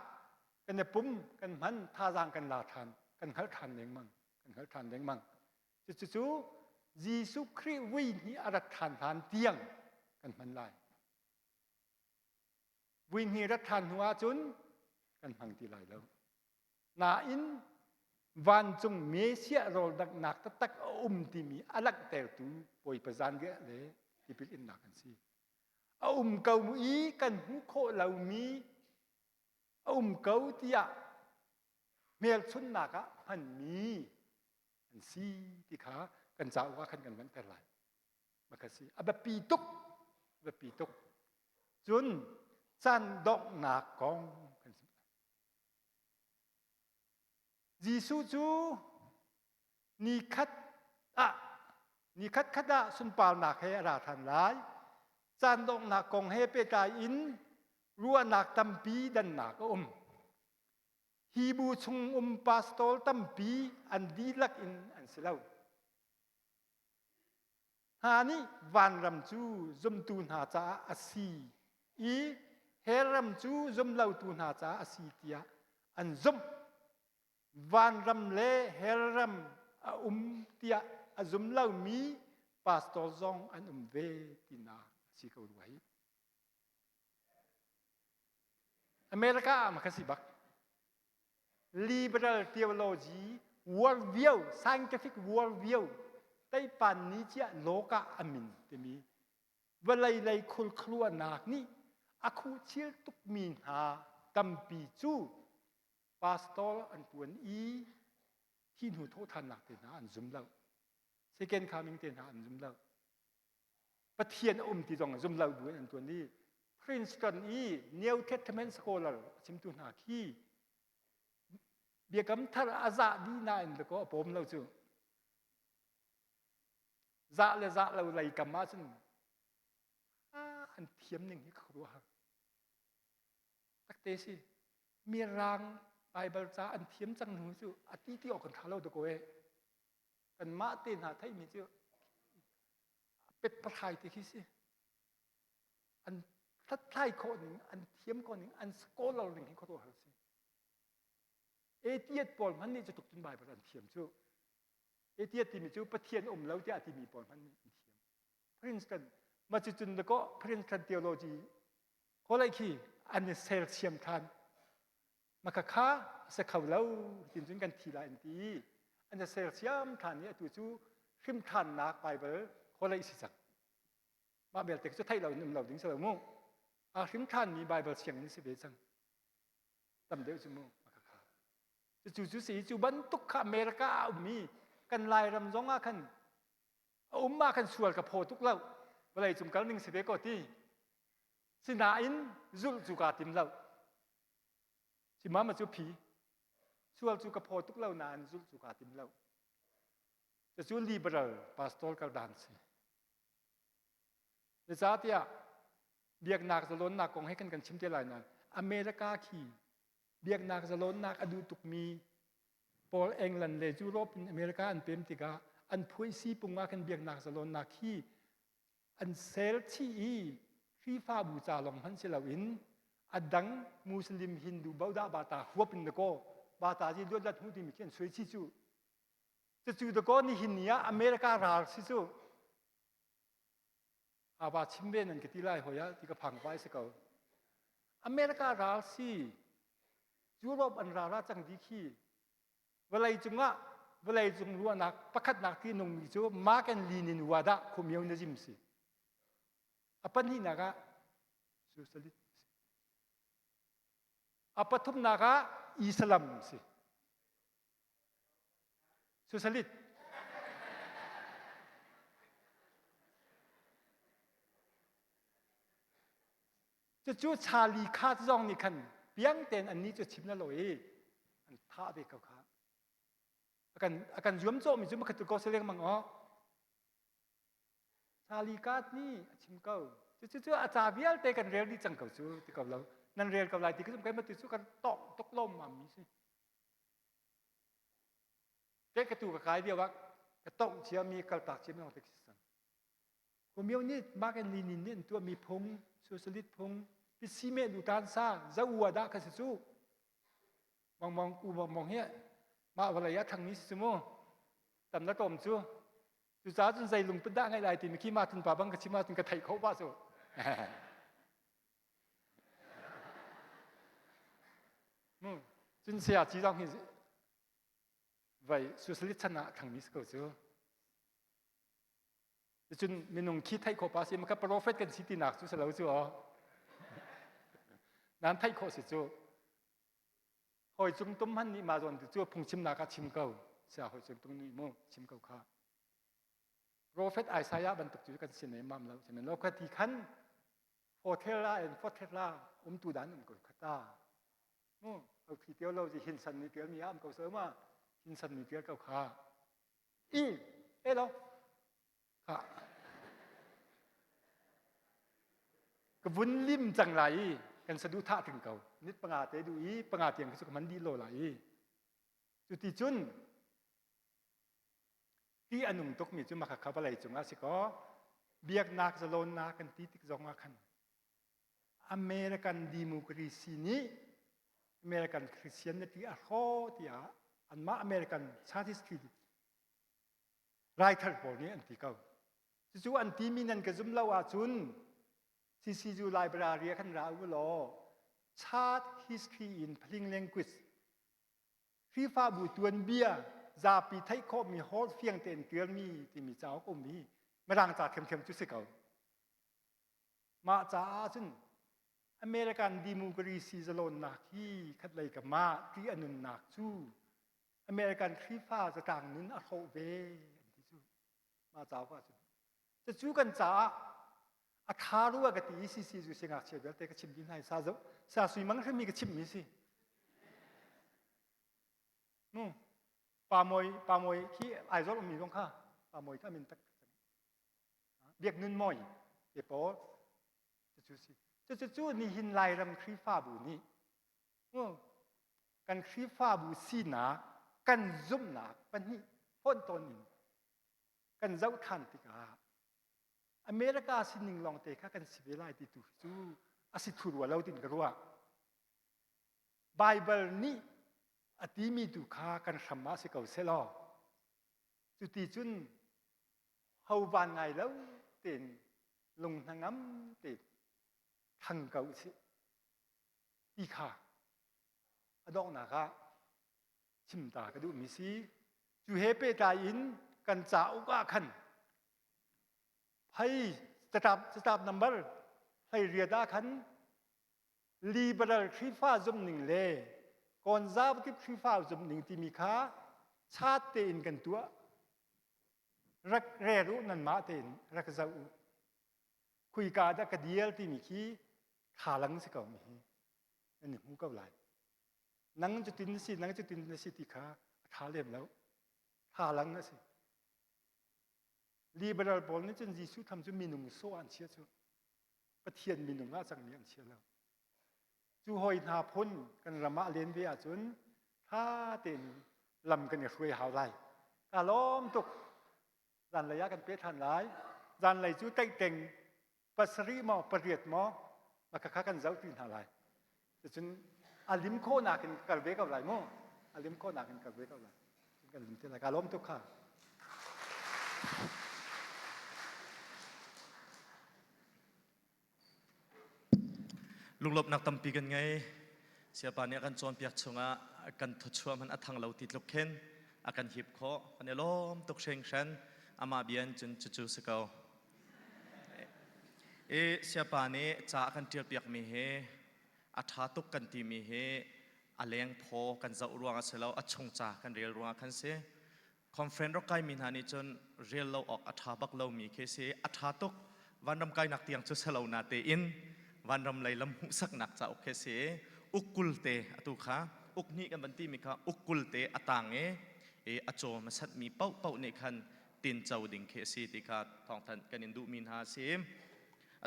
kan i pum, kan hman, thazaang kan la ṭhan, kan hngal ṭhan lengmang, kan hngal ṭhan lengmang. Cucu Jesuh Khrih vui hnih a rat ṭhan hlan tiang kan hman lai. Vui hnih rat ṭhan hnu ahcun kan hmang ti lai lo. Nain vancung Messiah rawldanghnak taktak a um timi a langhtertu Bawipa zanriah le tipil innak an si. A um ko i kan hmuh khawh lomi a um ko tiah hmelchunhnak ah hmanmi an si ti kha kan cauk ah khan kan langhter lai. Maka si. A biapi tuk. A biapi tuk. Cun caan donghnak kong kan chim lai. Jesuh cu nikhat ah nikhat khat ah sunparnak he a ra ṭhan lai. Caan donghnak kong he pehtlai in ruahnak tampi dannak a um. Hi bu chung um pastor tampi an dihlak in an si lo. Hna nih vanram cu zumtu hna caah a si i hell ram cu zumlotu hna caah a si tiah an zumh. Vanram le hell ram a um tiah a zum lomi pastor zong an um ve tinak a si ko rua hi. America ah ma si bak. Liberal theology world view, scientific world view teipan ni cia loka amin timi vawlei lei khulkhruanak nih a khuhchil tukmi hna tampi cu pastor an tuan i thi hnu thawhthannak te hna an zum lo second coming te hna an zum lo Pathian a um ti zong zum lo bu in an tuan i Princeton i New Testament scholar a chimtu hna khi biakam thar a zah dih nain dakaw a pawm lo cu zah le zah lo lei kam ahcun an thiam ning hi ka khuaruahhar takte si mirang Bible ca an thiam cang hnu cu a ti ti awk kan tha lo dakaw e kanmah te hna theihmi cu pet pathlai ti khi si an hlathlai khawh ning an thiam khawh ning an scholar ning hi khuaruahhar si Atheist pawl hmanh nih cu tuk cun Bible an thiam cu Atheist timi cu Pathian um lo tiah timi pawl hmanh nih an thiam Princeton ma cu cun dakaw Princeton theology kholei khi an i sersiam than Maka kha a si kho lo tin cun kan thi lai an ti i an i sersiam ṭhan i atu cu hrimṭhannak Baibal khualei si cang. Mah belte cu theih lo in um lo ding si lo mu. Aa hrimṭhanmi Baibal sianginn si ve cang. Tam deuh cu mu maka kha. Cucu cu si cu bantuk kha America ah a ummi kan Lairam zong ah khan a um ah khan sual ka phaw tuk lo. Vawlei cung kal ning si ve ko ti. Sinain zulh cu kaa tim lo. Simama cu phi. Sual cu ka phaw tuk lo nain zulh cu kaa tim lo. Cucu liberal pastor kal dan si. Zeicahtiah biaknak zalonnak kong he kan kan chim te lai nain America khi biaknak zalonnak a duh tukmi pawl England le Europe in America an pem tikah an phuaisi pung ah khan biaknak zalonnak hi an sel chih i Khrihfabu ca lawng hmanh si loin a dang Muslim Hindu Baudah Bata huap in dakaw Bata ji luat lat hmu timi khi an suai chi cu cucu dakaw nihin ni ah America ral si cu ava chim ve nan ka ti lai hoi ah ti ka phang vai si ko America ral si Europe an ral ah cang di khi Vawlei cungah vawlei cung ruahnak pakhatnak ti nungmi cu Mark and Lenin wadah communism si. A pahnihnak ah socialist si. A pathumnak ah Islam si. Socialist. Cucu Charlie Khat zong nih khan piang tein annih cu chim na lo i an thah ve ko kha. A kan a kan zuamcawhmi cu makhat ko si lengmang aw. Charlie Khat nih a chim ko. Cucu cu a ca vialte kan rel dih cang ko cu ti ko lo. Nan rel ko lai ti ka zum kai ma tu cu kan tawk tuk lawm mi si. Te ka tu ka kai lio ah ka tongh ciami kaltak ciami lawng te khi si cang. Communist Mark and Lenin nih an tuahmi phung, socialist phung, pisime lu tan sa, za ua dah kha si cu. Mong mong ku mong mong hi mah vawlei ah thangmi si cu mu. Tam na tom cu. Cucaah cun zei lungput dah ngeih lai timi khi mah tun pa bang ka chim ahcun ka theih khawh pah cu. Cun saya ci zong hi vai socialist chan ah thangmi si ko cu. Cun minung khi theih khawh pa si maka prophet kan si tinak cu si lo cu aw. Nan theih khawh si cu. Hoi cung tum hman nih ma zawn cu phungchimnak ah chim ko. Sia hoi cung tum nih mu chim ko kha. Prophet Isaiah bantuk cu kan sin mam lo. Sihmanhsehlaw kha ti khan hotel ah in hotel ah umtu dan um ko khata. Mu au thi teo lo ji hin san ni tial mi am ko so ma hin san ni tial ko kha. I elo kha ka vun lim cang lai i kan saduhthah ting ko nit panga te du i panga tiang cu ka man dih lo lai i cuti cun ti a nung tukmi cu maka kha vawlei cungah si kaw biaknak zalonnak kan ti tik zong ah khan American democracy nih American Christianity a hrawh tiah anmah American church history raithar pawl nih an ti ko. Cucu an timi nan ka zum lo ahcun CCU library ah khan ra u law chart history in Phaling language Khrihfabu tuanbia zapi theih khawhmi holh fiang tein ṭialmi timi cauk um i Mirang ca thiamthiam cu si ko. Mah caah cun American democracy zalawnnak hi khatlei ka mah ti a nunnak cu American Khrihfa zatlang nun a hrawh ve an ti cu. Mah cauk ah cun. Cucu kan caah a tha rua ka ti i CC zu siangngakchia vialte ka chim dih hna i sa zo sa sui mang hrimi ka chimmi si. Nu pa mawi pa mawi khi Aizawl ummi zong kha pa mawi kha min tak Biak Nun Mawi te pawl cucu si. Cucu nihin Lairam Khrihfabu nih kan Khrihfabu sinak kan zumhnak pahnih fonhtawn in kan zoh ṭhan tikah America sining lawngte kha kan si ve lai ti tu cu a si thu rua lo tin ka ruah. Baibal nih a timi tu kha kan hram ah si ko selaw cuti cun ho van ngai lo tein lung hnangam tein thang ko usih ti kha a donghnak ah chim ta ka duhmi si. Cu he pehtlai in kan cauk ah khan phei catlap catlap number 18 ah khan liberal Khrihfa zumhning le conservative Khrihfa zumhning timi kha chat tein kan tuah. Rak rel u nanmah tein rak zoh u. Khuika dah ka dial timi khi thalang si ko mi hi nan i hmu ko lai. Nang cutin na si, nang cutin na si ti kha a tha lem lo. Thalang a si. Liberal pawl nih cun Jesuh tham cu minung sawh an chia cu. Pathian minung ah cangmi an chia lo. Cu hoi hna phun kan ram ah len ve ahcun tha tein lam kan i hruai hau lai. Ka lawm tuk. Zanlei ah kan pe than lai. Zanlei cu teihteng pasarih maw pariat maw maka kha kan zoh ti hna lai. Cucun a lim khawhnak in kal ve ko lai mu. A lim khawhnak in kal ve ko lai. Kan lim te lai. Ka lawm tuk kha. Lunglawmhnak tampi kan ngei. Siapa nih a kan cawnpiak chungah kan thawchuah hmanh a thang lo ti tluk khin a kan hip khawh. Kan i lawm tuk hringhran. Amah bia in cun cucu si ko. I siapa nih ca a kan ṭialpiakmi hi a ṭha tuk kan timi hi a lengphaw kan zoh ruang a si lo, a chung ca kan rel ruangah khan si. Conference rak kaimi hna nih cun rel lo awk a ṭha bak lomi khi si. A ṭha tuk. Vanram kainak tiang cu si lo na tein vanram lei lam hmuhsaknak cauk khi si. Ukkul te atu kha uk hnih kan van timi kha ukkul te a tang i a caw hmasatmi paohpaoh nih khan tinco ding khi a si ti kha thawngthanh kan in duhmi hna a si.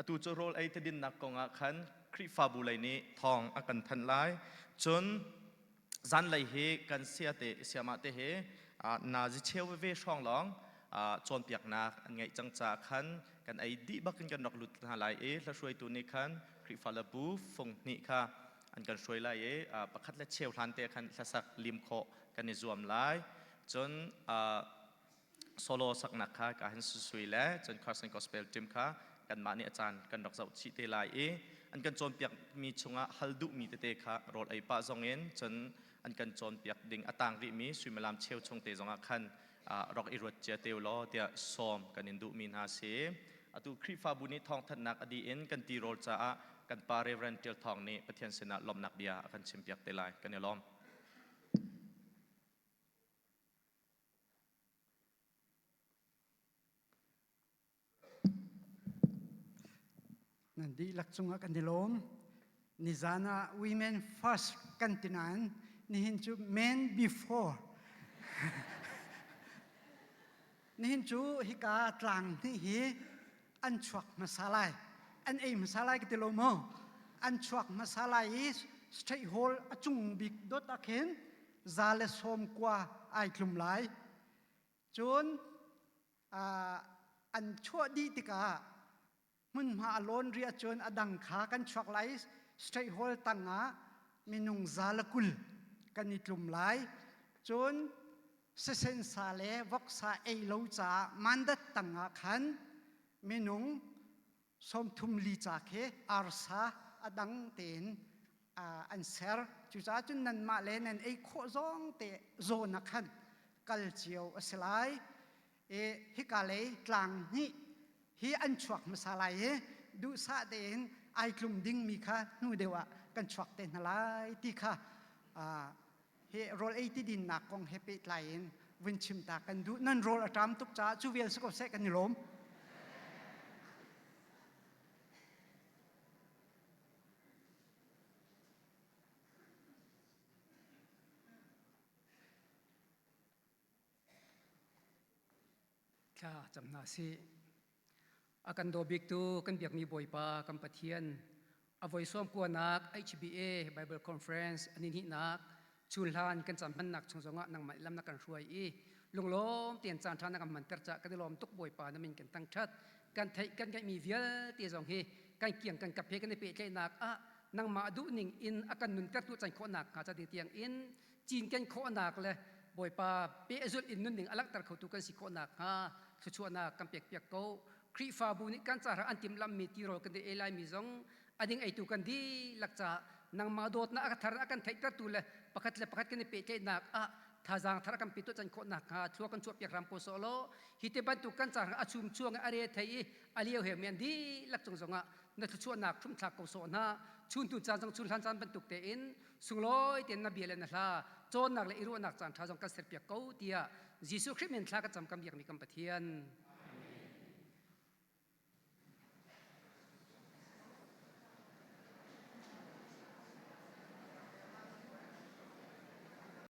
Atu cu rawl ei tadinnak kong ah khan Khrihfabu lei nih thawng a kan thanh lai. Cun zanlei hi kan sia te siamah te he Nazi cheu veve hrawng lawng cawnpiaknak an ngeih cang caah khan kan ei dih bak in kan rak lut hna lai i hlahruaitu nih khan Khrihfa le bu fung hnih kha an kan hruai lai i pakhat le cheu hlan te khan hlasak lim khawh kan i zuam lai. Cun solo saknak kha ka hin susui le cun Carson Gospel team kha kanmah nih a caan kan rak zoh chih te lai i an kan cawnpiak mi chungah hal duhmi tete kha rawl ei pah zong in cun an kan cawnpiak ding a tang rihmi suimilam cheu chung te zongah khan rak i ruat cia te law tiah sawm kan in duhmi hna si. Atu Khrihfabu nih thawngthanhnak a dih in kan tirawl caah kan pa Reverend Tial Thawng nih Pathian sinah lawmhnak bia a kan chimpiak te lai. Kan i lawm. Nan dihlak cungah kan i lawm. Nizan ah women first kan ti nain nihin cu men before. nihin cu hika tlang hnih hi an chuak hmasa lai. An ei hmasa lai ka ti lo maw? An chuak hmasa lai i straight hall a cung bik dot ah khin za le sawm kua ai tlum lai. Cun an chuah dih tikah hmunhma a lawn ri ahcun a dang kha kan chuak lai straight hall tangah minung za le 20 kan i tlum lai cun sesen sa le voksa ei lo caah mandat tangah khan minung 30 li ca khi arsa a dang tein an ser cucaah cun nanmah le nan ei khawh zong te zawn ah khan kal cio a si lai i hika lei tlang hnih hi an chuak hmasa lai i duhsah tein ai tlum dingmi kha hnu deuh ah kan chuak te hna lai ti kha hi rawl ei ti dinnak kong he pehtlai in vun chim ta kan duh nan rawl a ṭam tuk caah cu vial si ko seh kan i lawm. Thla cam hna sih. A kan daw biktu kan biakmi Bawipa kan Pathian a voi sawm kuanak HBA Bible Conference an i hnihnak chunhlan kan caan hmannak chung zongah nangmah lam na kan hruai i lunglawm tein caan ṭha na kan hmanter caah kan i lawm tuk Bawipa na min kan thangṭhat kan theih kan ngeihmi vialte zong hi kan kiang kan kap he kan i pehtlaihnak ah nangmah duhning in a kan nuntertu can khawhnak hnga ca tiang in cinken khawhnak le Bawipa pehzulh in nunning a langhter khotu kan si khawhnak hnga thluachuahnak kan pekpiak ko. Khrihfabu nih kan caah an timhlamhmi tirawl kan ei laimi zong a ding eitu kan dihlak caah nangmah dawtnak a thar a kan theihtertu le pakhat le pakhat kan i pehtlaihnak ah thazaang thar a kan pe tuah can khawhnak hnga thlua kan chuahpiak hram ko sawh law hi te bantuk kan caah a chum chuang i a re thei i a lio he mi an dihlak cung zongah na thluachuahnak hrumthlak ko sawh hna chun tu caan zong chun hlan caan bantuk tein sunglawi tein na bia le na hla cawnnak le i ruahnak caan ṭha zong kan serpiak ko tiah Jesuh Khrih min thla ka cam kan biakmi kan Pathian.